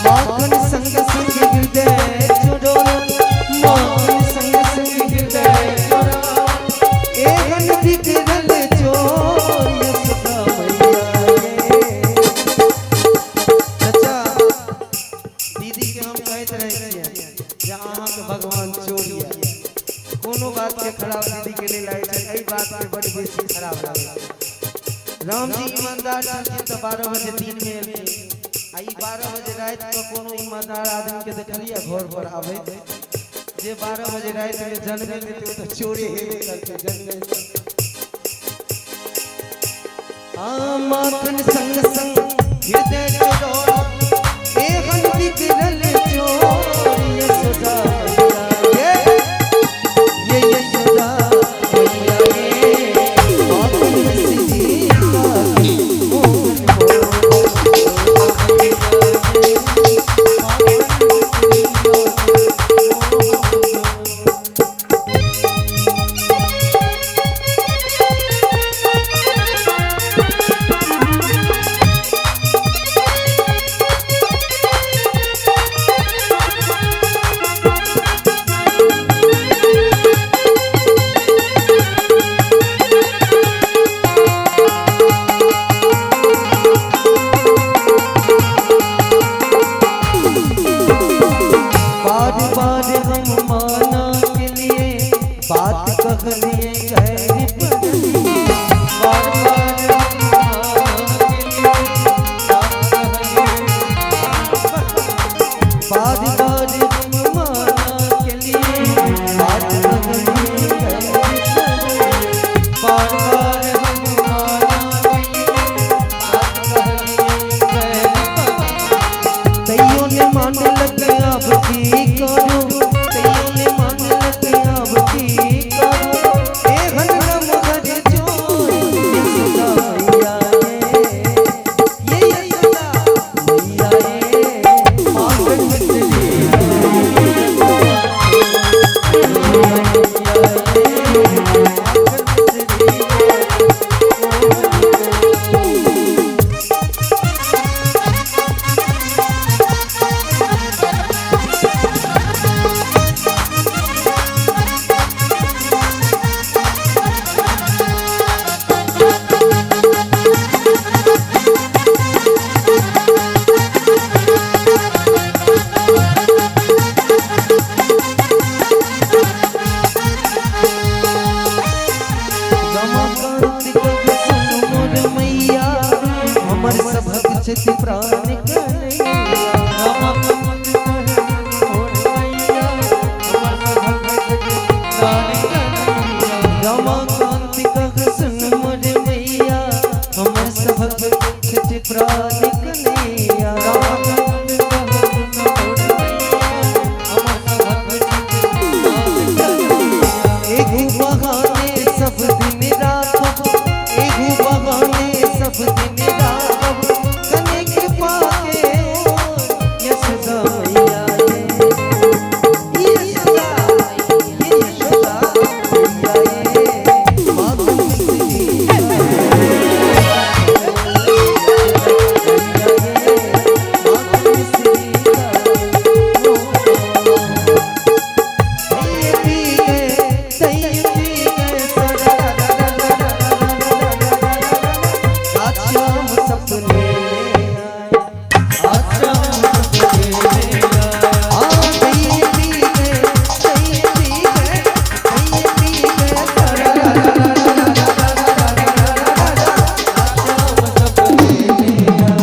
माखन संग संग हृदय चोरो, माखन संग संग हृदय चोरो एहन बिगड़ल चोर, यशोदा मैया ये। चाचा दीदी के हम कहैत रहै छियै जे अहाँके भगवान चोर यऽ, कोनो बात के खराब दीदी के नहि लागै छै, एहि बात के बड बेसी खराब लागै छै। राम जी ईमानदार छलखिन तऽ 12 बजे दिन में एलखिन, आ ई 12 बजे राति के कोनो ईमानदार आदमी के देखलियै घर पर आबैत? जे 12 बजे राति में जन्मे लेतै ओ तऽ चोरे हेबे करतै जन्मे। हाँ माखन संग संग हृदय चोरो एहन बिगड़ल चोर, यशोदा मैया ये, ये यशोदा मैया ये माखन मिश्री खा मोहन मोर, यशोदा मैया ये माखन मिश्री खा मोहन मोर। छथि प्राण कन्हैया। रमाकांत कह मोर मैया, हमर सभक छथि प्राण कन्हैया। रमाकांत कह सुन मोर मैया, हमर सभक छथि प्राण कन्हैया। रमाकांत कह सुन मोर मैया, हमर सभक छथि प्राण कन्हैया। एगो बहाने सब दिन राखब, एगो बहाने सब दिन राखब, कने कृपा के ओर यशोदा मैया ये, यशोदा ये यशोदा मैया ये, माखन मिश्री माखन मिश्री सपने में आए, आश्रम सपने में आया। आ दही पी गए, दही पी गए, दही पी गए, आश्रम सपने में आया।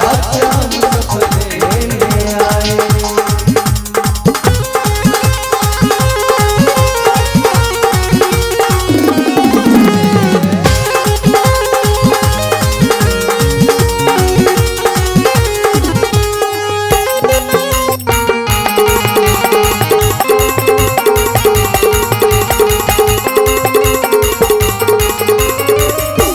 आश्रम सपने में आए।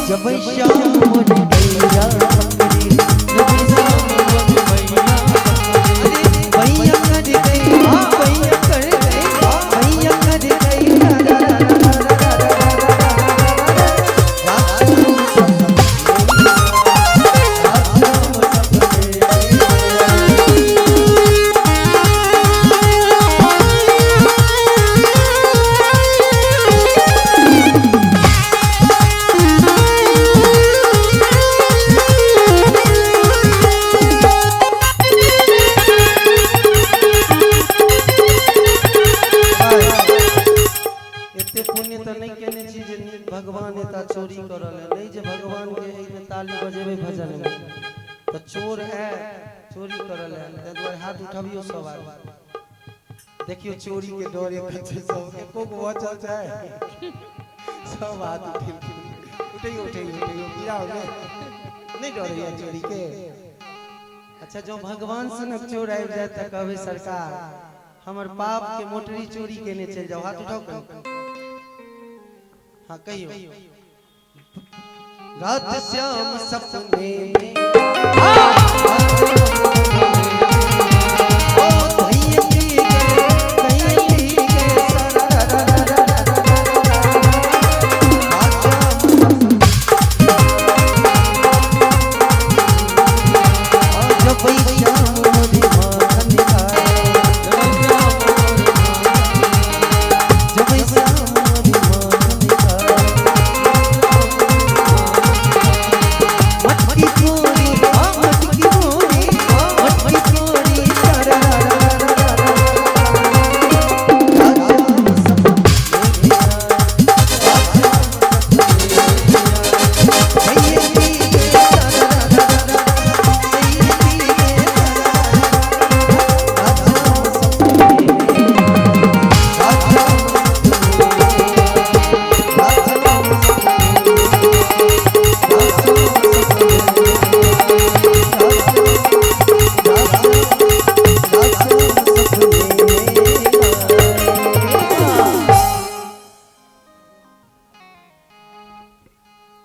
जब श्याम मोर भैया पकड़े, जब श्याम मोर मैया पकड़े, भैया कर गई, भैया कर गई, भैया कर गई, आश्रम सपने में आए। एते पुण्य तऽ नहि केने छी जे भगवान एता चोरी करल है। नहि जे भगवान के एहिमे ताली बजेबै भजन में तऽ चोर है, चोरी करल है, ताहि दुआरे हाथ उठबियौ सब आदमी। देखियौ चोरी के डर एक छै सबके, एको गो बचल छै, सब हाथ उठेलखिन। उठैयौ उठैयौ उठैयौ, कीड़ा हो गेल, नहि डर होइया चोरी के? अच्छा, जँ भगवान सनक चोर आबि जाय तऽ कहबै सरकार हमर पाप के मोटरी चोरी केने चलि जाओ। हाथ उठाओ कनी, हाँ कहियो। रात श्याम सपने में, ओ धैया पी गए, धैया पी गए, जब श्याम मोरी माखन खाए, जब श्याम जब श्याम मोरी माखन खाए, मटकी फोड़ी, मटकी फोड़ी, मटकी फोड़ी,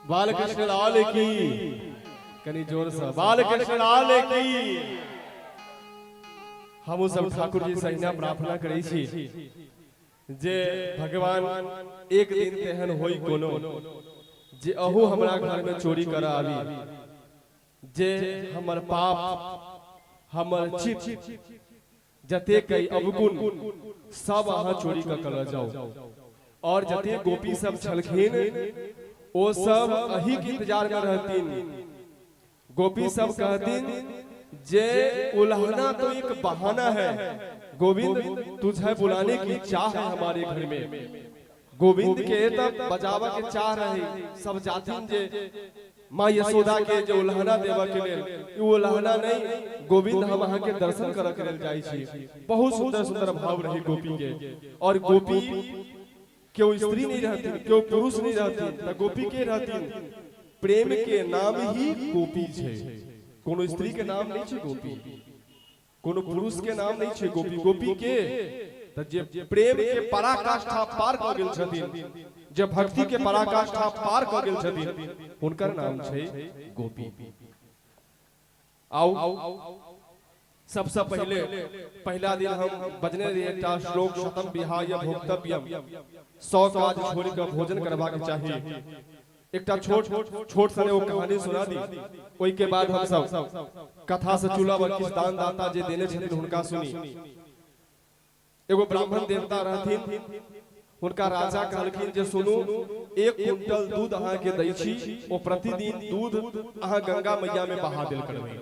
बालकृष्ण लाल की, कनी जोर से बालकृष्ण लाल की। हमहूँ सब ठाकुर जी से अहिना प्रार्थना करै छी जे भगवान एक दिन तेहन होई कोनो जे अहू हमरा घर में चोरी कर आबी, जे हमर पाप हमर चित जते कई अवगुण सब अहाँ चोरी कर कर जाओ। और जते गोपी सब छलखिन ओ सब अही के इंतजार में रहतीन। गोपी सब कहतीन जे उल्हाना तो एक बहाना है, गोविंद तुझे बुलाने की चाह है हमारे घर में। गोविंद के तब बजावा के चाह रहे, सब जातिन जे माँ यशोदा के जे उलहना देबऽ के लेल, ई उलहना नहीं गोविंद, हम अहाँ के दर्शन करऽ के लेल जाइ छी। बहुत सुंदर सुंदर भाव रही गोपी के। और गोपी केओ स्त्री नहीं रहथिन, केओ पुरुष नहीं रहथिन, तऽ गोपी के रहथिन? प्रेम के नाम ही गोपी छै। कोनो स्त्री के नाम नहीं छै गोपी, कोनो पुरुष के नाम नहीं छै गोपी। गोपी के तऽ जे प्रेम के पराकाष्ठा पार कऽ गेल छथिन, जे भक्ति के पराकाष्ठा पार कऽ गेल छथिन, हुनकर नाम छै गोपी। आउ, सबसे पहले पहिला दिन हम बजने रहियै एकटा श्लोक, शतम विहाय भोक्तव्यम, 100 काज छोड़ि कऽ भोजन करबाक चाही। एकटा छोट छोट सन एगो कहानी सुना दी, ओहि के बाद हम सब कथा से चुलब और किछु दान दाता जे देने छथिन हुनका सुनी। एगो ब्राह्मण देवता रहथिन, हुनका राजा कहलखिन जे सुनू, 1 क्विंटल दूध अहाँ के दै छी, ओ प्रतिदिन दूध अहाँ गंगा मैया में बहा देल करबै।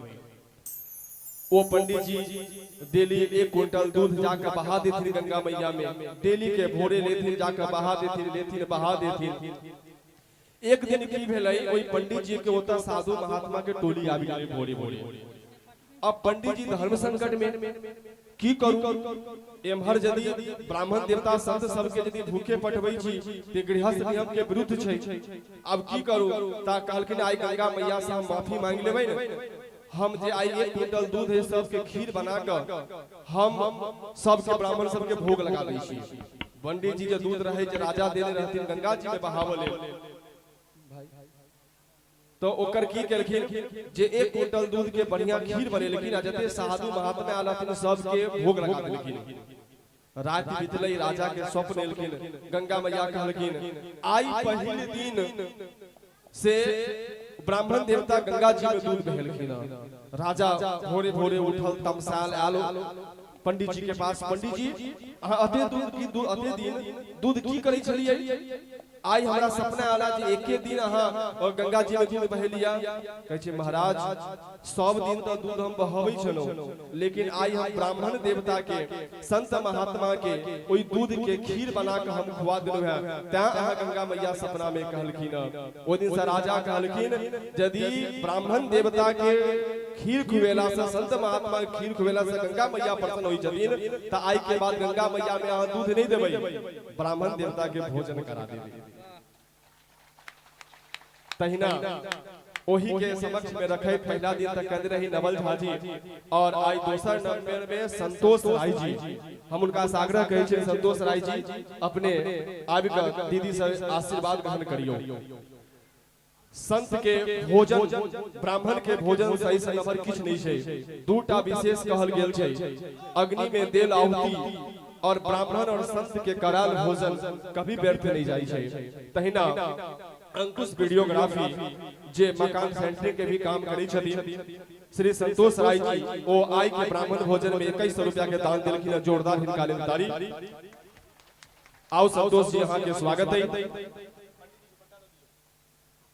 ओ पंडित जी डेली 1 क्विंटल दूध जाकर बहा देथिन गंगा मैया में, डेली के भोरे लेथिन जाकर बहा देथिन, लेथिन बहा देथिन। एक दिन की भेलै, ओहि पंडित जी के ओतऽ साधु महात्मा के टोली आबि गेलै भोरे भोरे। अब पंडित जी धर्म संकट में, की करू? एम्हर यदि ब्राह्मण देवता संत सबके यदि भूखे पठबै छी ते गृहस्थ नियम के विरुद्ध छै, अब की करू? ता कहलखिन आइ गंगा मैया से हम माफी मांगि लेबै ने, हम जे आइ 1 क्विंटल दूध है सबके खीर बना कऽ हम सबके ब्राह्मण सबके भोग लगा दै छी। पंडित जी जे दूध रहे जे राजा देने रहथिन गंगा जी में बहावऽ लेल, तो ओकर की केलखिन जे 1 क्विंटल दूध के बढ़िया खीर बनेलखिन आ जते साधु महात्मा आयल रहथिन सबके भोग लगा देलखिन। राति बीतलै, राजा के स्वप्न एलखिन, गंगा मैया कहलखिन आइ पहिल दिन से ब्राह्मण देवता गंगा जी में दूध बहेलखिन। राजा भोरे भोरे उठल, तमसाल आयल पंडित जी के पास। पंडित जी अहाँ अते दूध की दूध अते दिन दूध की करै छलियै? आइ हमरा सपना आला जे एके दिन अहाँ और गंगा जी में दूध बहेलिया। कहै छै महाराज सब दिन तऽ दूध हम बहबै छलहुँ, लेकिन आइ हम ब्राह्मण देवता के संत महात्मा के ओहि दूध के खीर बना कऽ हम खुआ देलहुँ हेँ, तैं अहाँ गंगा मैया सपना में कहलखिन। ओहि दिन से राजा कहलखिन यदि ब्राह्मण देवता के खीर खुएला से, संत महात्मा के खीर खुएला से गंगा मैया प्रसन्न होइ छथिन, तऽ आइ के बाद गंगा मैया में अहाँ दूध नहीं देबै, ब्राह्मण देवता के भोजन करा देबै। तहिना ओही के समक्ष में रखे पहला दिन तक कहने रही नवल झा जी, और आई दोसर नंबर में संतोष राय जी। हम उनका से आग्रह कहै छियनि संतोष राय जी अपने आबि कऽ दीदी से आशीर्वाद ग्रहण करियौ। संत के भोजन, ब्राह्मण के भोजन सही से नंबर किछु नहीं छै। दूटा विशेष कहल गेल छै, अग्नि में देल आहुति और ब्राह्मण और संत के कराल भोजन कभी व्यर्थ नहीं जाइ छै। तहिना अंकुश वीडियोग्राफी जे मकान सेंटरिंग के भी काम करै छथिन श्री संतोष राय जी, ओ आइ के ब्राह्मण भोजन में 2100 रुपया के दान देलखिन, जोरदार हिनका लेल ताली। आओ संतोष जी अहाँ के स्वागत है।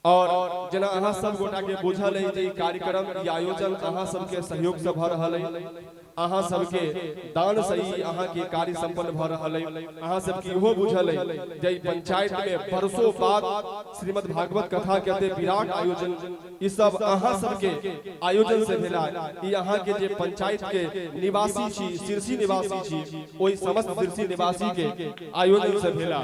और जेना अहाँ सब गोटा के बुझल है जे ई कार्यक्रम, ई आयोजन अहाँ सबके सहयोग से भऽ रहल है, अहाँ सबके दान से ही अहाँ के कार्य संपन्न भऽ रहल है। अहाँ सबके इहो बुझल है जे ई पंचायत में वर्षों बाद श्रीमद् भागवत कथा के एते विराट आयोजन, ई सब अहाँ सबके आयोजन से भेला। ई अहाँ के जे पंचायत के निवासी छी, सिरसी निवासी छी, ओहि समस्त सिरसी निवासी के आयोजन से भेला।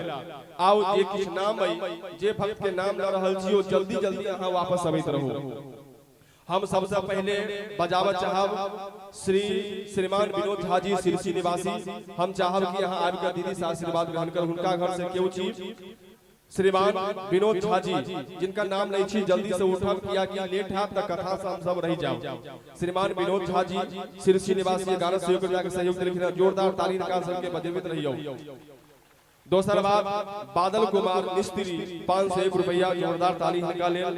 आओ जे किछु नाम अइ, जे भक्त के नाम लऽ रहल छी, ओ जल्दी जल्दी अहाँ वापस अबैत रहू। हम सबसे पहले बजाबऽ चाहब श्री श्रीमान विनोद झा जी सिरसी निवासी। हम चाहब कि अहाँ आबि कऽ दीदी से आशीर्वाद ग्रहण करू। हुनका घर से केओ छी श्रीमान विनोद झा जी जिनका नाम लै छी, जल्दी से उठब, कियाकि लेट हैत तऽ कथा से हम सब रहि जाउ। श्रीमान विनोद झा जी सिरसी निवासी 1101 रुपया के सहयोग देलखिन, जोरदार ताली हिनका सबके बजेबैत रहियौ। दोसर बात बादल कुमार मिस्त्री 501 रुपया, जोरदार ताली हिनका लेल।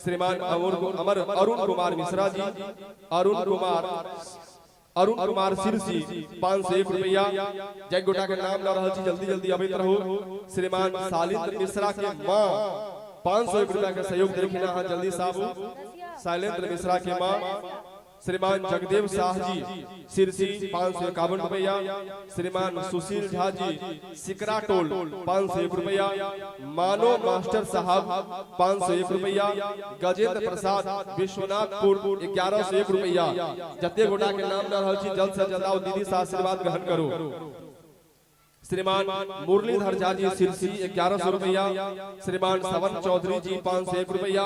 श्रीमान अमर अरुण कुमार मिश्रा जी, अरुण कुमार सिरसी 501 रुपया। जय गोटा के नाम ल रहल छी, जल्दी जल्दी अबैत रहू। श्रीमान शालिन्द्र मिश्रा के माँ 501 रुपया के सहयोग देलखिन, अहाँ जल्दी से आबू। शैलेंद्र मिश्रा के माँ। श्रीमान जगदेव शाह जी सिरसी 551 रुपया, श्रीमान सुशील झा जी सिकरा टोल 501 रुपया, मानो मास्टर साहब 501 रुपया, गजेंद्र प्रसाद विश्वनाथपुर 1101 रुपया। जते गोटा के नाम न रहल छी जल्द से जल्द आओ, दीदी से आशीर्वाद ग्रहण करू। श्रीमान मुरलीधर झा जी सिरसी 1100 रुपया, श्रीमान सवन चौधरी जी 501 रुपया,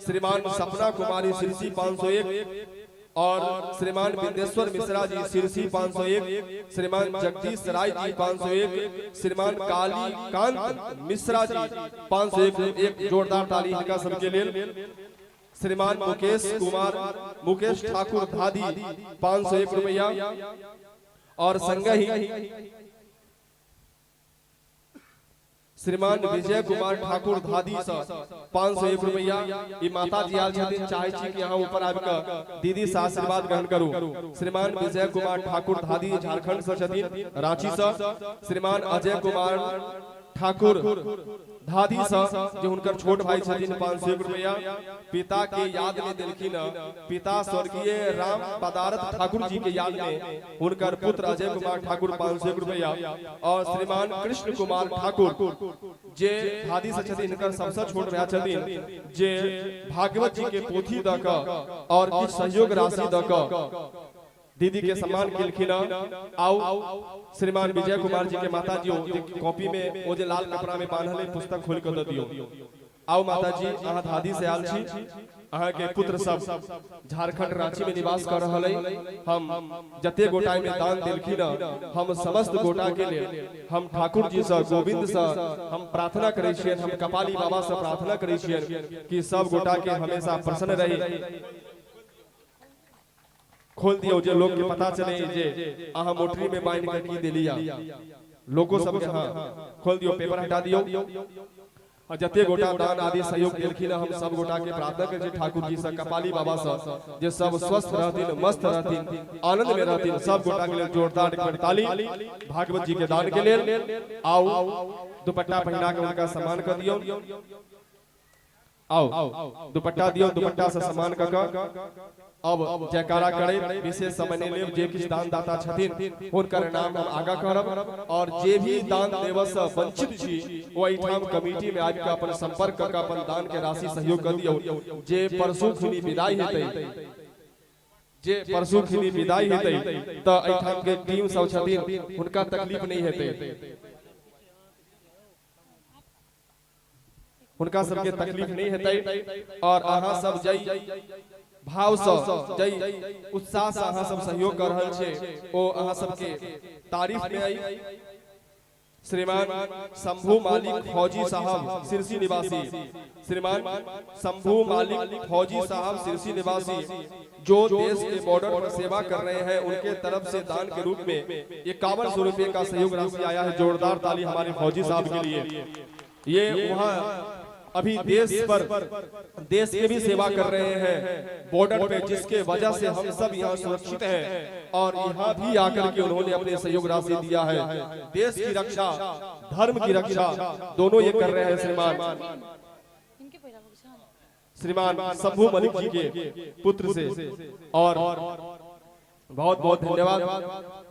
श्रीमान सपना कुमारी सिरसी 501 और श्रीमान बिंदेश्वर मिश्रा जी सिरसी 501, श्रीमान जगदीश राय जी 501, श्रीमान कालीकांत मिश्रा जी 501। एक जोरदार ताली हिनका सबके लेल। श्रीमान मुकेश कुमार मुकेश ठाकुर धादी 501 रुपया और संगहि श्रीमान विजय कुमार ठाकुर धादी से 501 रुपया। ई माता जी आयल छथिन, चाहे छी कि अहाँ ऊपर आबि कऽ दीदी से आशीर्वाद ग्रहण करू। श्रीमान विजय कुमार ठाकुर धादी झारखंड से छथिन, रांची से। श्रीमान अजय कुमार ठाकुर धादी से जे हुनकर छोट भाई छथिन 501 रुपया पिता के याद में देलखिन। पिता स्वर्गीय राम पदारथ ठाकुर जी के याद में हुनकर पुत्र अजय कुमार ठाकुर 501 रुपया और श्रीमान कृष्ण कुमार ठाकुर जे धादी से छथिन, हिनकर सबसे छोट भाई छथिन, जे भागवत जी के पोथी दऽ कऽ और किछु सहयोग राशि दऽ कऽ दीदी के सम्मान केलखिन। आउ श्रीमान विजय कुमार जी के माता जी, जे कॉपी में ओ जे लाल कपड़ा में बांधल है पुस्तक खोल के दऽ दियौ। आउ माता जी, अहाँ धादी से आयल छी, अहाँ के पुत्र सब झारखंड रांची में निवास कर रहल है। हम जते गोटा में दान देलखिन हम समस्त गोटा के लेल हम ठाकुर जी से गोविंद से हम प्रार्थना करै छियनि, हम कपाली बाबा से प्रार्थना करै छियनि कि सब गोटा के हमेशा प्रसन्न रही। खोल दियौ जे लोग के पता चले जे अहाँ मोटरी में बांध के की देलिया लोगो सबके। हाँ, खोल दियौ, पेपर हटा दियौ। आ जते गोटा दान आदि सहयोग देलखिन हम सब गोटा के प्रार्थना करै छी ठाकुर जी से कपाली बाबा से जे सब स्वस्थ रहथिन, मस्त रहथिन, आनंद में रहथिन। सब गोटा के लेल जोरदार एक बेर ताली भागवत जी के दान के लेल। आउ दुपट्टा पहिना के हुनका सम्मान कर दियौ। आओ दुपट्टा दियौ, दुपट्टा से सम्मान कऽ कऽ अब जयकारा करे। विशेष समय नहि लेब, जे किछु दानदाता छथिन हुनकर नाम हम आगाँ करब और जे भी दान देबऽ से वंचित छी ओ एहिठाम कमिटी में आबि कऽ अपन संपर्क कऽ कऽ अपन दान के राशि सहयोग कऽ दियौ। जे परसू खुनी विदाई हेतै, जे परसू खिनी विदाई हेतै तऽ एहिठाम के टीम सब छथिन हुनका तकलीफ नहि हेतै, हुनका सबके तकलीफ नहीं हेतै और अहाँ सब जई भाव से जई उत्साह से अहाँ सब सहयोग कर रहल छियै ओ अहाँ सबके तारीफ में आई। श्रीमान शंभू मालिक फौजी साहब सिरसी निवासी, श्रीमान शंभू मालिक फौजी साहब सिरसी निवासी जो देश के बॉर्डर पर सेवा कर रहे हैं उनके तरफ से दान के रूप में 5100 रुपए का सहयोग राशि आया है। जोरदार ताली हमारे फौजी साहब के लिए। ये वहाँ अभी देश पर देश के भी सेवा कर रहे हैं बॉर्डर पे, जिसके वजह से हम सब यहाँ सुरक्षित हैं और यहाँ भी आकर के उन्होंने अपने सहयोग राशि दिया है। देश की रक्षा, धर्म की रक्षा दोनों ये कर रहे हैं। श्रीमान श्रीमान शंभू मलिक जी के पुत्र से और बहुत बहुत धन्यवाद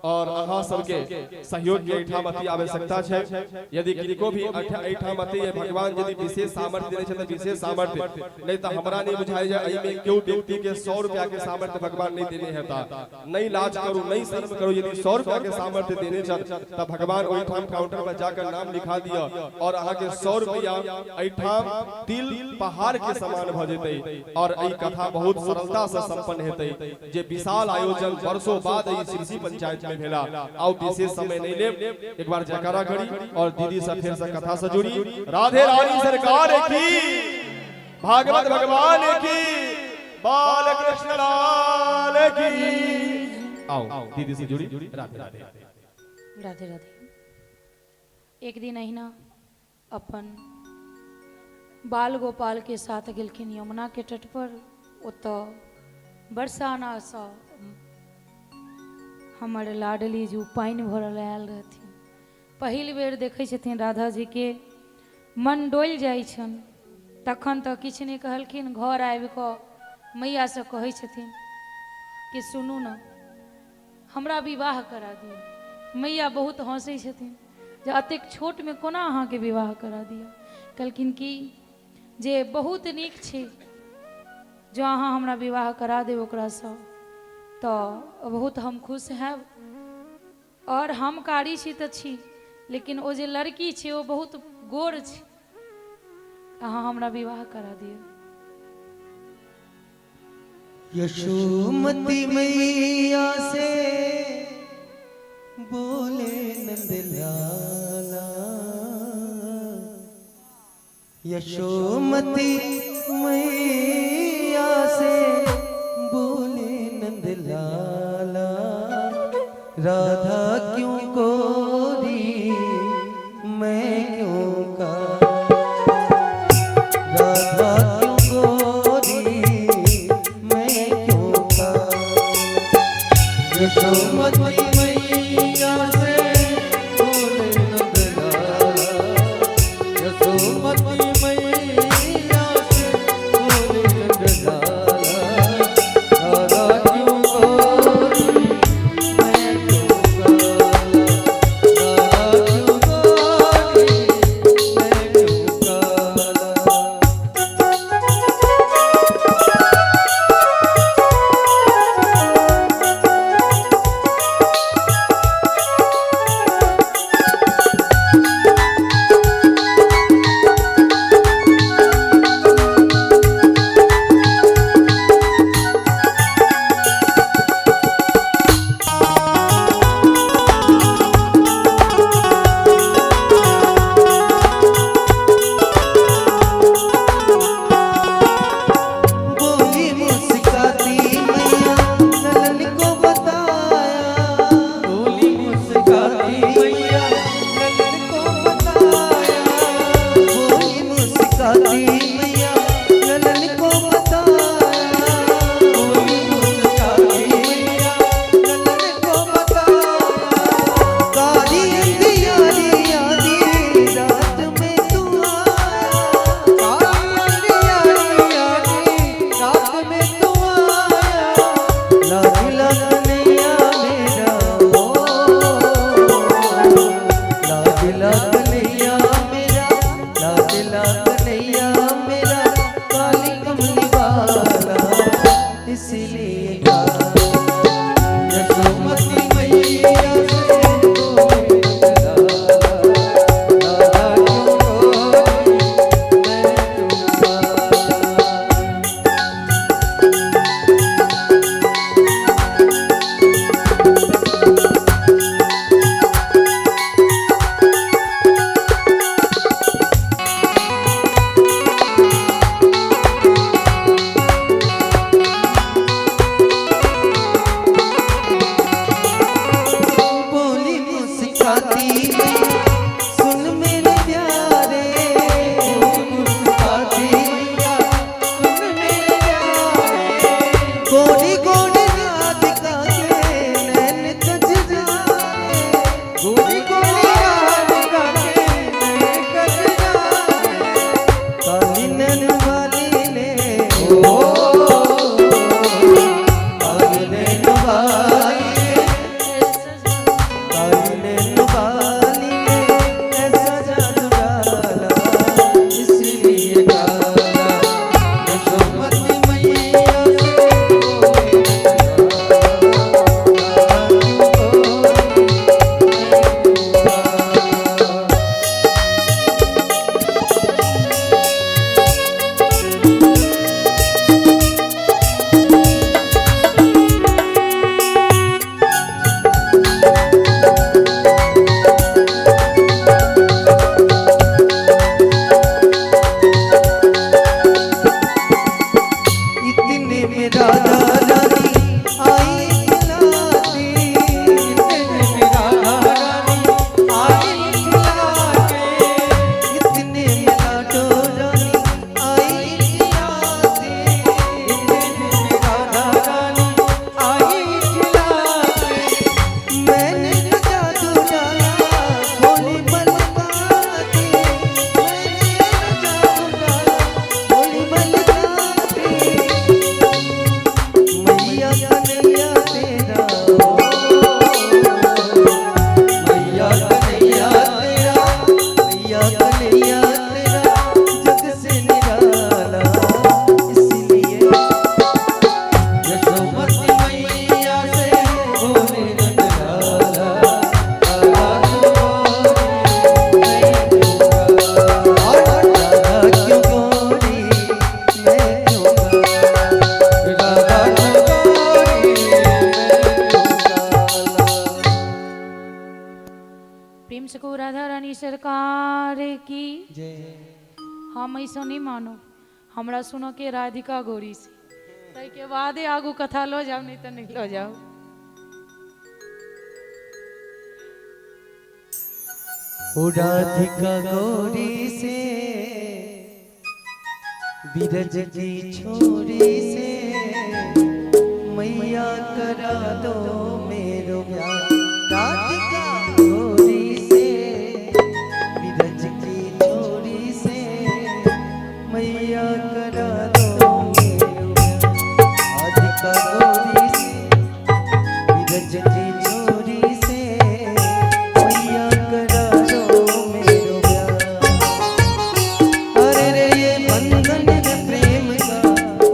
और अहाँ सबके सहयोग के एहिठाम अति आवश्यकता छै। यदि किनको भी एहिठाम अति भगवान यदि विशेष सामर्थ्य देने छै तऽ विशेष सामर्थ्य, नहीं तऽ हमरा नहीं बुझाइ जे एहिमे केओ व्यक्ति के 100 रुपया के सामर्थ्य भगवान नहीं देने हेता। नहीं लाज करू, नहीं शर्म करू, यदि 100 रुपया के सामर्थ्य देने छथि तऽ भगवान ओहिठाम काउंटर पर जाकर नाम लिखा दिअ और अहाँ के 100 रुपया एहिठाम तिल पहाड़ के समान भऽ जेतै और एहि कथा बहुत सरलता से संपन्न हेतै जे विशाल आयोजन वर्षों बाद एहि सिरसी पंचायत में भेला। आओ विशेष समय नहीं लेब, एक बार जयकारा करी और दीदी से फिर से कथा से जुड़ी। राधे रानी सरकार की, भागवत भगवान की, बाल कृष्ण लाल की। आओ दीदी से जुड़ी। राधे राधे। राधे राधे। एक दिन अहिना अपन बाल गोपाल के साथ गेलखिन यमुना के तट पर। ओतऽ बरसानासँ हमर लाडली जी पानि भरल आयल रहथिन। पहिल बेर देखै छथिन राधा जीके, मन डोलि जाइ छनि। तखन तऽ किछु नहि कहलखिन। घर आबि कऽ मैयासँ कहै छथिन, कि सुनू ने, हमरा विवाह करा दिअ। मैया बहुत हँसै छथिन जे एतेक छोटमे कोना अहाँके विवाह करा दिअ। कहलखिन कि जे बहुत नीक छै, जँ अहाँ हमरा विवाह करा देब ओकरासँ तऽ बहुत हम खुश हैब। आओर हम कारी छी तऽ छी, लेकिन ओ जे लड़की छै ओ बहुत गोर छै, अहाँ हमरा विवाह करा दिअ। यशोमती मैया से बोले नंदलाला, यशोमती मैया से बोले नंदलाला, राधा क्यों गोरी मैं क्यों का, राधा क्यों गोरी मैं क्यों का। यशोमती मैया से बोले नंदलाला, यशोमती मैया से बोले नंदलाला, राधा क्यों गोरी मैं क्यों काला, राधा क्यों गोरी मैं क्यों काला। राधा रानी सरकार की जय। हम ऐसा नहीं मानो, हमरा सुनो के राधिका गोरी से, ताहिके बादे आगू कथा लो जाओ, नहीं तो नहीं लो जाओ। ओ राधिका गौरी से बिरज की छोरी से मैया करा दो मेरो ब्याह। राधिका गौरी से बिरज की छोरी से मैया करा दो मेरो ब्याह। राधिका गौरी से बिरज की छोरी से मैया करा दो मेरो ब्याह। अरे रे ये बंधन है प्रेम का,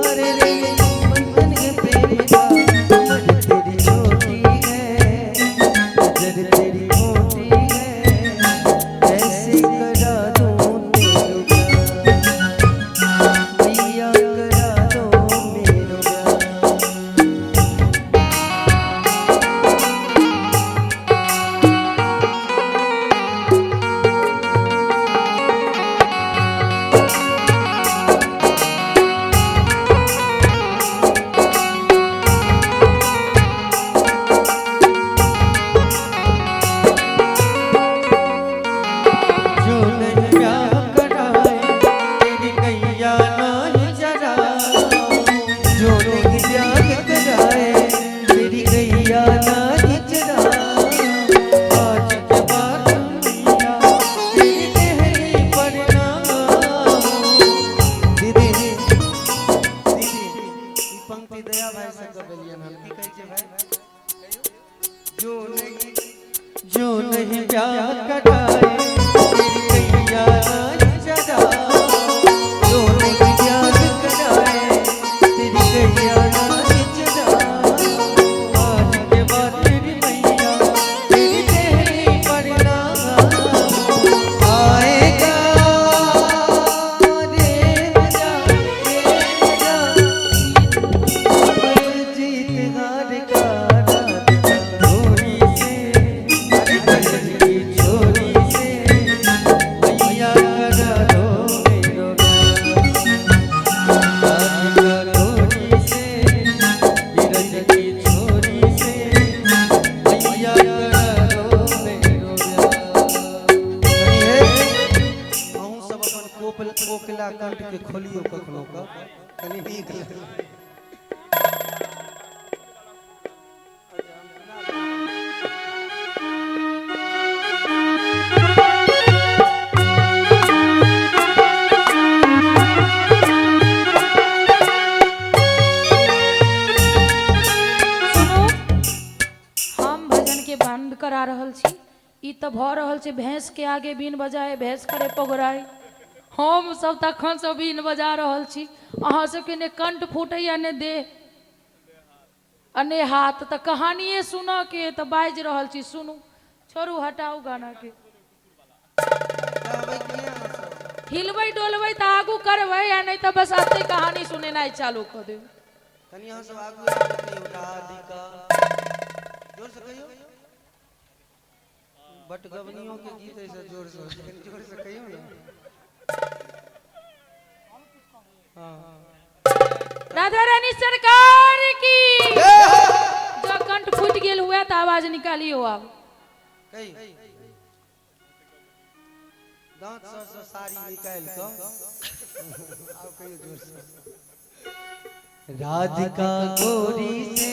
अरे रे ये बंधन है प्रेम का। उम्र तेरी छोटी है, नजर तेरी मोटी है, कैसे करा दूं तेरो ब्याह, मैया करा दो मेरो ब्याह। जो नहीं ब्याह कराए तेरी गैया नहीं चराए। जो नहीं ब्याह कराए तेरी गैया नहीं चराए। आज के बाद मैया तेरी देहरी पर ना आऊं। दीदी दीदी ई पंक्ति दया भाई से गबलियन हम की कहै छै भाई। जो नहीं ब्याह कराए तेरी गैया नहीं चराए। जो नहीं ब्याह कराए तेरी गैया नहीं चराए। आज के बाद तेरी मैया तेरी देहरी पर ना आएगा रे मजा, रे मजा। पर जीत हार का राधिका गोरी से, अरे ब्रज की छोरी से मैया करा दो मेरो ब्याह। राधिका गोरी से बिरज की छोरी से मैया करा दो मेरो ब्याह। अहूँ सब अपन कोपल कोकिला कंठ के खोलियो कखनो का कनी नीक लगै। सुनू, हम भजन के बंद करा रहल छी। ई तऽ भऽ रहल छै भैंस के आगे बीन बजाए भैंस करे पगोराए। हम सब तखन से बीन बजा रहल छी, अहाँ सबके ने कंठ फूटैया ने देह आ ने हाथ। तऽ कहानिए सुनऽ के तऽ बाजि रहल छी। सुनू, छोड़ू, हटाउ गाना के। कहबै कि नहि अहाँ सब? हिलबै डोलबै तऽ आगू करबै, आ नहि तऽ बस एते कहानी सुनेनाइ चालू कऽ देब। कनी अहाँ सब आगू आबि कऽ कहियौ राधिका, जोर से कहियौ। बटगबनियों के गीत ऐसे जोर से होइ छै, कनी जोर से कहियौ ने। हाँ। राधा रानी सरकार की। जो कंठ फूटि गेल हुए तऽ आवाज निकालियो आब। कहियौ दांत सब से साड़ी निकालि कऽ आब कहियौ जोर से। राधिका गोरी से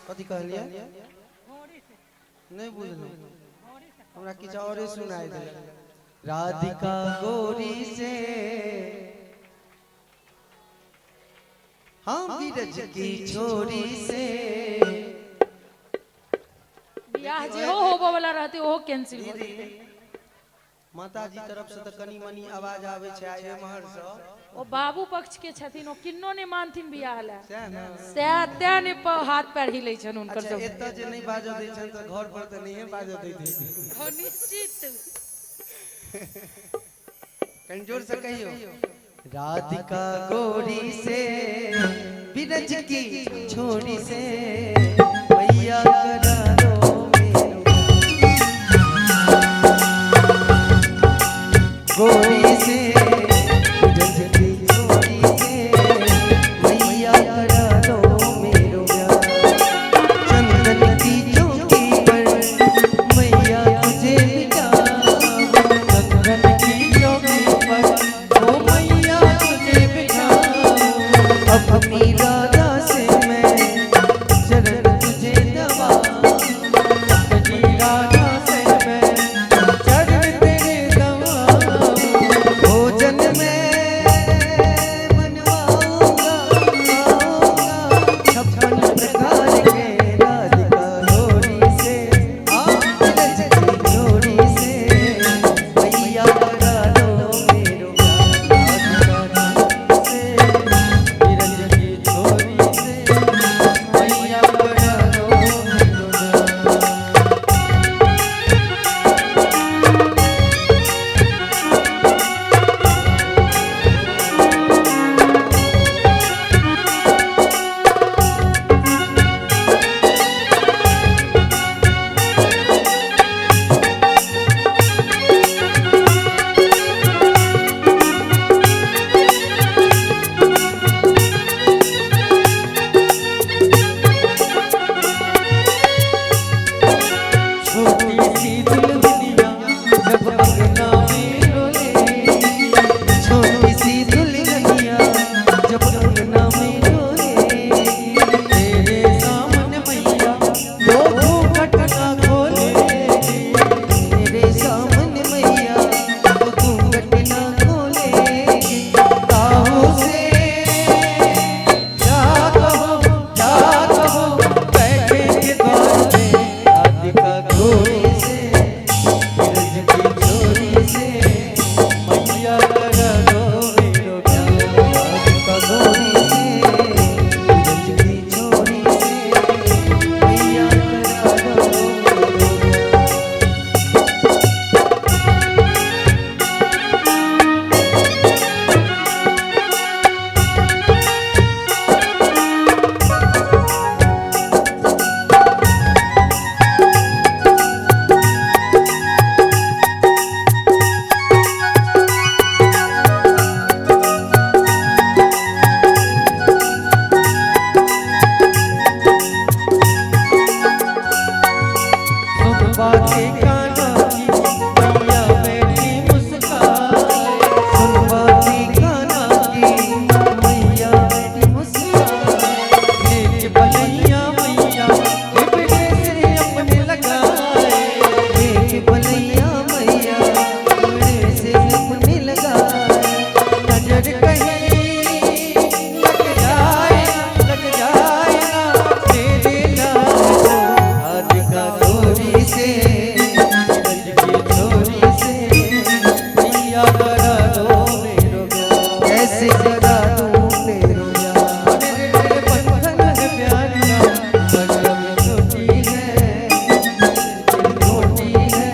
कथी कहलियै नहि बुझलहुँ, हमरा किछु औरे सुनाइ देलक। राधिका गोरी से हम बिरज की छोरी से। बियाह जेहो होबऽ वाला रहतै ओहो कैंसिल भऽ जेतै। माता जी तरफ से तऽ कनी मनी आवाज आबै छै, आ एम्हर से ओ बाबू पक्ष के छथिन, ओ किन्नो नहि मानथिन बियाह लए। सएह ने। सएह तें ने हाथ पैर हिलै छनि हुनकर अच्छा सब। एतऽ जे नहि बाजऽ दै छनि तऽ घर पर तऽ नहिये बाजऽ दैत हेतै। हँ, निश्चित। कनी जोर से कहियौ। राधिका गोरी से बिरज की छोरी से मैया मैया करा दो मेरो गोरी से रज की छोरी से मैया करा दो मेरो प्यार। चंदन की चौकी पर मैया तुझे बिठाऊं, चंदन की चौकी पर ओ मैया तुझे बिठाऊं। अपनी राधा से मैं चरण तुझे दबाऊं, अपनी राधा से मैं चरण तेरे दबाऊं। भोजन में बनवाऊंगा आऊंगा 56 प्रकार के राधिका गोरी से रज की जोड़ी से मैया करा दो मेरो प्यार। राधिका से रज की छोरी से मैया करा दो मेरो प्यार। छोटी सी दुल्हनिया जब अंगना में डोले, छोटी सी दुल्हनिया जब अंगना में डोले, तेरे सामने मैया वो घूंघट ना खोले, तेरे सामने मैया वो घूंघट ना खोले। ताऊ से क्या कहो क्या कहो बैठे के द्वार पे, राधिका गोरी से रज की छोरी से मैया करा दो मेरो प्यार। राधिका गोरी से रज की छोरी से मैया करा दो मेरो प्यार। सुन बातें काना की मैया बैठी मुस्काए, सुन बातें काना की मैया बैठी मुस्काए। एक बलैया मैया लिपटे से अपने लगाए, एक बलैया मैया लिपटे से अपने लगाए। नजर कहीं लग जाए लग जाए ना तेरे लाल को, राधिका गोरी से रज की छोरी से मैया करा दो मेरो प्यार। कैसे करा दूं तेरो प्यार, तेरे बंधन है प्यार का, मगर छोटी है छोटी है।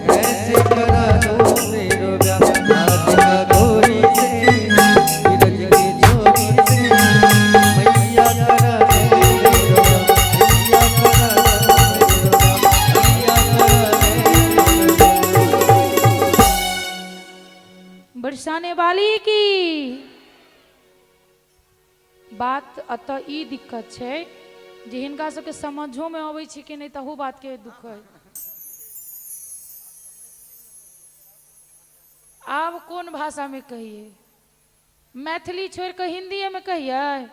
कैसे करा दो मेरो प्यार, राधिका गोरी से रज की छोरी से मैया करा दो मेरो प्यार। मैया करा दो मेरो प्यार, मैया करा दो मेरो प्यार। बरसाने वाली की बात एतऽ ई दिक्कत छै जे हिनका सबके समझोमे अबै छै कि नहि, तहू बातके दुख है। आब कोन भाषामे कहियै? मैथिली छोड़ि कऽ हिन्दीएमे कहियै?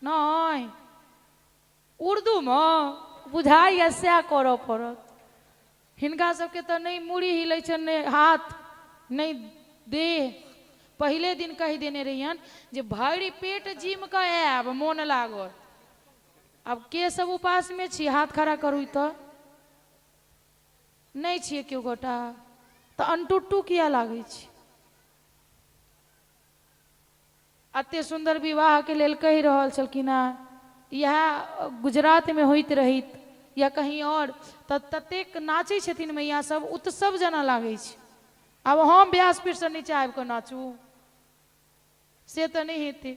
नहि, उर्दूमे बुझाइए सएह करऽ पड़त। हिनका सबके तऽ नहि मूड़ी हिलै छनि, नहि हाथ, नहि देह। पहिले दिन कहि देने रहियनि जे भरि पेट जिम कऽ आयब, मोन लागत। आब के सब उपासमे छी? हाथ खड़ा करू। तऽ नहि छियै केओ गोटा? तऽ अनटुट्टू किया लागै छै? एते सुन्दर विवाहके लेल कहि रहल छलखिन हेँ। इएह गुजरातमे होइत रहित या कहीं आओर तऽ ततेक नाचै छथिन मैया सब, उत्सव जेना लागै छै। आब हम व्यासपीठसँ नीचा आबि कऽ नाचू, से तऽ नहि हेतै।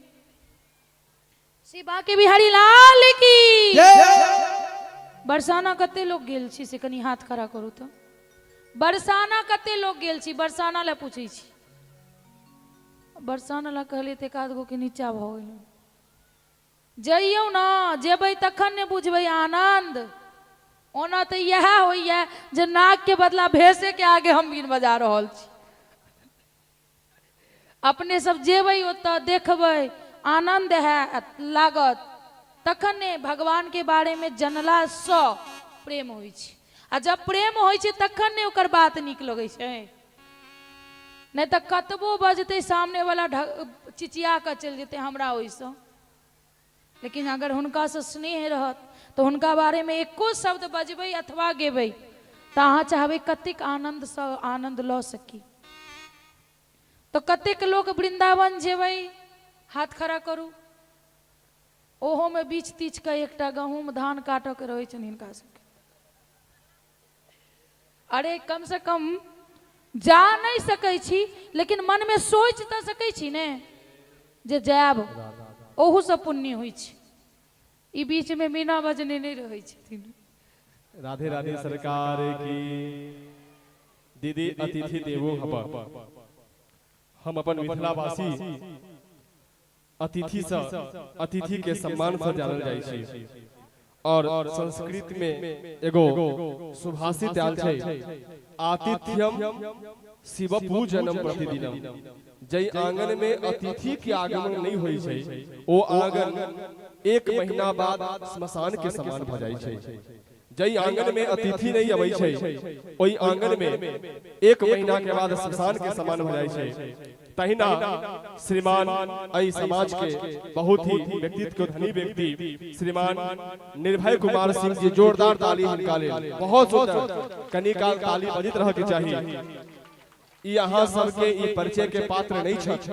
शिवा के बिहारी लाल की। जय। बरसाना कते लोग गेल छी से कनि हाथ खड़ा करू तऽ। बरसाना कते लोग गेल छी? बरसाना लए पूछै छी। बरसाना लए कहलियै तऽ एक आध गो के नीचा भऽ गेलै। जइयौ ने, जेबै तखन ने बुझबै आनन्द। ओना तऽ इएह होइए जे नाकके बदला भेषेके आगे हम बीन बजा रहल छी। अपने सब जेबै ओतऽ, देखबै, आनन्द है लागत, तखन ने भगवानके बारेमे जनलासँ प्रेम होइ छै। आ जब प्रेम होइ छै तखन ने ओकर बात नीक लगै छै। नहि तऽ कतबो बजतै सामने वाला चिचिया कऽ चलि जेतै हमरा ओहिसँ। लेकिन अगर हुनकासँ स्नेह रहत तऽ हुनका बारेमे एको शब्द बजबै अथवा गेबै तऽ अहाँ चाहबै कतेक आनन्दसँ आनन्द लऽ सकी। तऽ कतेक लोक वृन्दावन जेबै? हाथ खड़ा करू। ओहोमे बीछ तीछ कऽ एकटा गहूँम धान काटऽके रहै छनि हिनका सबके। अरे कम से कम जा नहि सकै छी लेकिन मनमे सोचि तऽ सकै छी ने जे जायब, ओहूसँ पुण्य होइ छै। ई बीचमे मीना बजने नहि रहै छथिन। राधे राधे सरकार की। दीदी, अतिथि देवो भव। हम अपन मिथिलावासी अतिथि से अतिथि के सम्मान से जानल जाइ छी और संस्कृत में एगो सुभाषित आयल छै, आतिथ्यम शिव पूजनम प्रतिदिनम। जै आंगन में अतिथि के आगमन नहीं होइ छै ओ आंगन एक महीना बाद श्मशान के समान भ जाइ छै। जै आंगन में अतिथि नहीं अबै छै ओहि आंगन में एक महीना के बाद श्मशान के समान भ जाइ छै। तहिना श्रीमान एहि समाज के बहुत ही व्यक्तित्व के धनी व्यक्ति श्रीमान निर्भय कुमार सिंह जी, जोरदार ताली हिनका लेल। बहुत सुंदर, कनी काल ताली बजैत रह के चाही। ई अहाँ सबके ई परिचय के पात्र नहीं छथि।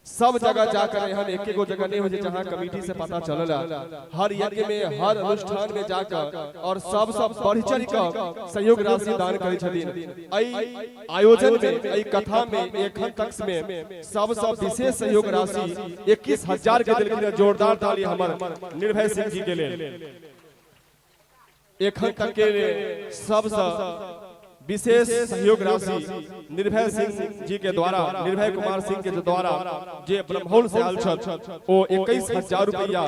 सब जगह जाकर एहन एक एगो जगह नहीं हो जहां कमेटी से पता चलल। हर यज्ञ में, हर अनुष्ठान में जाकर और सब सब बढ़ चढ़ कर सहयोग राशि दान करै छथिन। एहि आयोजन में, एहि कथा में एखन तक में सब सब विशेष सहयोग राशि 21,000 के देलखिन। जोरदार ताली हमर निर्भय सिंह जी के लेल। एखन तक के सबसँ विशेष सहयोग राशि निर्भय सिंह जी के द्वारा, निर्भय कुमार सिंह के द्वारा जे ब्रह्मौल से आयल छथि ओ 21,000 रुपया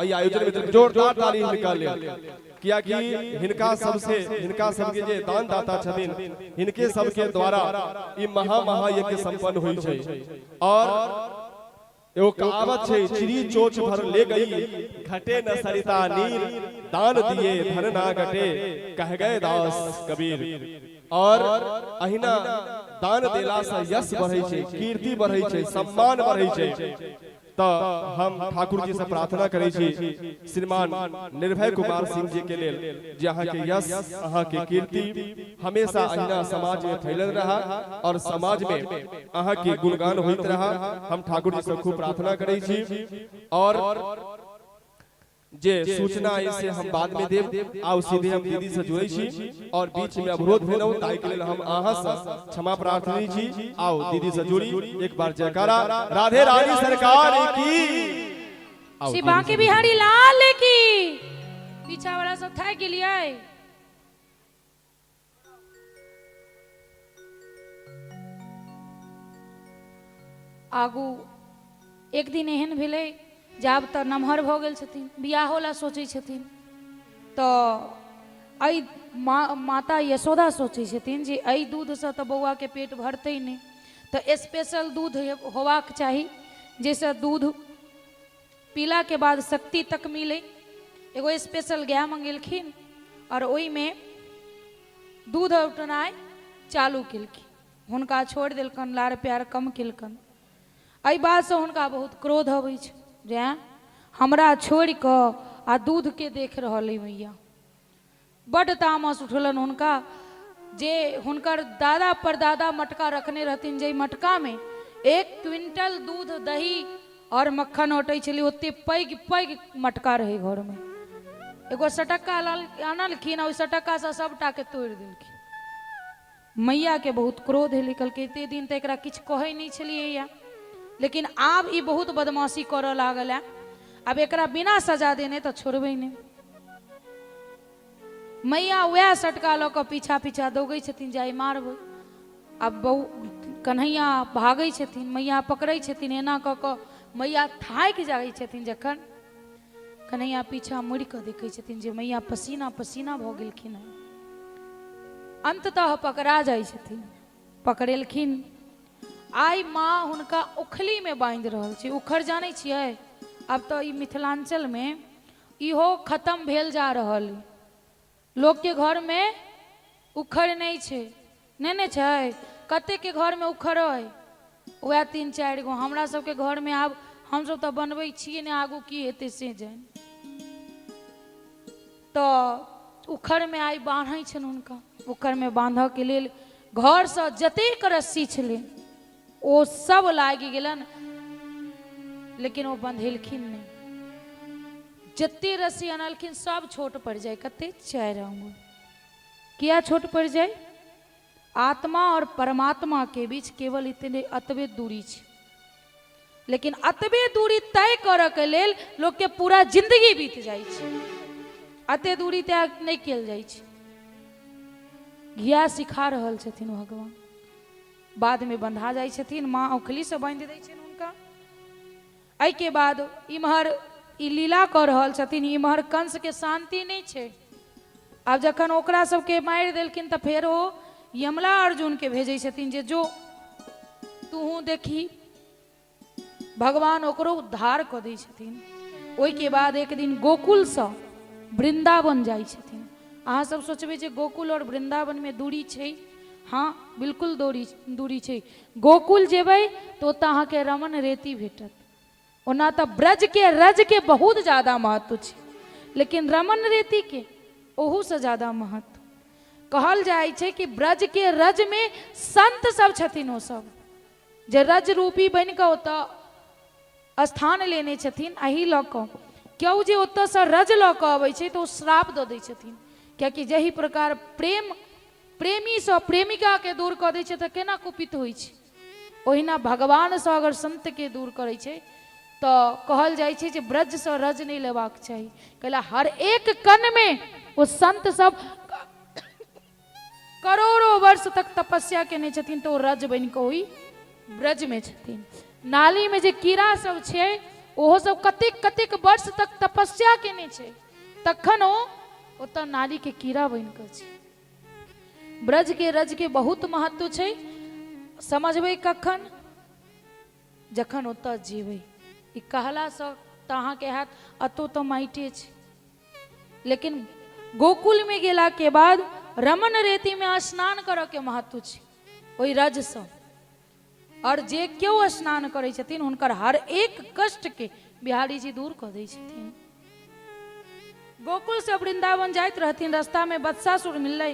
एहि आयोजन में। जोरदार ताली हिनका लेल, कियाकि हिनका सबसे हिनका सबके जे दानदाता छथिन, हिनके सबके द्वारा ई महा महायज्ञ संपन्न होइ छै। और एगो कहावत छै, चिड़ी चोच भर ले गई घटे न सरिता नीर, दान दिए धन ना घटे कह गए दास कबीर। और अहिना दान देला से यश बढ़ै छै, कीर्ति बढ़ै छै, सम्मान बढ़ै छै। तऽ हम ठाकुर जी से प्रार्थना करै छी श्रीमान निर्भय कुमार सिंह जी के लेल जे अहाँके यश, अहाँके कीर्ति हमेशा अहिना समाज में फैलल रहा और समाज में अहाँके गुणगान होइत रहा। हम ठाकुर जी से खूब प्रार्थना करै छी। और जे सूचना अइ से हम बाद में देब। आउ सीधे हम दीदी से जुड़ै छी और बीच में अवरोध भेलहुँ ताहि लेल हम अहाँ से क्षमा प्रार्थनी छी। आउ दीदी से जुड़ी, एक बार जयकारा राधे रानी सरकार की। श्री बांके बिहारी लाल की। पीछा वाला सब थाकि गेलियै? आगू एक दिन एहन भेलै जे आब तऽ नमहर भऽ गेल छथिन, बियाहो लए सोचै छथिन। तऽ एहि माता यशोदा सोचै छथिन जे एहि दूधसँ तऽ बौआके पेट भरतै नहि, तऽ स्पेशल दूध होबाक चाही जाहिसँ दूध पीलाके बाद शक्ति तक मिलै। एगो स्पेशल गाय मंगेलखिन आओर ओहिमे दूध औटनाइ चालू केलखिन। हुनका छोड़ि देलकनि, लाड़ प्यार कम केलकनि। एहि बातसँ हुनका बहुत क्रोध अबै छै जे आँय, हमरा छोड़ि कऽ आ दूधके देख रहल अइ मैया। बड्ड तामस उठलनि हुनका जे हुनकर दादा परदादा मटका रखने रहथिन, जाहि मटकामे 1 क्विंटल दूध, दही आओर मक्खन औटै छलै, ओते पैघ पैघ मटका रहै घरमे। एगो सटक्का आनलखिन आ ओहि सटक्कासँ सभटाके तोड़ि देलखिन। मैयाके बहुत क्रोध एलै, कहलकै एते दिन तऽ एकरा किछु कहै नहि छलियै, लेकिन आब ई बहुत बदमाशी करऽ लागल है, आब एकरा बिना सजा देने तऽ छोड़बै नहि। मैया वएह सटका लऽ कऽ पीछा पीछा दौगै छथिन जे आइ मारबै। आब बहु कन्हैया भागै छथिन, मैया पकड़ै छथिन, एना कऽ कऽ मैया थाकि जाइ छथिन। जखन कन्हैया पीछा मुड़ि कऽ देखै छथिन जे मैया पसीना पसीना भऽ गेलखिन हेँ। अन्ततः पकड़ा जाइ छथिन। पकड़ेलखिन। आइ माँ हुनका उखलीमे बान्हि रहल छै। उखड़ जानै छियै? आब तऽ ई मिथिलाञ्चलमे इहो खतम भेल जा रहल अइ। लोकके घरमे उखड़ि नहि छै। नहि ने छै? कतेकके घरमे उखड़ अइ? उएह 3-4 गो। हमरा सबके घरमे आब हमसब तऽ बनबै छियै नहि, आगू की हेतै से जानि। तऽ उखड़िमे आइ बान्है छनि हुनका। उखड़िमे बान्हऽके लेल घरसँ जतेक रस्सी छलै ओ सब लागि गेलनि, लेकिन ओ बन्धेलखिन नहि। जते रस्सी अनलखिन सब छोट पड़ि जाइ। कते? 4 आंगुर। किया छोट पड़ि जाइ? आत्मा और परमात्मा के बीच केवल इतने अतबे दूरी छै, लेकिन अतबे दूरी तय करऽ के लेल लोक के पूरा जिंदगी बीत जाइ छै। अते दूरी तय नहि कयल जाइ छै। घिया सिखा रहल छथिन भगवान। बादमे बन्धा जाइ छथिन, माँ औखलीसँ बान्हि दै छनि हुनका। एहिके बाद इम्हर ई लीला कऽ रहल छथिन, इम्हर कंसके शान्ति नहि छै। आब जखन ओकरा सबके मारि देलखिन तऽ फेर ओ यमला अर्जुनके भेजै छथिन जे जो तूहू देखी। भगवान ओकरो उद्धार कऽ दै छथिन। ओहिके बाद एक दिन गोकुलसँ वृन्दावन जाइ छथिन। अहाँ सब सोचबै जे गोकुल आओर वृन्दावनमे दूरी छै। हँ, बिल्कुल दूरी दूरी छै। गोकुल जेबै तऽ ओतऽ अहाँके रमण रेती भेटत। ओना तऽ ब्रजके रजके बहुत ज्यादा महत्व छै, लेकिन रमण रेतीके ओहूसँ ज्यादा महत्व कहल जाइ छै कि ब्रजके रजमे संत सब छथिन। ओ सब जे रज रूपी बनि कऽ ओतऽ स्थान लेने छथिन। एहि लऽ कऽ केओ जे ओतऽसँ रज लऽ कऽ अबै छै तऽ ओ श्राप दऽ दै छथिन, कियाकि जाहि प्रकार प्रेम प्रेमीसँ प्रेमिकाके दूर कऽ दै छै तऽ केना कुपित होइ छै, ओहिना भगवानसँ अगर संतके दूर करै छै तऽ कहल जाइ छै जे ब्रजसँ रज नहि लेबाक चाही। कैला हर एक कणमे ओ संत सब करोड़ों वर्ष तक तपस्या केने छथिन तऽ ओ रज बनि कऽ ओहि ब्रजमे छथिन। नालीमे जे कीड़ा सब छै ओहो सब कतेक कतेक वर्ष तक तपस्या केने छै, तखन ओ ओतऽ नालीके कीड़ा बनि कऽ छै। ब्रजके रजके बहुत महत्व छै। समझबै कखन? जखन ओतऽ जेबै। ई कहलासँ तऽ अहाँके हैत अतौ तऽ माटिए छै, लेकिन गोकुलमे गेलाके बाद रमण रेतीमे स्नान करऽके महत्व छै ओहि रजसँ। आओर जे केओ स्नान करै छथिन हुनकर हर एक कष्टके बिहारी जी दूर कऽ दै छथिन। गोकुलसँ वृन्दावन जाइत रहथिन, रास्तामे बत्सासुर मिललै,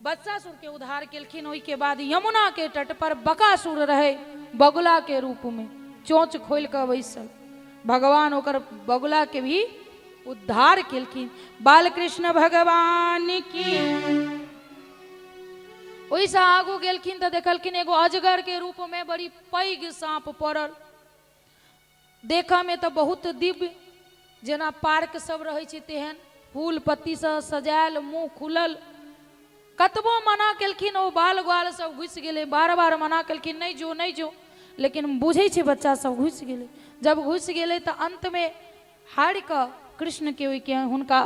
बत्सासुर के उद्धार केलखिन। ओहिके बाद यमुना के तट पर बकासुर रहे बगुला के रूप में, चोंच खोलि कऽ बैसल, भगवान ओकर बगुला के भी उद्धार केलखिन। बालकृष्ण भगवान की। ओहिसँ आगू गेलखिन तऽ देखलखिन एगो अजगर के रूप में बड़ी पैघ साँप पड़ल। देखऽमे तऽ बहुत दिव्य, जेना पार्क सब रहै छै तेहन फूल पत्तीसँ सजायल, मुँह खुलल। कतबो मना केलखिन ओ बाल ग्वाल सब घुसि गेलै। बार बार मना केलखिन नहि जो नहि जो, लेकिन बुझै छै बच्चा सब, घुसि गेलै। जब घुसि गेलै तऽ अन्तमे हारि कऽ कृष्णके ओहिके हुनका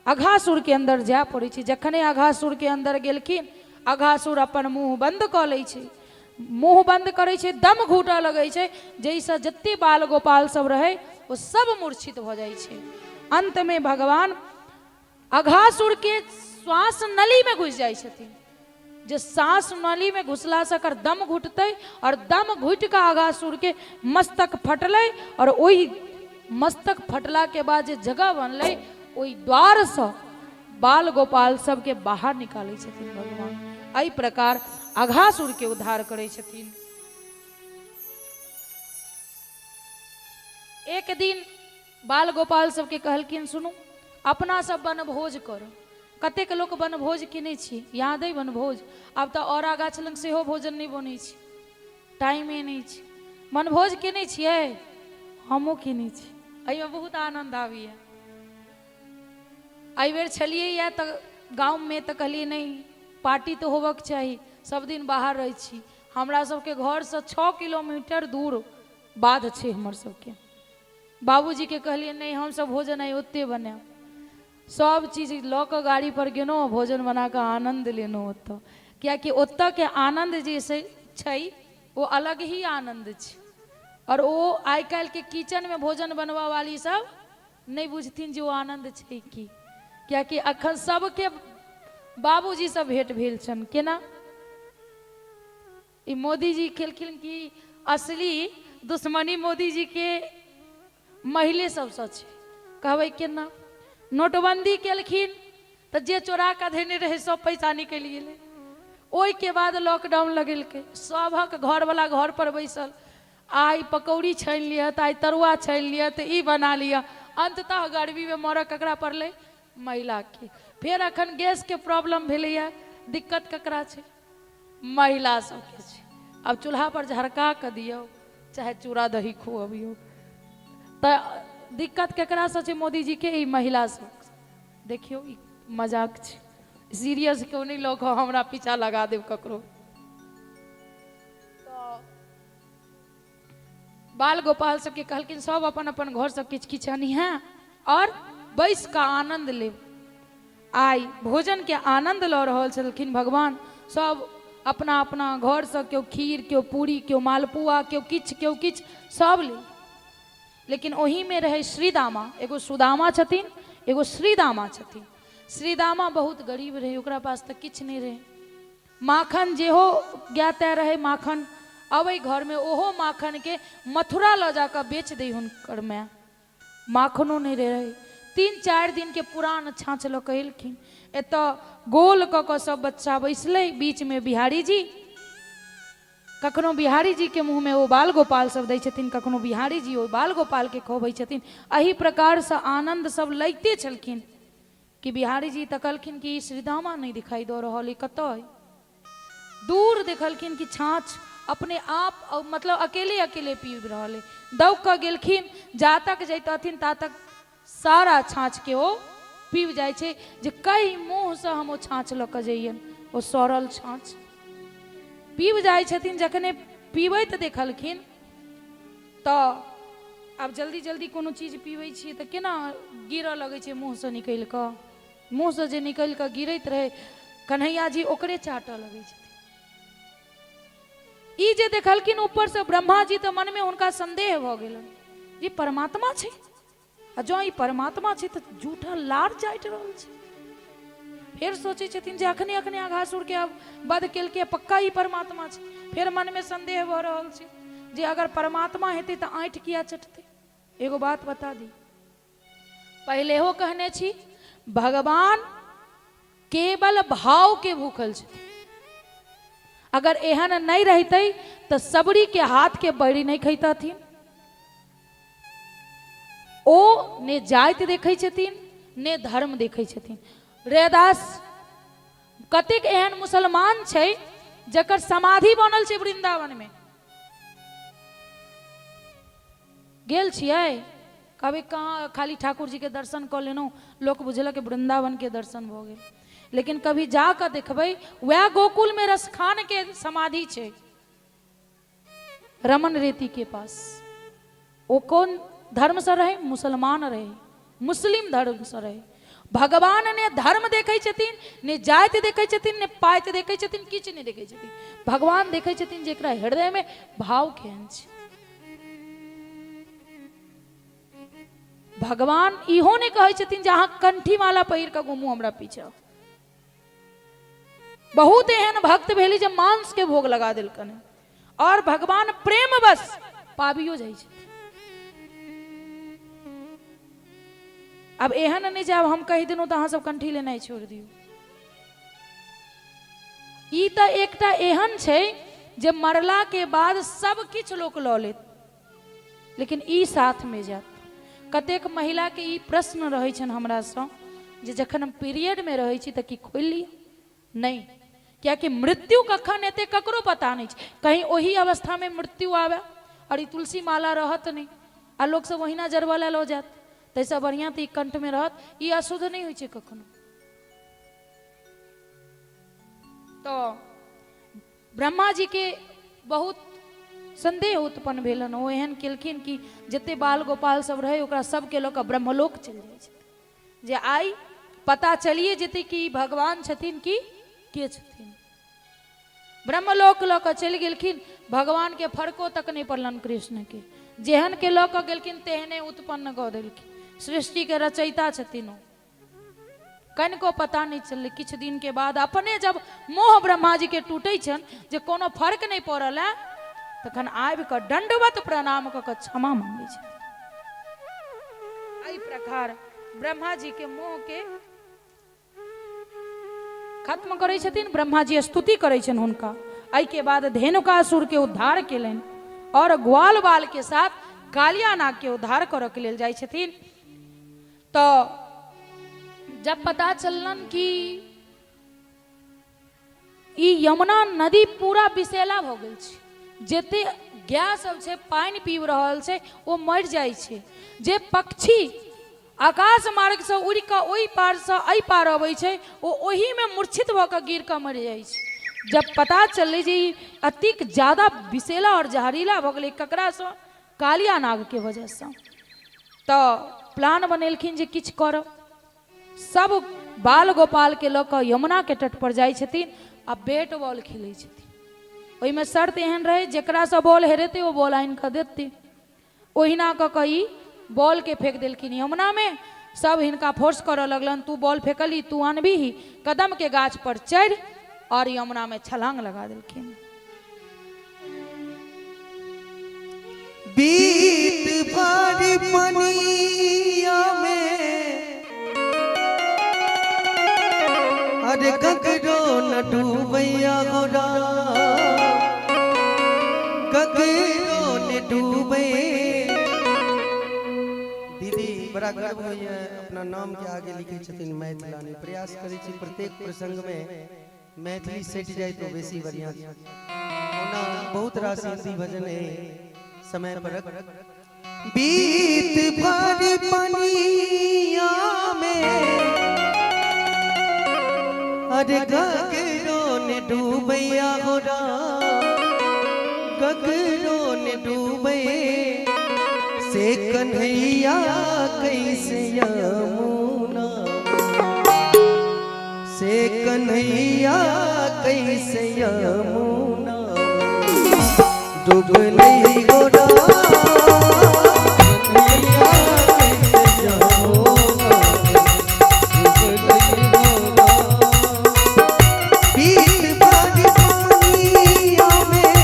अघासुरके अन्दर जाय पड़ै छै। जखने अघासुरके अन्दर गेलखिन, अघासुर अपन मुँह बन्द कऽ लै छै। मुँह बन्द करै छै, दम घुटऽ लगै छै, जाहिसँ जते बाल गोपाल सब रहै ओ सब मूर्छित भऽ जाइ छै। अन्तमे भगवान अघासुरके श्वास नलीमे घुसि जाइ छथिन, जे साँस नलीमे घुसलासँ एकर दम घुटतै, आओर दम घुटि कऽ अघासुरके मस्तक फटलै, आओर ओहि मस्तक फटलाके बाद जे जगह बनलै ओहि द्वारसँ बाल गोपाल सबके बाहर निकालै छथिन भगवान। एहि प्रकार अघासुरके उद्धार करै छथिन। एक दिन बाल गोपाल सबके कहलखिन सुनू, अपना सब वनभोज करू। कतेक लोक वनभोज केने छी? याद अइ वनभोज? आब तऽ औरा गाछ लग सेहो भोजन नहि बनै छै, टाइमे नहि छै। वनभोज केने छियै? हमहूँ केने छी। एहिमे बहुत आनन्द आबैए। एहिबेर छलियै तऽ गाममे तऽ कहलियै नहि, पार्टी तऽ होबक चाही। सब दिन बाहर रहै छी। हमरा सबके घरसँ 6 किलोमीटर दूर बाध छै हमर सबके। बाबूजीके कहलियै नहि, हमसब भोजन आइ ओतहि बनायब। सब चीज लऽ कऽ गाड़ी पर गेलहुँ, भोजन बना कऽ आनन्द लेलहुँ ओतऽ, कियाकि ओतऽके आनन्द जे छै ओ अलग ही आनन्द छै। आओर ओ आइ काल्हिके किचनमे भोजन बनबऽ वाली सब नहि बुझथिन जे ओ आनन्द छै की, कियाकि अखन सबके बाबूजीसँ भेंट भेल छनि। केना ई मोदीजी केलखिन कि असली दुश्मनी मोदीजीके महिले सबसँ छै। कहबै केना? नोटबन्दी केलखिन तऽ जे चोरा कऽ धेने रहै सब पैसा निकलि गेलै। ओहिके बाद लॉकडाउन लगेलकै, सभक घरवला घर पर बैसल, आइ पकौड़ी छानि लिअ तऽ आइ तरुआ छानि लिअ तऽ ई बना लिअ। अन्ततः गर्मीमे मरऽ ककरा पड़लै? महिलाके। फेर अखन गैसके प्रॉब्लम भेलैए, दिक्कत ककरा छै? महिला सबके छै। आब चूल्हा पर झरका कऽ दियौ चाहे चूड़ा दही खुअबियौ, तऽ दिक्कत केकरासँ छै मोदीजीके? ई महिला सब। देखियौ, ई मजाक छै, सीरियस केओ नहि लऽ कऽ हमरा पीछा लगा देब ककरो। तऽ बाल गोपाल सबके कहलखिन सब अपन अपन घरसँ किछु किछु अनिहे और बैस कऽ आनन्द लेब। आइ भोजनके आनन्द लऽ रहल छलखिन भगवान। सब अपना अपना घरसँ केओ खीर, केओ पूरी, केओ मालपुआ, केओ किछु, केओ किछु, सब ले। लेकिन ओहिमे रहै श्रीदामा। एगो सुदामा छथिन, एगो श्रीदामा छथिन। श्रीदामा बहुत गरीब रहै, ओकरा पास तऽ किछु नहि रहै। माखन जेहो गाय ताय रहै, माखन अबै घरमे, ओहो माखनके मथुरा लऽ जाकऽ बेच दै हुनकर माय। माखनो नहि रहै। 3-4 दिनके पुरान छाँछ लऽ कऽ एलखिन। एतऽ गोल कऽ कऽ सब बच्चा बैसलै, बीचमे बिहारी जी। कखनो बिहारी जीके मुँहमे ओ बाल गोपाल सब दै छथिन, कखनो बिहारी जी ओ बाल गोपालके खुअबै छथिन। एहि प्रकारसँ आनन्द सब लैते छलखिन कि बिहारी जी तकलखिन कि ई श्रीदामा नहि दिखाई दऽ रहल अइ, कतऽ अइ? दूर देखलखिन कि छाँछ अपने आप मतलब अकेले अकेले पीब रहल अइ। दौग कऽ गेलखिन, जा तक जैतथिन ता तक सारा छाँछके ओ पीब जाइ छै, जे कई मुँहसँ हम ओ छाँछ लऽ कऽ जइयनि। ओ सड़ल छाँछ पीब जाइ छथिन। जखने पीबैत देखलखिन तऽ आब जल्दी जल्दी कोनो चीज पीबै छियै तऽ केना गिरऽ लगै छै मुँहसँ निकलि कऽ। मुँहसँ जे निकलि कऽ गिरैत रहै, कन्हैया जी ओकरे चाटऽ लगै छथिन। ई जे देखलखिन ऊपरसँ ब्रह्मा जी, तऽ मनमे हुनका संदेह भऽ गेलनि जे परमात्मा छै, आ जँ ई परमात्मा छै तऽ जूठा लार चाटि रहल छै। फेर सोचै छथिन जे अखने अखने अघासुरके आब वध केलकै, पक्का ई परमात्मा छै। फेर मनमे संदेह भऽ रहल छै जे अगर परमात्मा हेतै तऽ आँठि किया चटतै। एगो बात बता दी, पहिलेहो कहने छी, भगवान केवल भाव के भूखल छथिन। अगर एहन नहि रहितै तऽ सबरी के हाथ के बड़ी नहि खैतथिन। ओ ने जाति देखै छथिन ने धर्म देखै छथिन। रैदास, कतेक एहन मुसलमान छै जकर समाधि बनल छै वृंदावन में। गेल छियै कभी? कहाँ, खाली ठाकुर जी के दर्शन कऽ लेलहुँ, लोक बुझलक वृंदावन के दर्शन भऽ गेल। लेकिन कभी जा कऽ देखबै, वएह गोकुल में रसखान के समाधि छै रमन रेती के पास। ओ कोन धर्मसँ रहै? मुसलमान रहै, मुस्लिम धर्मसँ रहै। भगवान ने धर्म देखै छथिन, ने जाति देखै छथिन, ने पाति देखै छथिन, किछु नहि देखै छथिन। भगवान देखै छथिन जे एकरा हृदयमे भाव केहन छै। भगवान इहो नहि कहै छथिन जे अहाँ कंठी माला पहिर कऽ घुमू हमरा पीछा। बहुत एहन भक्त भेली जे मांस के भोग लगा देलकन, और भगवान प्रेम बस पाबियो जाइ छथिन। आब एहन नहि जे आब हम कहि देलहुँ तऽ अहाँ सब कंठी लेनाइ छोड़ि दियौ। ई तऽ एकटा एहन छै जे मरला के बाद सब किछु लोक लऽ लेत, लेकिन ई साथमे जायत। कतेक महिलाके ई प्रश्न रहै छनि हमरासँ जे जखन हम पीरियडमे रहै छी तऽ की खोलि लिअ? नहि, कियाकि मृत्यु कखन एतै ककरो पता नहि छै। कहीं ओहि अवस्थामे मृत्यु आबय आओर ई तुलसी माला रहत नहि आ लोकसभ ओहिना जरबऽ लए लऽ जायत, ताहिसँ बढ़िआँ तऽ ई कंठमे रहत, ई अशुद्ध नहि होइ छै कखनो। तऽ ब्रह्मा जी के बहुत संदेह उत्पन्न भेलन। ओ एहन केलखिन कि जते बाल गोपाल सब रहै ओकरा सबके लऽ कऽ ब्रह्मलोक चलि जाइ छथिन, जे आइ पता चलिए जेतै कि भगवान छथिन कि के छथिन। ब्रह्मलोक लऽ कऽ चलि गेलखिन, भगवान के फर्को तक नहि पड़लनि कृष्ण के, जेहन के लऽ कऽ गेलखिन तेहने उत्पन्न कऽ देलखिन। सृष्टि के रचयिता छथिन ओ, कनिको पता नहि चललै। किछु दिन के बाद अपने जब मोह ब्रह्मा जी के टूटै छनि जे कोनो फर्क नहि पड़ल है, तखन आबि कऽ दंडवत प्रणाम कऽ कऽ क्षमा मांगै छथिन। एहि प्रकार ब्रह्मा जी के मोह के खत्म करै छथिन, ब्रह्मा जी स्तुति करै छनि हुनका। एहिके बाद धेनुकासुर के उद्धार केलनि और ग्वाल बाल के साथ कालिया नाग के उद्धार करऽ के लेल जाइ छथिन। तऽ जब पता चललन कि ई यमुना नदी पूरा विषैला भऽ गेल छै, जते गाय सब छै पानि पीब रहल छै ओ मरि जाइ छै, जे पक्षी आकाश मार्गसँ उड़ि कऽ ओहि पारसँ एहि पार अबै छै ओ ओहिमे मूर्छित भऽ कऽ गिर कऽ मरि जाइ छै। जब पता चललै जे ई अतिक ज्यादा विषैला आओर जहरीला भऽ गेलै ककरासँ, कालिया नागके वजहसँ, तऽ प्लान बनेलखिन जे किछु करब। सब बाल गोपालके लऽ कऽ यमुनाके तट पर जाइ छथिन आ बैट बॉल खेलै छथिन। ओहिमे शर्त एहन रहै जकरासँ बॉल हेरेतै ओ बॉल आनि कऽ देतै। ओहिना कऽ कऽ ई बॉलके फेंक देलखिन यमुनामे। सब हिनका फोर्स करऽ लगलनि, तू बॉल फेंकली तू आनबीही। कदमके गाछ पर चढ़ि आओर यमुनामे छलांग लगा देलखिन। बीत भर पनिया में अरे ककरो न डूबैया गोरा, ककरो न डूबे। दीदी बड़ा गर्व होइए अपना नाम के आगे लिखै छथिन मैथिलानी। प्रयास करै छी प्रत्येक प्रसंग में मैथिली सटि जाय तो बेसी बढ़िया छै। ओना बहुत रास हिंदी भजन है समय पर। बीत भर पनिया में अरे गगरो ने डूबैया हो गगरो ने डूबे, से कन्हैया कैसे यमुना, से कन्हैया कैसे यमुना डूबले गोरा, कन्हैया कैसे यमुना डूबले गोरा। बीत भरी पनिया में,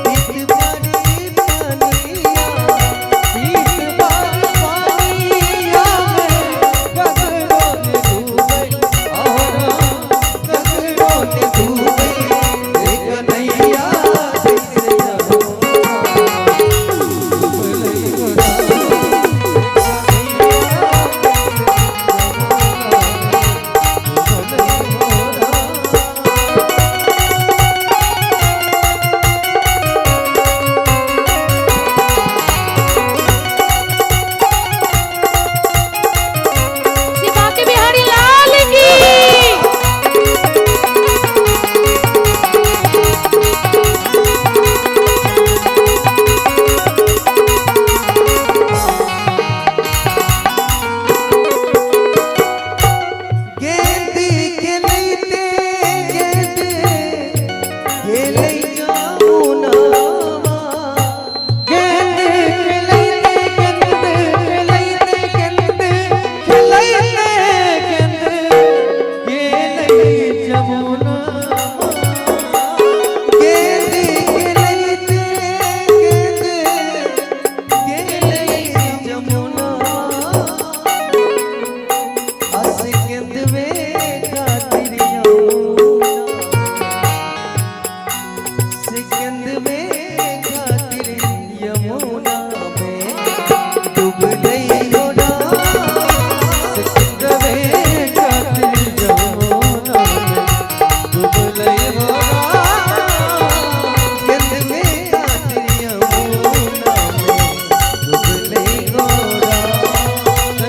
बीत भरी पनिया, बीत भरी पनिया में गगरो ने डूबे और गगरो ने डूबे, कन्हैया कैसे यमुना डूबले गोरा, कन्हैया कैसे यमुना डूबले गोरा। श्री बांके बिहारी लाल की। गेंद खेलैते गेंद खेलै जमुनावा, गेंद खेलैते गेंद खेलैते गेंद खेलैते गेंद खेलै जमुनावा, गेंद खेलैते गेंद खेलै जमुनावा, अस गेंदवे खातिर यमुना, सिकंदवे खातिर यमुना में डूबलै गोरा, सिकंदवे खातिर यमुना में डूबलै गोरा, गेंदवे खातिर यमुना में डूबलै गोरा।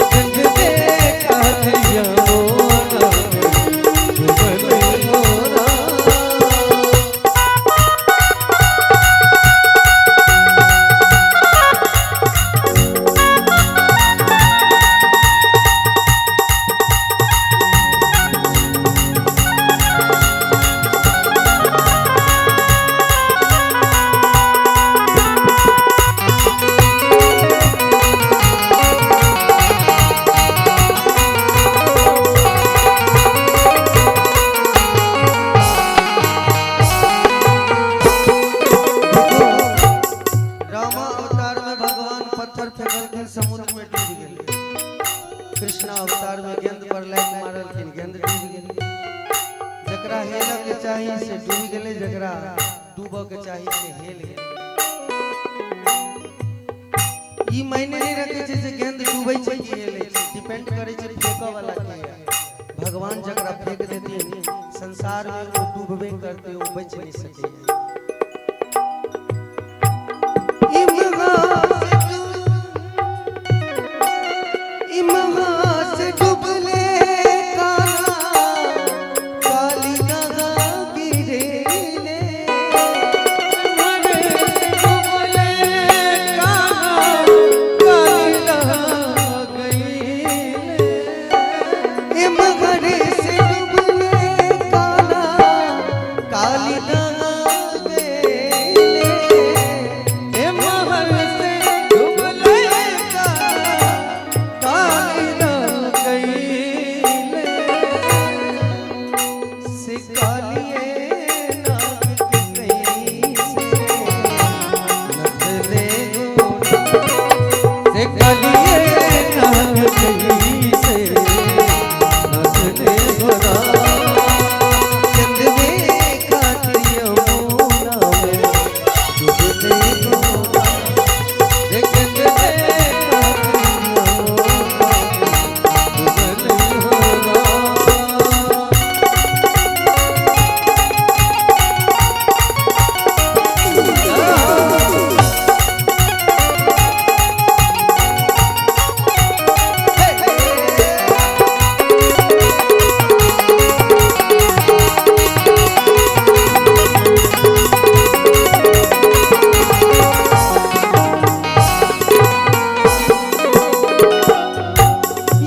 डूबऽ के चाही से हेल गेल। ई मायने नहि रखै छै जे गेंद डूबै छै कि हेलै छै, डिपेंड करै छै फेंकऽ वाला के। भगवान जकरा फेंक देथिन संसार में ओ डूबबे करतै, ओ बचि नहि सकैए। इमहा से डूबले काला काली नहा गिरेले। इमहर से डूबले काला काली नहा गेले। से कालिए नाग के कैसे नथले गोरा। से कलिए नाग कैसे नथले गोरा। चंदवे खातिर यमुना में डूबले गोरा। से चंदवे खातिर यमुना में डूबले गोरा।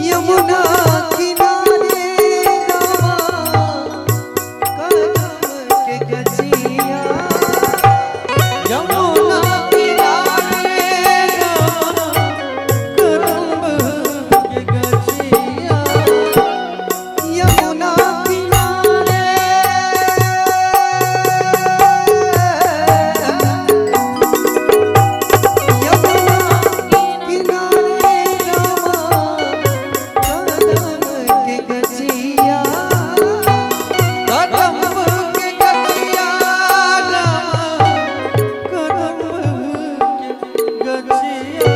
यमुना किनारे रामा कदम के गछिया। यमुना किनारे रामा कदम के गछिया। यमुना किनारे यमुना किनारे रामा कदम के गछिया। कदम के गछिया रामा कदम के गछिया।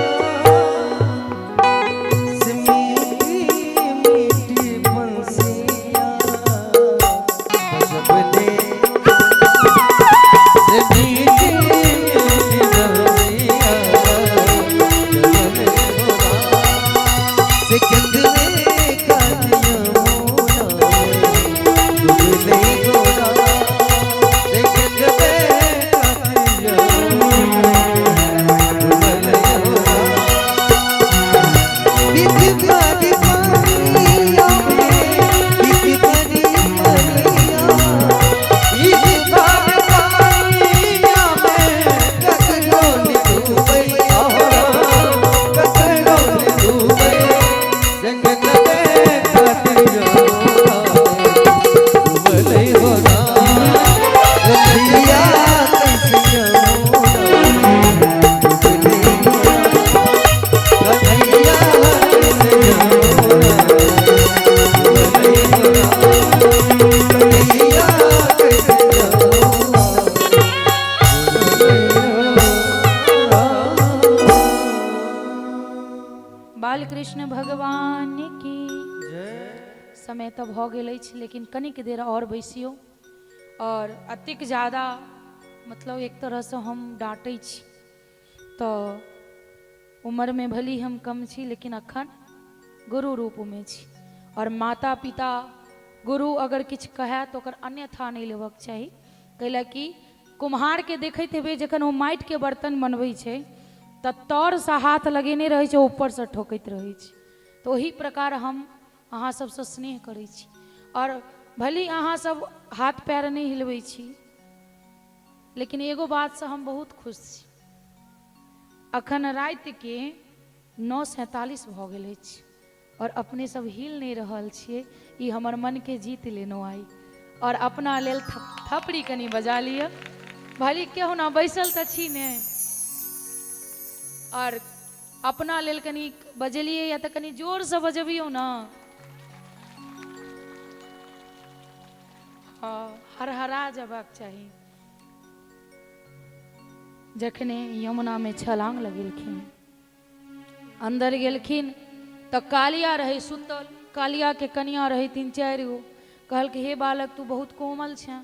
से मीठी मीठी बंसिया बजबले। से मीठी मीठी बंसिया बजबले गोरा। सिकंदरे का यमुना डूबले गोरा। से कंदवे खातिर यमुना डूबले गोरा। बिख भरी पनिया में बिख भरी पनिया। इस बार पानिया में ककरो ने डूबई ककरो ने डूबे। जंगल में खातिर यमुना डूबले गोरा। कन्हैया कैसे यमुना डूबले गोरा। कन्हैया कैसे यमुना डूबले गोरा। कन्हैया कैसे यमुना। बालकृष्ण भगवान की। समय तऽ भऽ गेल अछि, लेकिन कनिक देर आओर बैसियौ। आओर अतेक ज्यादा मतलब एक तरहसँ हम डाँटै छी तऽ उमरमे भली हम कम छी, लेकिन अखन गुरु रूपमे छी। आओर माता पिता गुरु अगर किछु कहए तऽ ओकर अन्यथा नहि लेबक चाही। कैला कि कुम्हारके देखैत हेबै, जखन ओ माटिके बर्तन बनबै छै तऽ तरसँ हाथ लगेने रहै छै, ऊपरसँ ठोकैत रहै छै। तऽ ओही प्रकार हम अहाँ सबसँ स्नेह करै छी। आओर भली अहाँ सब हाथ पैर नहि हिलबै छी, लेकिन एगो बातसँ हम बहुत खुश छी। अखन रातिके 9:47 भऽ गेल अछि आओर अपने सब हिल नहि रहल छियै। ई हमर मनके जीत लेलहुँ आइ। आओर अपना लेल थपड़ी कनि बजा लिअ। भली केहुना बैसल तऽ छी ने, आओर अपना लेल कनि बजेलियै या तऽ कनि जोरसँ बजबियौ ने। हँ, हरहरा जबाक चाही। जखने यमुनामे छलांग लगेलखिन, अंदर गेलखिन तऽ कालिया रहै सुतल। कालियाके कनिया रहै 3-4 गो। कहलकै हे बालक, तू बहुत कोमल छे,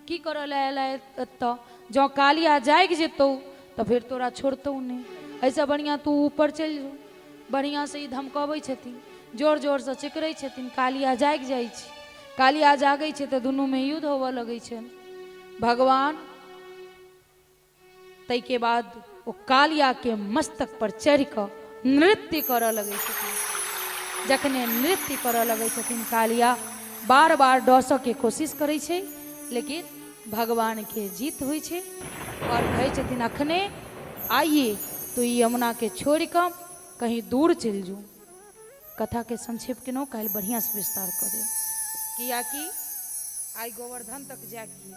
की करऽ लए एला एतऽ? जँ कालिया जागि जेतौ तऽ फेर तोरा छोड़तौ नहि, एहिसँ बढ़िआँ तू ऊपर चलि जो। बढ़िआँसँ ई धमकबै छथिन, जोर जोरसँ चिकरै छथिन। कालिया जागि जाइ छै। कालिया जागै छै तऽ दुनूमे युद्ध होबऽ लगै छनि। भगवान ताहिके बाद ओ कालियाके मस्तक पर चढ़ि कऽ नृत्य करऽ लगै छथिन। जखने नृत्य करऽ लगै छथिन, कालिया बार बार डसऽके कोशिश करै छै, लेकिन भगवानके जीत होइ छै आओर कहै छथिन अखने आइए तो ई यमुनाके छोड़ि कऽ कहीं दूर चलि जो। कथाके संक्षेप केलहुँ, काल्हि बढ़िआँसँ विस्तार कऽ देब, कियाकि आइ गोवर्धन तक जायके।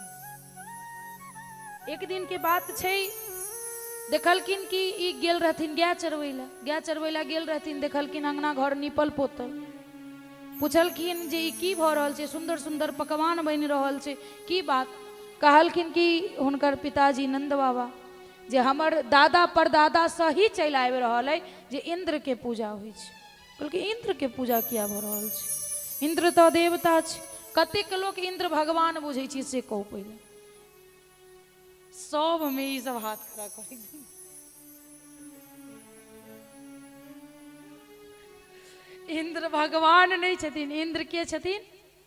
एक दिन के बात छै, देखलखिन कि ई गेल रहथिन गाय चरबै लए। गाय चरबै लए गेल रहथिन, देखलखिन अंगना घर नीपल पोतल। पुछलखिन जे ई की भऽ रहल छै, सुन्दर सुन्दर पकवान बनि रहल छै, की बात? कहलखिन कि हुनकर पिताजी नन्द बाबा, जे हमर दादा परदादा सँ ही चलि आबि रहल अइ जे इन्द्रके पूजा होइ छै। कहलकै इन्द्रके पूजा किया भऽ रहल छै? इन्द्र तऽ देवता छै। कतेक लोक इन्द्र भगवान बुझै छै से कहू पहिले। सबमे ई सब हाथ खड़ा करै छै। इन्द्र भगवान नहि छथिन। इन्द्र के छथिन?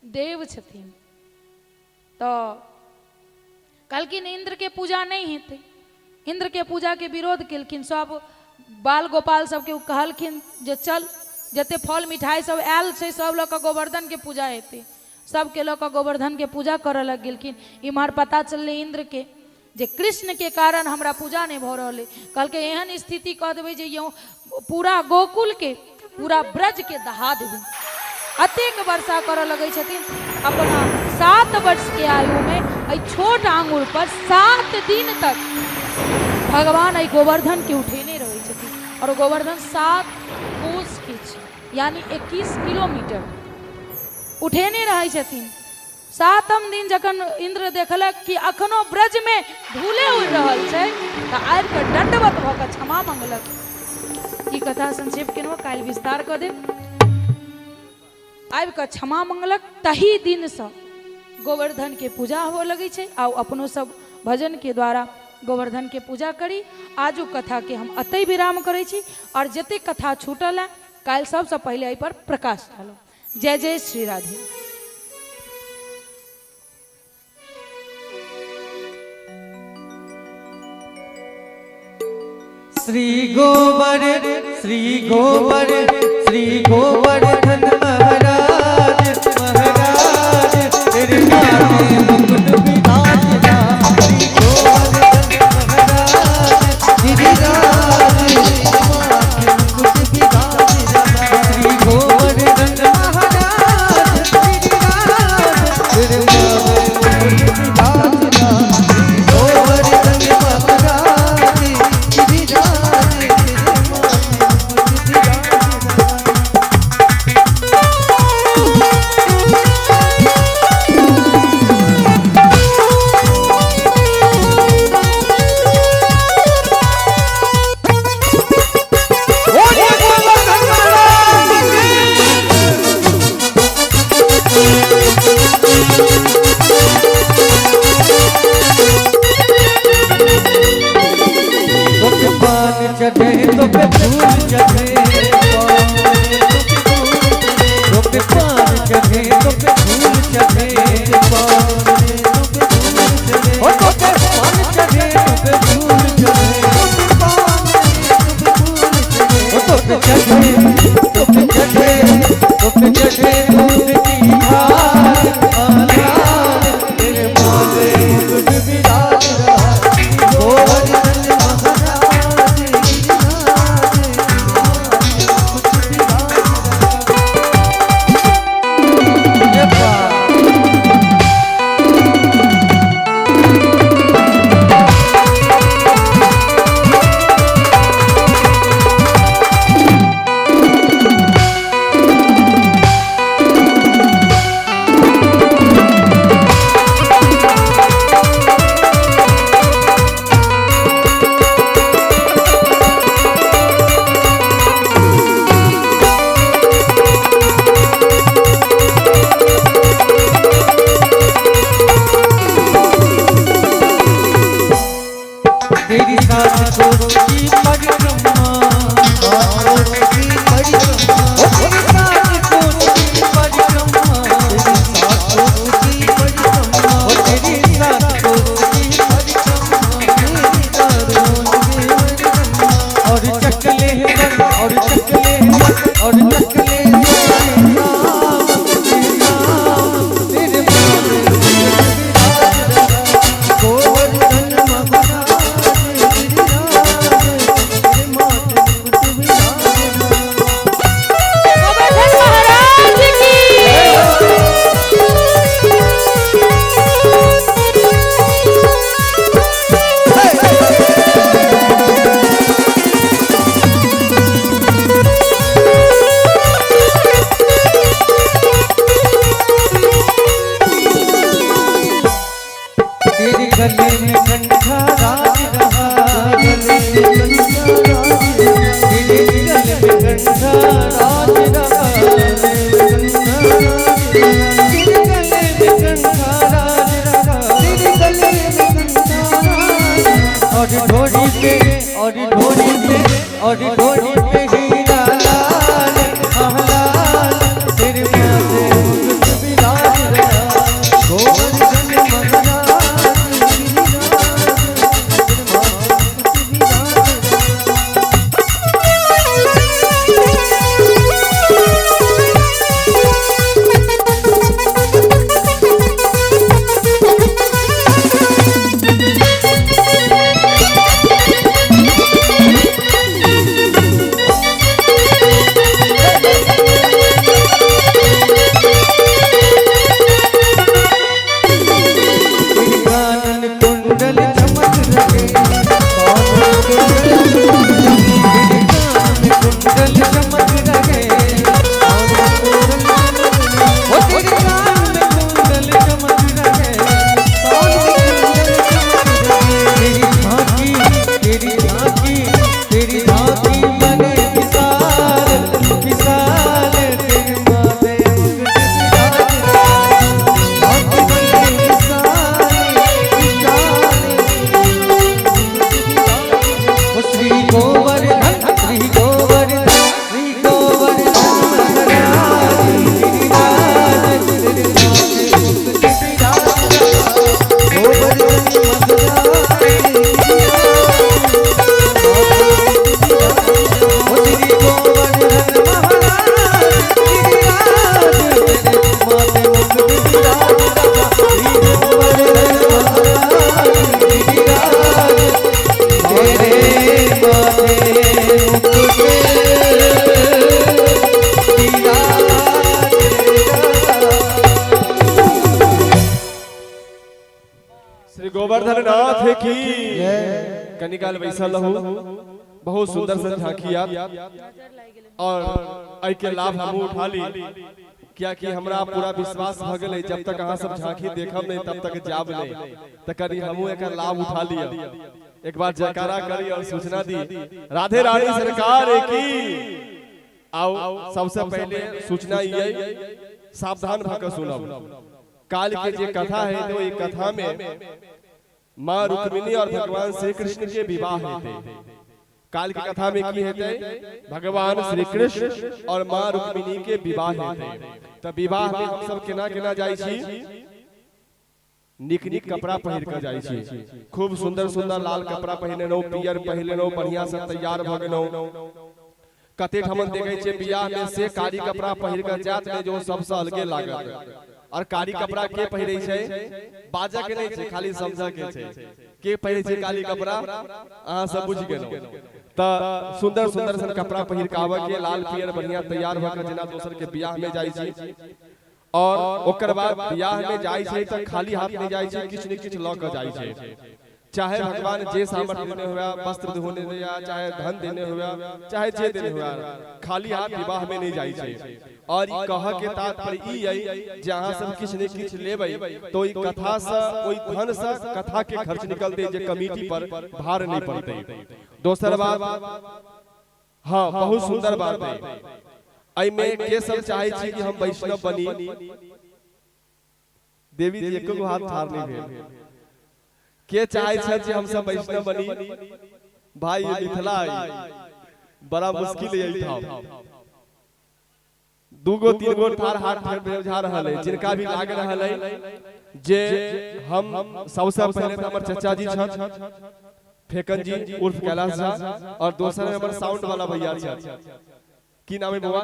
देव छथिन। तऽ कहलखिन इन्द्रके पूजा नहि हेतै। इन्द्रके पूजाके विरोध केलखिन। सब बाल गोपाल सबके ओ कहलखिन जे चल, जते फल मिठाई सब आयल छै सब लऽ कऽ गोवर्धनके पूजा हेतै। सबके लऽ कऽ गोवर्धनके पूजा करऽ लग गेलखिन। इम्हर पता चललै इन्द्रके जे कृष्णके कारण हमरा पूजा नहि भऽ रहल अइ। कहलकै एहन स्थिति कऽ देबै जे यौ पूरा गोकुलके, पूरा ब्रजके दहा देबै। अतेक वर्षा करऽ लगै छथिन। अपना 7 वर्षके आयुमे एहि छोट आंगुर पर 7 दिन तक भगवान एहि गोवर्धनके उठेने रहै छथिन। आओर गोवर्धन 7 कोसके छै, यानी 21 किलोमीटर उठेने रहै छथिन। 7म दिन जखन इन्द्र देखलक कि अखनो ब्रजमे धूले उड़ि रहल छै, तऽ आबि कऽ दण्डवत भऽ कऽ क्षमा मंगलक। ई कथा संक्षेप केलहुँ, काल्हि विस्तार कऽ देब। आबि कऽ क्षमा मंगलक, तही दिनसँ गोवर्धनके पूजा होबऽ लगै छै। आउ अपनो सब भजनके द्वारा गोवर्धनके पूजा करी। आजुक कथाके हम अतै विराम करै छी आओर जतेक कथा छूटल है काल्हि सबसँ पहिले एहिपर प्रकाश डालब। जय जय श्री राधे। श्री गोबर श्री गोबर श्री गोवर्धन महाराज महाराज, तेरे माथे मुकुट विराजता। श्री गोवर्धन महाराज गिरिराज, माथे मुकुट विराजता। श्री गोवर्धन महाराज गिरिराज, तेरे माथे मुकुट विराजता। श्री गोवर्धन महाराज गिरिराज, तेरे माथे मुकुट विराजता। तेरी सात कोस की परिक्रमा, सात कोस की परिक्रमा, ओ तेरी सात कोस की परिक्रमा, तेरी सात कोस की परिक्रमा, ओ तेरी सात कोस की परिक्रमा, तेरी सात कोस की परिक्रमा। और चकले पर, और चकले पर, और चकले तेरे गोवर्धन महाराज गिरिराज, तेरे माथे मुकुट विराजमान। गोवर्धन महाराज की। तेरे गले में कंठा राज रहा, गले में कंठा राज रहा, तेरे गले में कंठा राज रहा, गले में कंठा राज रहा, तेरे गले में कंठा राज रहा। तेरे गले में कंठा राज रहा। और ढोरी पे, और ढोरी पे, और ढोरी पे हीरा लाल, आह लाल, तेरे माथे मुकुट विराज रहा। गोवर्धन महाराज गिरिराज, तेरे माथे मुकुट विराजमान। तेरे कानन कुंडल चमक रहे, कानन कुंडल, तेरे कान कुंडल चमक रहे, कानन कुंडल चमक रहे, ओ तेरे कान कुंडल चमक रहे, कानन कुंडल चमक रहे। तेरी झांकी, तेरी झांकी, तेरी झांकी मने विशाल विशाल, तेरे माथे मुकुट विराज रहा। झांकी बने विशाल, विशाल, ओ श्री गोवर्धन, श्री गोवर्धन, श्री गोवर्धन महाराज गिरिराज, तेरे माथे मुकुट विराज रहा। गोवर्धन महाराज गिरिराज, ओ श्री गोवर्धन महाराज गिरिराज, तेरे माथे मुकुट विराज रहा। श्री गोवर्धन महाराज गिरिराज, तेरे माथे मुकुट विराज रहा। श्री गोवर्धन नाथ की। कनिकाल वैसा लहू बहुत सुंदर सन झांकी आत और एहि के लाभ हमहू उठा ली, क्या कि हमरा पूरा विश्वास भ गेलै जब तक अहाँ सब झांकी देखब नहीं तब तक जाब नहीं, त कनी हमहू एकर लाभ उठा लिया। एक बार जयकारा करी और सूचना दी राधे रानी सरकार की। आओ सबसे पहले सूचना ये सावधान भ के सुनब। काल के जे कथा है तो ये कथा में माँ रुक्मिणी और भगवान श्री कृष्ण के विवाह हेतै। काल के कथा में की हेतै, भगवान श्री कृष्ण और माँ रुक्मिणी के विवाह हेतै। त विवाह में हम सब केना केना जाइ छी, निक निक कपड़ा पहिर के जाइ छी, खूब सुंदर सुंदर लाल कपड़ा पहिरने रहू, पियर पहिरने रहू, बढ़िया से तैयार भ गेलहुँ। कते ठमन देखे छियै बियाह में से कारी कपड़ा पहिर के जात में जो सबसे अलगे लागत। और कारी कपड़ा के पहिरे छै, बाजऽ के नहीं छै, खाली समझऽ के छै। के पहिरे छै काली कपड़ा, अहाँ सब बुझि गेलहुँ। त सुंदर सुंदर सन कपड़ा पहिर के आबऽ के, लाल पियर बढ़िया तैयार भऽ के जेना दोसर के बियाह में जाइ छी। और ओकर बाद बियाह में जाइ छै त खाली हाथ नहीं जाइ छै, किछु ने किछु लऽ के जाइ छै। चाहे भगवान जे सामर्थ्य देने हुआ, वस्त्र देने हुआ, चाहे धन देने हुआ, चाहे जे देने हुआ, खाली हाथ विवाह में नहीं जाइ छै। और ई कह के तात्पर्य ई अइ जे अहाँ सब किछु ने किछु लेबै तो ई कथा से, ओहि धन से कथा के खर्च निकलतै, जे कमिटी पर भार नहीं पड़तै। दोसर बात, हाँ बहुत सुंदर बात है, एहिमे के सब चाहे छी कि हम वैष्णव बनी? देवी जी एको हाथ ठार नहीं भेल। के चाहे छथि जे हमसब वैष्णव बनी? भाई ये मिथिला है, बड़ा मुश्किल है एहिठाम। दूगो तीन गो ठार हाथ फेर बुझा रहल है, जिनका भी लाग रहल है जे हम सबसे पहले तो हमर चचा जी छथि फेकन जी उर्फ कैलाश झा, और दोसर हमर साउंड वाला भैया छथि, की नाम है बउआ?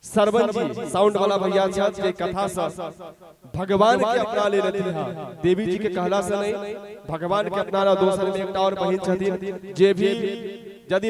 सरवन जी साउंड वाला भैया छथि, जे कथा से भगवान के अपना ले लेथिन हँ, देवी जी के कहला से नहीं, भगवान के अपना ला। दोसर में एकटा और बहिन छथिन जे भी यदि